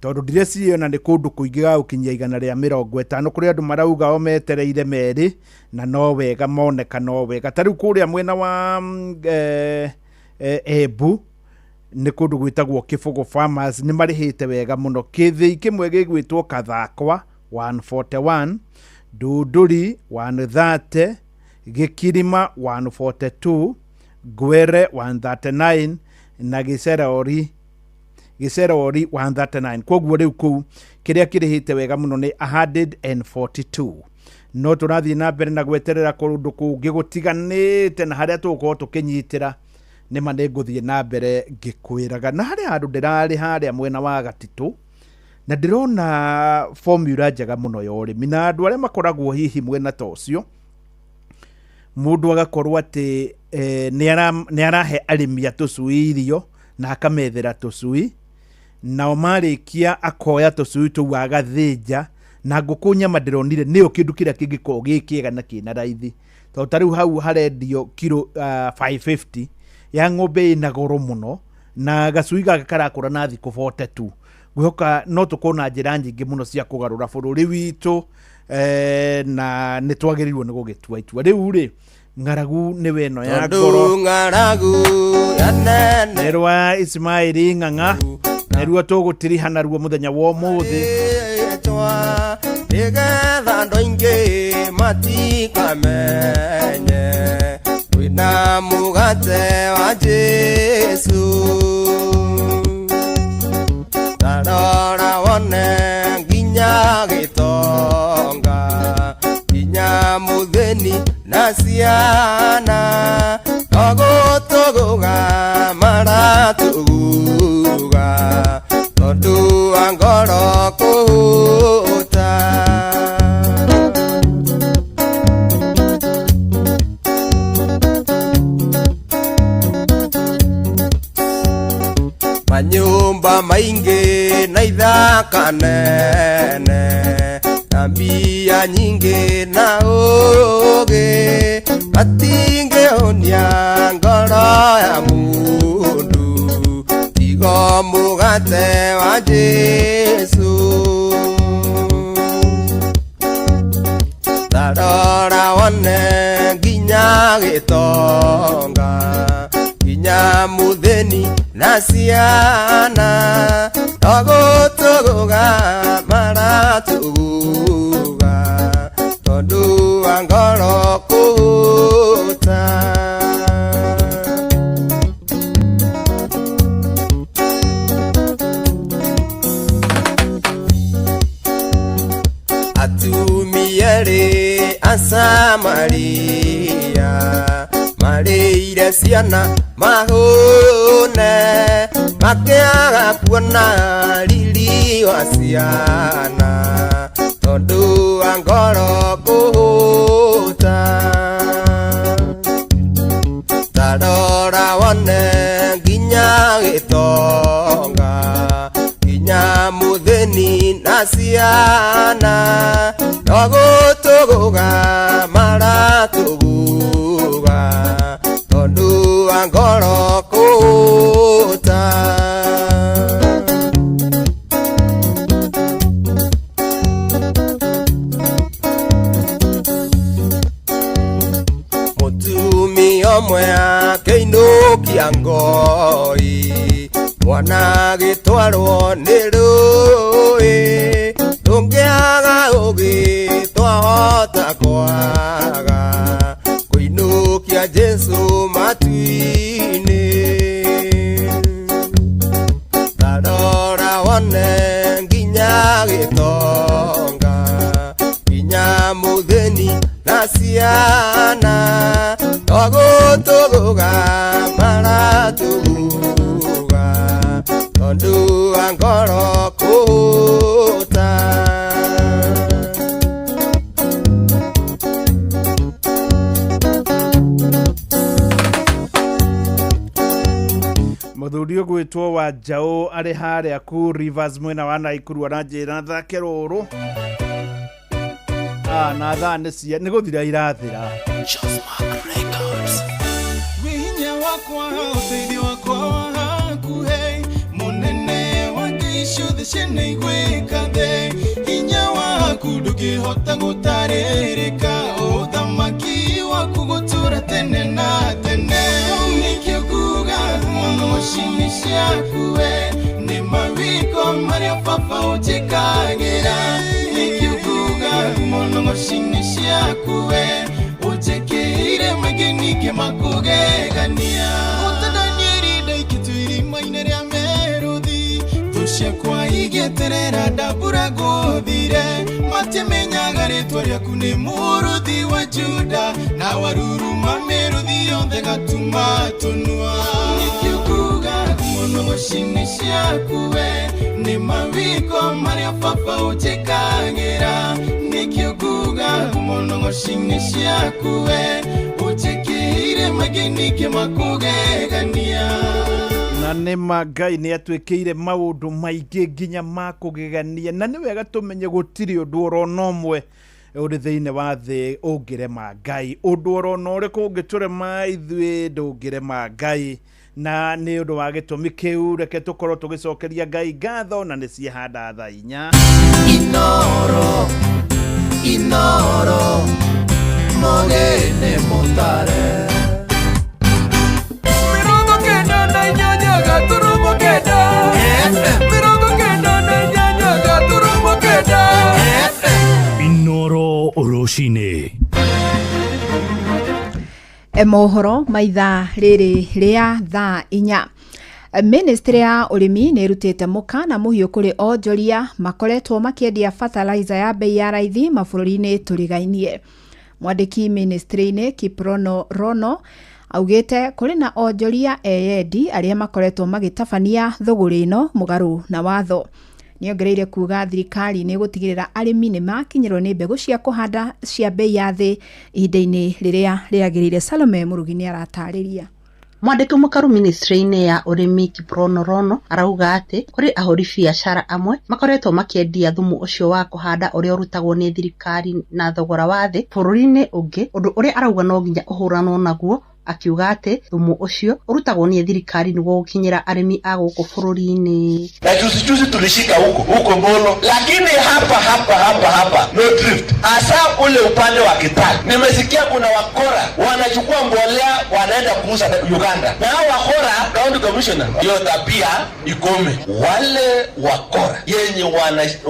tondũ ndireciria ona nĩ kũndũ kũingĩ gagũkinyia 150 kũrĩ andũ marauga o metereire merĩ na no wega moneka no wega. Ta rĩu kũrĩa mwena wa Embu nĩ kũndũ gwĩtagwo Kĩbũgũ Farmers nĩ marĩhĩte wega mũno. Kĩthĩi kĩmwe gĩgwĩtwo Kathakwa 141, Ndunduri 130, Gĩkirima 142, Ngwere 139 na Gĩcerori 139. Koguo rĩu kũu kĩrĩa kĩrĩhĩte wega mũno nĩ 142. No tũrathiĩ na mbere na gweterera kũndũ kũngĩ gũtiganĩte na harĩa tũgũkorwo tũkĩnyitĩra nĩma nĩ ngũthiĩ na mbere ngĩkwĩraga. Na harĩ handũ ndĩrarĩ harĩa mwena wa Gatitũ na ndĩrona formula njega mũno ya ũrĩmi na andũ arĩa makoragwo hihi mwena ta ũcio mũndũ agakorwo atĩ Nĩ arahe arĩmi a tũcui irio na akamethera tũcui, nao marĩkia akoya tũcui tũu agathĩnja na ngũkũ. Nyama ndĩronire nĩyo kĩndũ kĩrĩa kĩngĩkorwo gĩ kĩega na kĩna raithi, tondũ ta rĩu hau harendio kiro 550 ya ng'ombe ĩna goro mũno, na gacui gaka karakũra na thikũ 42. Ngwĩhoka no tũkorwo na njĩra nyingĩ mũno cia kũgarũra bũrũri witũ, na nĩ twagĩrĩirwo nĩ gũgĩtua itua rĩu rĩ. Ng'aragu nĩwe ĩno ya Tondũ ngoro ng'aragu ya nene nĩ rwa Ismaili Ng'ang'a, nĩruo tũgũtiriha naruo mũthenya wa ũmũthĩ. Rĩtwa nĩgetha andũ aingĩ matikamenye kwĩna mũgate wa Jesũ. Tarora wone nginya gĩtonga, nginya mũthĩni na ciana, no gũtũgũga maratũgũga tondũ wa ngoro kũhũta. Manyũmba maingĩ na ithaka nene na mbia nyingĩ na ũũgĩ matingĩhonia ngoro ya mũndũ tigo mũgate wa Jesũ. Tarora wone nginya gĩtonga, nginya mũthĩni na ciana, no gũtũgũga maratũgũga tondũ wa ngoro kũhũta. Atumia erĩ a Samaria marĩire ciana mahũne, makĩaga kuona riri wa ciana tondũ wa ngoro kũhũta. Tarora wone nginya gĩtonga, nginya mũthĩni na ciana, no gũtũgũga maratũgũga tondũ wa ngoro kũhũta. Mũtumia ũmwe akĩinũkia ngoi, mwana agĩtwarwo nĩ rũĩ, tũngĩaga ũũgĩ twahota kwaga kũinũkia Jesũ matu-inĩ. Tarora wone nginya gĩtonga, nginya mũthĩni na ciana, no gũtũgũga maratũgũga tondũ wa ngoro kũhũta. Mũthuri ũgwĩtwo wa Njaũ arĩ harĩa ku Rivers mwena wa Naikuru aranjĩra thake rũrũ. Na thaa nĩ cia nĩ gũthira irathira. Wihinya wakwa, ũteithio wakwa wa hakuhĩ, mũnene wa ngai ciothe ciana igwĩka thĩ, hinya waku ndũngĩhota gũtarĩrĩka, ũthamaki waku gũtũũra tene na tene. Nĩkĩo nguga mũno cini ciaku we nĩ mawĩko marĩa baba ũnjĩkagĩra, nĩkĩo nguga mũno cini ciaku we ũnjĩkĩire maingĩ ningĩ makũgegania. Ũtandanieri ndaikĩtio irima-inĩ rĩa mĩrũthi, thũ ciakwa igĩeterera ndambura ngũthire, matimenyaga rĩtwa rĩaku nĩ mũrũthi wa Juda, na waruruma mĩrũthi yothe gatuma tũnua. Nĩkĩo nguga mũno cini ciaku we nĩ mawĩko marĩa baba ũnjĩkagĩra, nĩkĩo nguga mũno cini ciaku we ũnjĩkĩire maingĩ ningĩ makũgegania. Na nĩ ma Ngai nĩ atwĩkĩire maũndũ maingĩ nginya ma kũgegania, na nĩ wega tũmenye gũtirĩ ũndũ oro na ũmwe ũrĩ thĩinĩ wa thĩ ũngĩrema Ngai. Ũndũ oro na ũrĩkũ ũngĩtũrema ithuĩ ndũngĩrema Ngai, na nĩ ũndũ wa gĩtũmi kĩu reke tũkorwo tũgĩcokeria Ngai ngatho, na nĩ ciahanda thaa 4. Inoro, Inoro, mogene mutare. 98.9 FM. 98.9 FM. Inoro Rũcinĩ. Mohoro ma ithaa rĩrĩ rĩa thaa 4. Ministry ya ũrĩmi nĩ ĩrutĩte mũkana mũhiũ kũrĩ onjoria makoretwo makĩendia fertilizer ya bei ya raithi mabũrũri-inĩ tũrigainie. Mwandĩki ministry-inĩ Kiprono Rono augĩte kũrĩ na onjoria eyendi arĩa makoretwo magĩtabania thũgũrĩ ĩno mũgarũ na watho. Nĩongereire kuga thirikari nĩ ĩgũtigĩrĩra arĩmi nĩ makinyĩrwo nĩ mbegũ cia kũhanda cia bei ya thĩ ihinda-inĩ rĩrĩa rĩagĩrĩire. Salome Mũrugi nĩ aratarĩria. Mwandĩki mũkaru ministry-inĩ ya ũrĩmi Kiprono Rono arauga atĩ kũrĩ ahũri biacara amwe makoretwo makĩendia thumu ũcio wa kũhanda ũrĩa ũrutagwo nĩ thirikari na thogora wa thĩ bũrũri-inĩ ũngĩ, ũndũ ũrĩa arauga no nginya ũhũranwo naguo, akiuga atĩ thumu ũcio ũrutagwo nĩ thirikari nĩguo gũkinyĩra arĩmi a gũkũ bũrũri-inĩ. Na juzi juzi tulishika huko huko Molo, lakini hapa hapa hapa hapa no drift, hasa ule upande wa Kitale. Nimesikia kuna wakora wanachukua mbolea wanaenda kuuza Uganda, na hao wakora, county commissioner, hiyo tabia ikome. Wale wakora yenye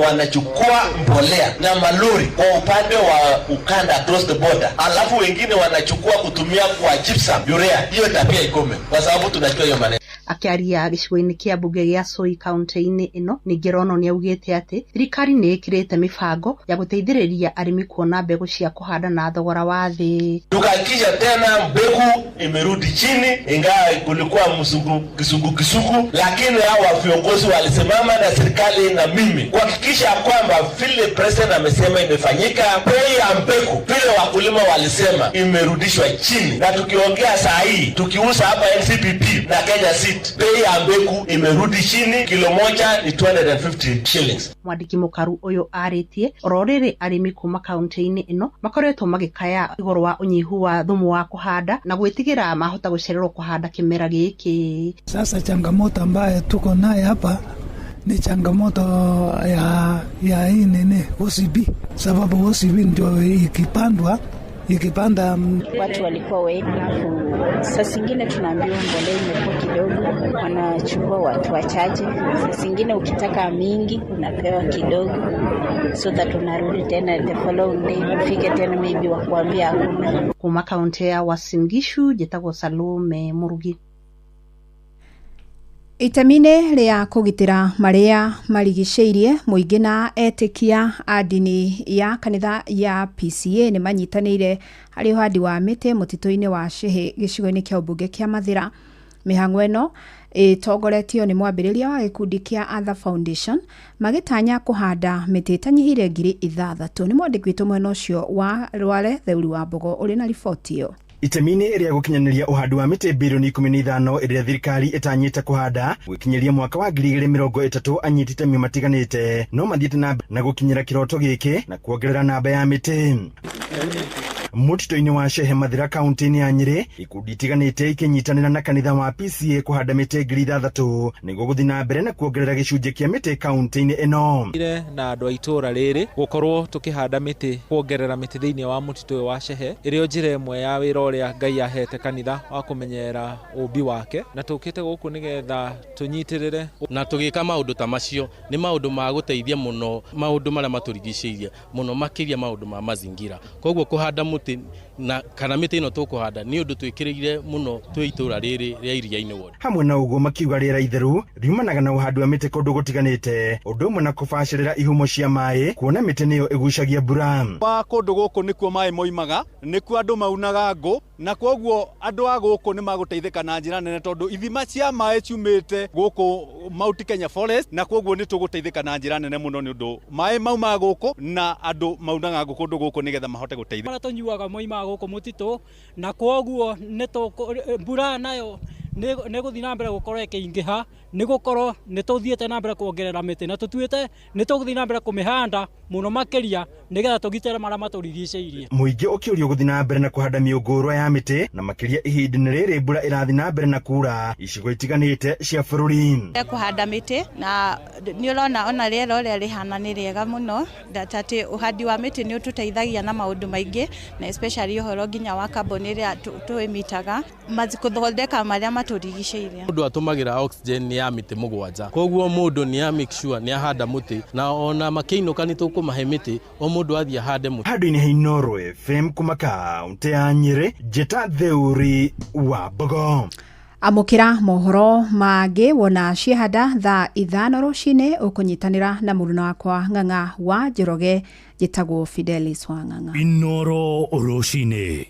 wanachukua mbolea na malori kwa upande wa ukanda across the border, alafu wengine wanachukua kutumia kwa gypsum, urea, hiyo tabia ikome, kwa sababu tunajua hiyo maneno. Akĩaria gĩcigo-inĩ kĩa mbunge gĩa Soi kaunti-inĩ ĩno, ningĩ Rono nĩaugĩte atĩ thirikari nĩ ĩkĩrĩte mĩbango ya gũteithĩrĩria arĩmi kuona mbegũ cia kũhanda na thogora wa thĩ. Tukahakikisha tena mbegu imerudi chini, ingawa kulikuwa msungu kisugu kisugu, lakini hawa viongozi walisimama na serikali na mimi kuhakikisha kwamba vile president amesema imefanyika, bei ya mbegu vile wakulima walisema imerudishwa chini, na tukiongea saa hii tukiuza hapa NCPP na Kenya Seed, bei ya mbegu imerudi chini, kilo moja ni 250 shillings. Mwandĩki mũkaru ũyũ arĩtie oro rĩrĩ arĩmi kuma kaunti-inĩ ĩno makoretwo magĩkaya igũrũ wa ũnyihu wa thumu wa kũhanda na gwĩtigĩra mahota gũcererwo kũhanda kĩmera gĩkĩ. Sasa changamoto ambayo tuko naye hapa ni changamoto ya hii nini OCB, sababu OCB ndio ikipandwa ikipanda Watu walikuwa wengi, alafu saa zingine tunaambiwa mbolea imekuwa kidogo, wanachukua watu wachache. Saa zingine ukitaka mingi unapewa kidogo, so that unarudi tena the following day, ufike tena maybe wakuambia hakuna. Kuma kaunti ya Uasin Gishu njĩtagwo Salome Mũrugi. Itemi-inĩ rĩa kũgitĩra marĩa marigicĩirie, mũingĩ na etĩkia a ndini ya kanitha ya PCA nĩ manyitanĩire harĩ ũhandi wa mĩtĩ mũtitũ-inĩ wa Shehe gĩcigo-inĩ kĩa ũmbunge kĩa Mathĩra. Mĩhang'o ĩno ĩtongoretio nĩ mwambĩrĩria wa gĩkundi kĩa Arthur Foundation magĩtanya kũhanda mĩtĩ ĩtanyihĩire 6,000. Nĩ mwandĩki witũ mwena ũcio wa Rware Theuri wa Mbogo ũrĩ na riboti ĩyo. Itemi-inĩ rĩa gũkinyanĩria ũhandi wa mĩtĩ birioni 15 ĩrĩa thirikari ĩtanyĩte kũhanda gũkinyĩria mwaka wa 2030, anyiti itemi matiganĩte no mathiĩte na na gũkinyĩra kĩroto gĩkĩ na kuongerera namba ya mĩtĩ. Mũtitũ-inĩ wa Shehe Mathĩra kaunti-inĩ ya Nyĩrĩ, ikundi itiganĩte ikĩnyitanĩra na kanitha wa PCA kũhanda mĩtĩ 6,000 nĩguo gũthiĩ na mbere na kuongerera gĩcunjĩ kĩa mĩtĩ kaunti-inĩ ĩno. Na andũ a itũũra rĩrĩ gũkorwo tũkĩhanda mĩtĩ, kuongerera mĩtĩ thĩinĩ wa mũtitũ ũyũ wa Shehe, ĩrĩ o njĩra ĩmwe ya wĩra ũrĩa Ngai ahete kanitha wa kũmenyerera ũmbi wake, na tũkĩte gũkũ nĩgetha tũnyitĩrĩre na tũgĩka maũndũ ta macio. Nĩ maũndũ ma gũteithia mũno maũndũ marĩa matũrigicĩirie mũno, makĩria maũndũ ma mazingira. Koguo kũhanda mũtĩ na kana mĩtĩ ĩno tũkũhanda nĩ ũndũ twĩkĩrĩire mũno twĩ itũũra rĩrĩ rĩa Iriainĩ ward. Hamwe na ũguo, makiuga rĩera itheru riumanaga na ũhandi wa mĩtĩ kũndũ gũtiganĩte, ũndũ ũmwe na kũbacĩrĩra ihumo cia maĩ, kuona mĩtĩ nĩyo ĩgucagia mbura. Wa kũndũ gũkũ nĩkuo maĩ moimaga, nĩkuo andũ maunaga ngũ. Na koguo andũ a gũkũ nĩ magũteithĩka na njĩra nene tondũ ithima cia maĩ ciumĩte gũkũ Mount Kenya Forest, na koguo nĩ tũgũteithĩka na njĩra nene mũno nĩ ũndũ maĩ maumaga gũkũ na andũ maunaga ngũ kũndũ gũkũ nĩgetha mahote gũteithĩka. Marĩa tũnyuaga moimaga gũkũ mũtitũ, na kwoguo mbura nayo nĩ gũthiĩ na mbere gũkorwo ĩkĩingĩha, nĩ gũkorwo nĩ tũthiĩte na mbere kuongerera mĩtĩ na tũtuĩte nĩ tũgũthiĩ na mbere kũmĩhanda mũno makĩria nĩgetha tũgitĩre marĩa matũrigicĩirie. Mũingĩ ũkĩũrio gũthiĩ na mbere na kũhanda mĩũngũrwa ya mĩtĩ na makĩria ihinda-inĩ rĩrĩ mbura ĩrathiĩ na mbere na kura icigo itiganĩte cia bũrũri. Kũhanda mĩtĩ na nĩ ũrona ona rĩera ũrĩa rĩhana nĩ rĩega mũno, atĩ ũhandi wa mĩtĩ nĩ ũtũteithagia na maũndũ maingĩ, na especially ũhoro nginya wa carbon ĩrĩa tũĩmitaga, gũthondeka marĩa matũrigicĩirie. Mũndũ atũmagĩra oxygen ya mĩtĩ 7, koguo mũndũ nĩ a make sure nĩ ahanda mũtĩ, na ona makĩinũka nĩ tũkũmahe mĩtĩ, o mũndũ athiĩ ahande mũtĩ. Handũ-inĩ ha Inooro FM kuma kaũntĩ ya Nyĩrĩ, Njĩta Theuri wa Mbogo. Amũkĩra mohoro mangĩ wona ciehanda thaa 5 rũcinĩ ũkũnyitanĩra na mũruna wakwa Ng'ang'a wa Njoroge, njĩtagwo Fidelis wa Ng'ang'a. Inooro rũcinĩ.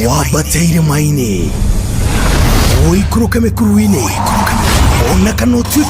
Wambateire maini, ũikũrũke mĩkuru-inĩ, ona kana ũtuĩke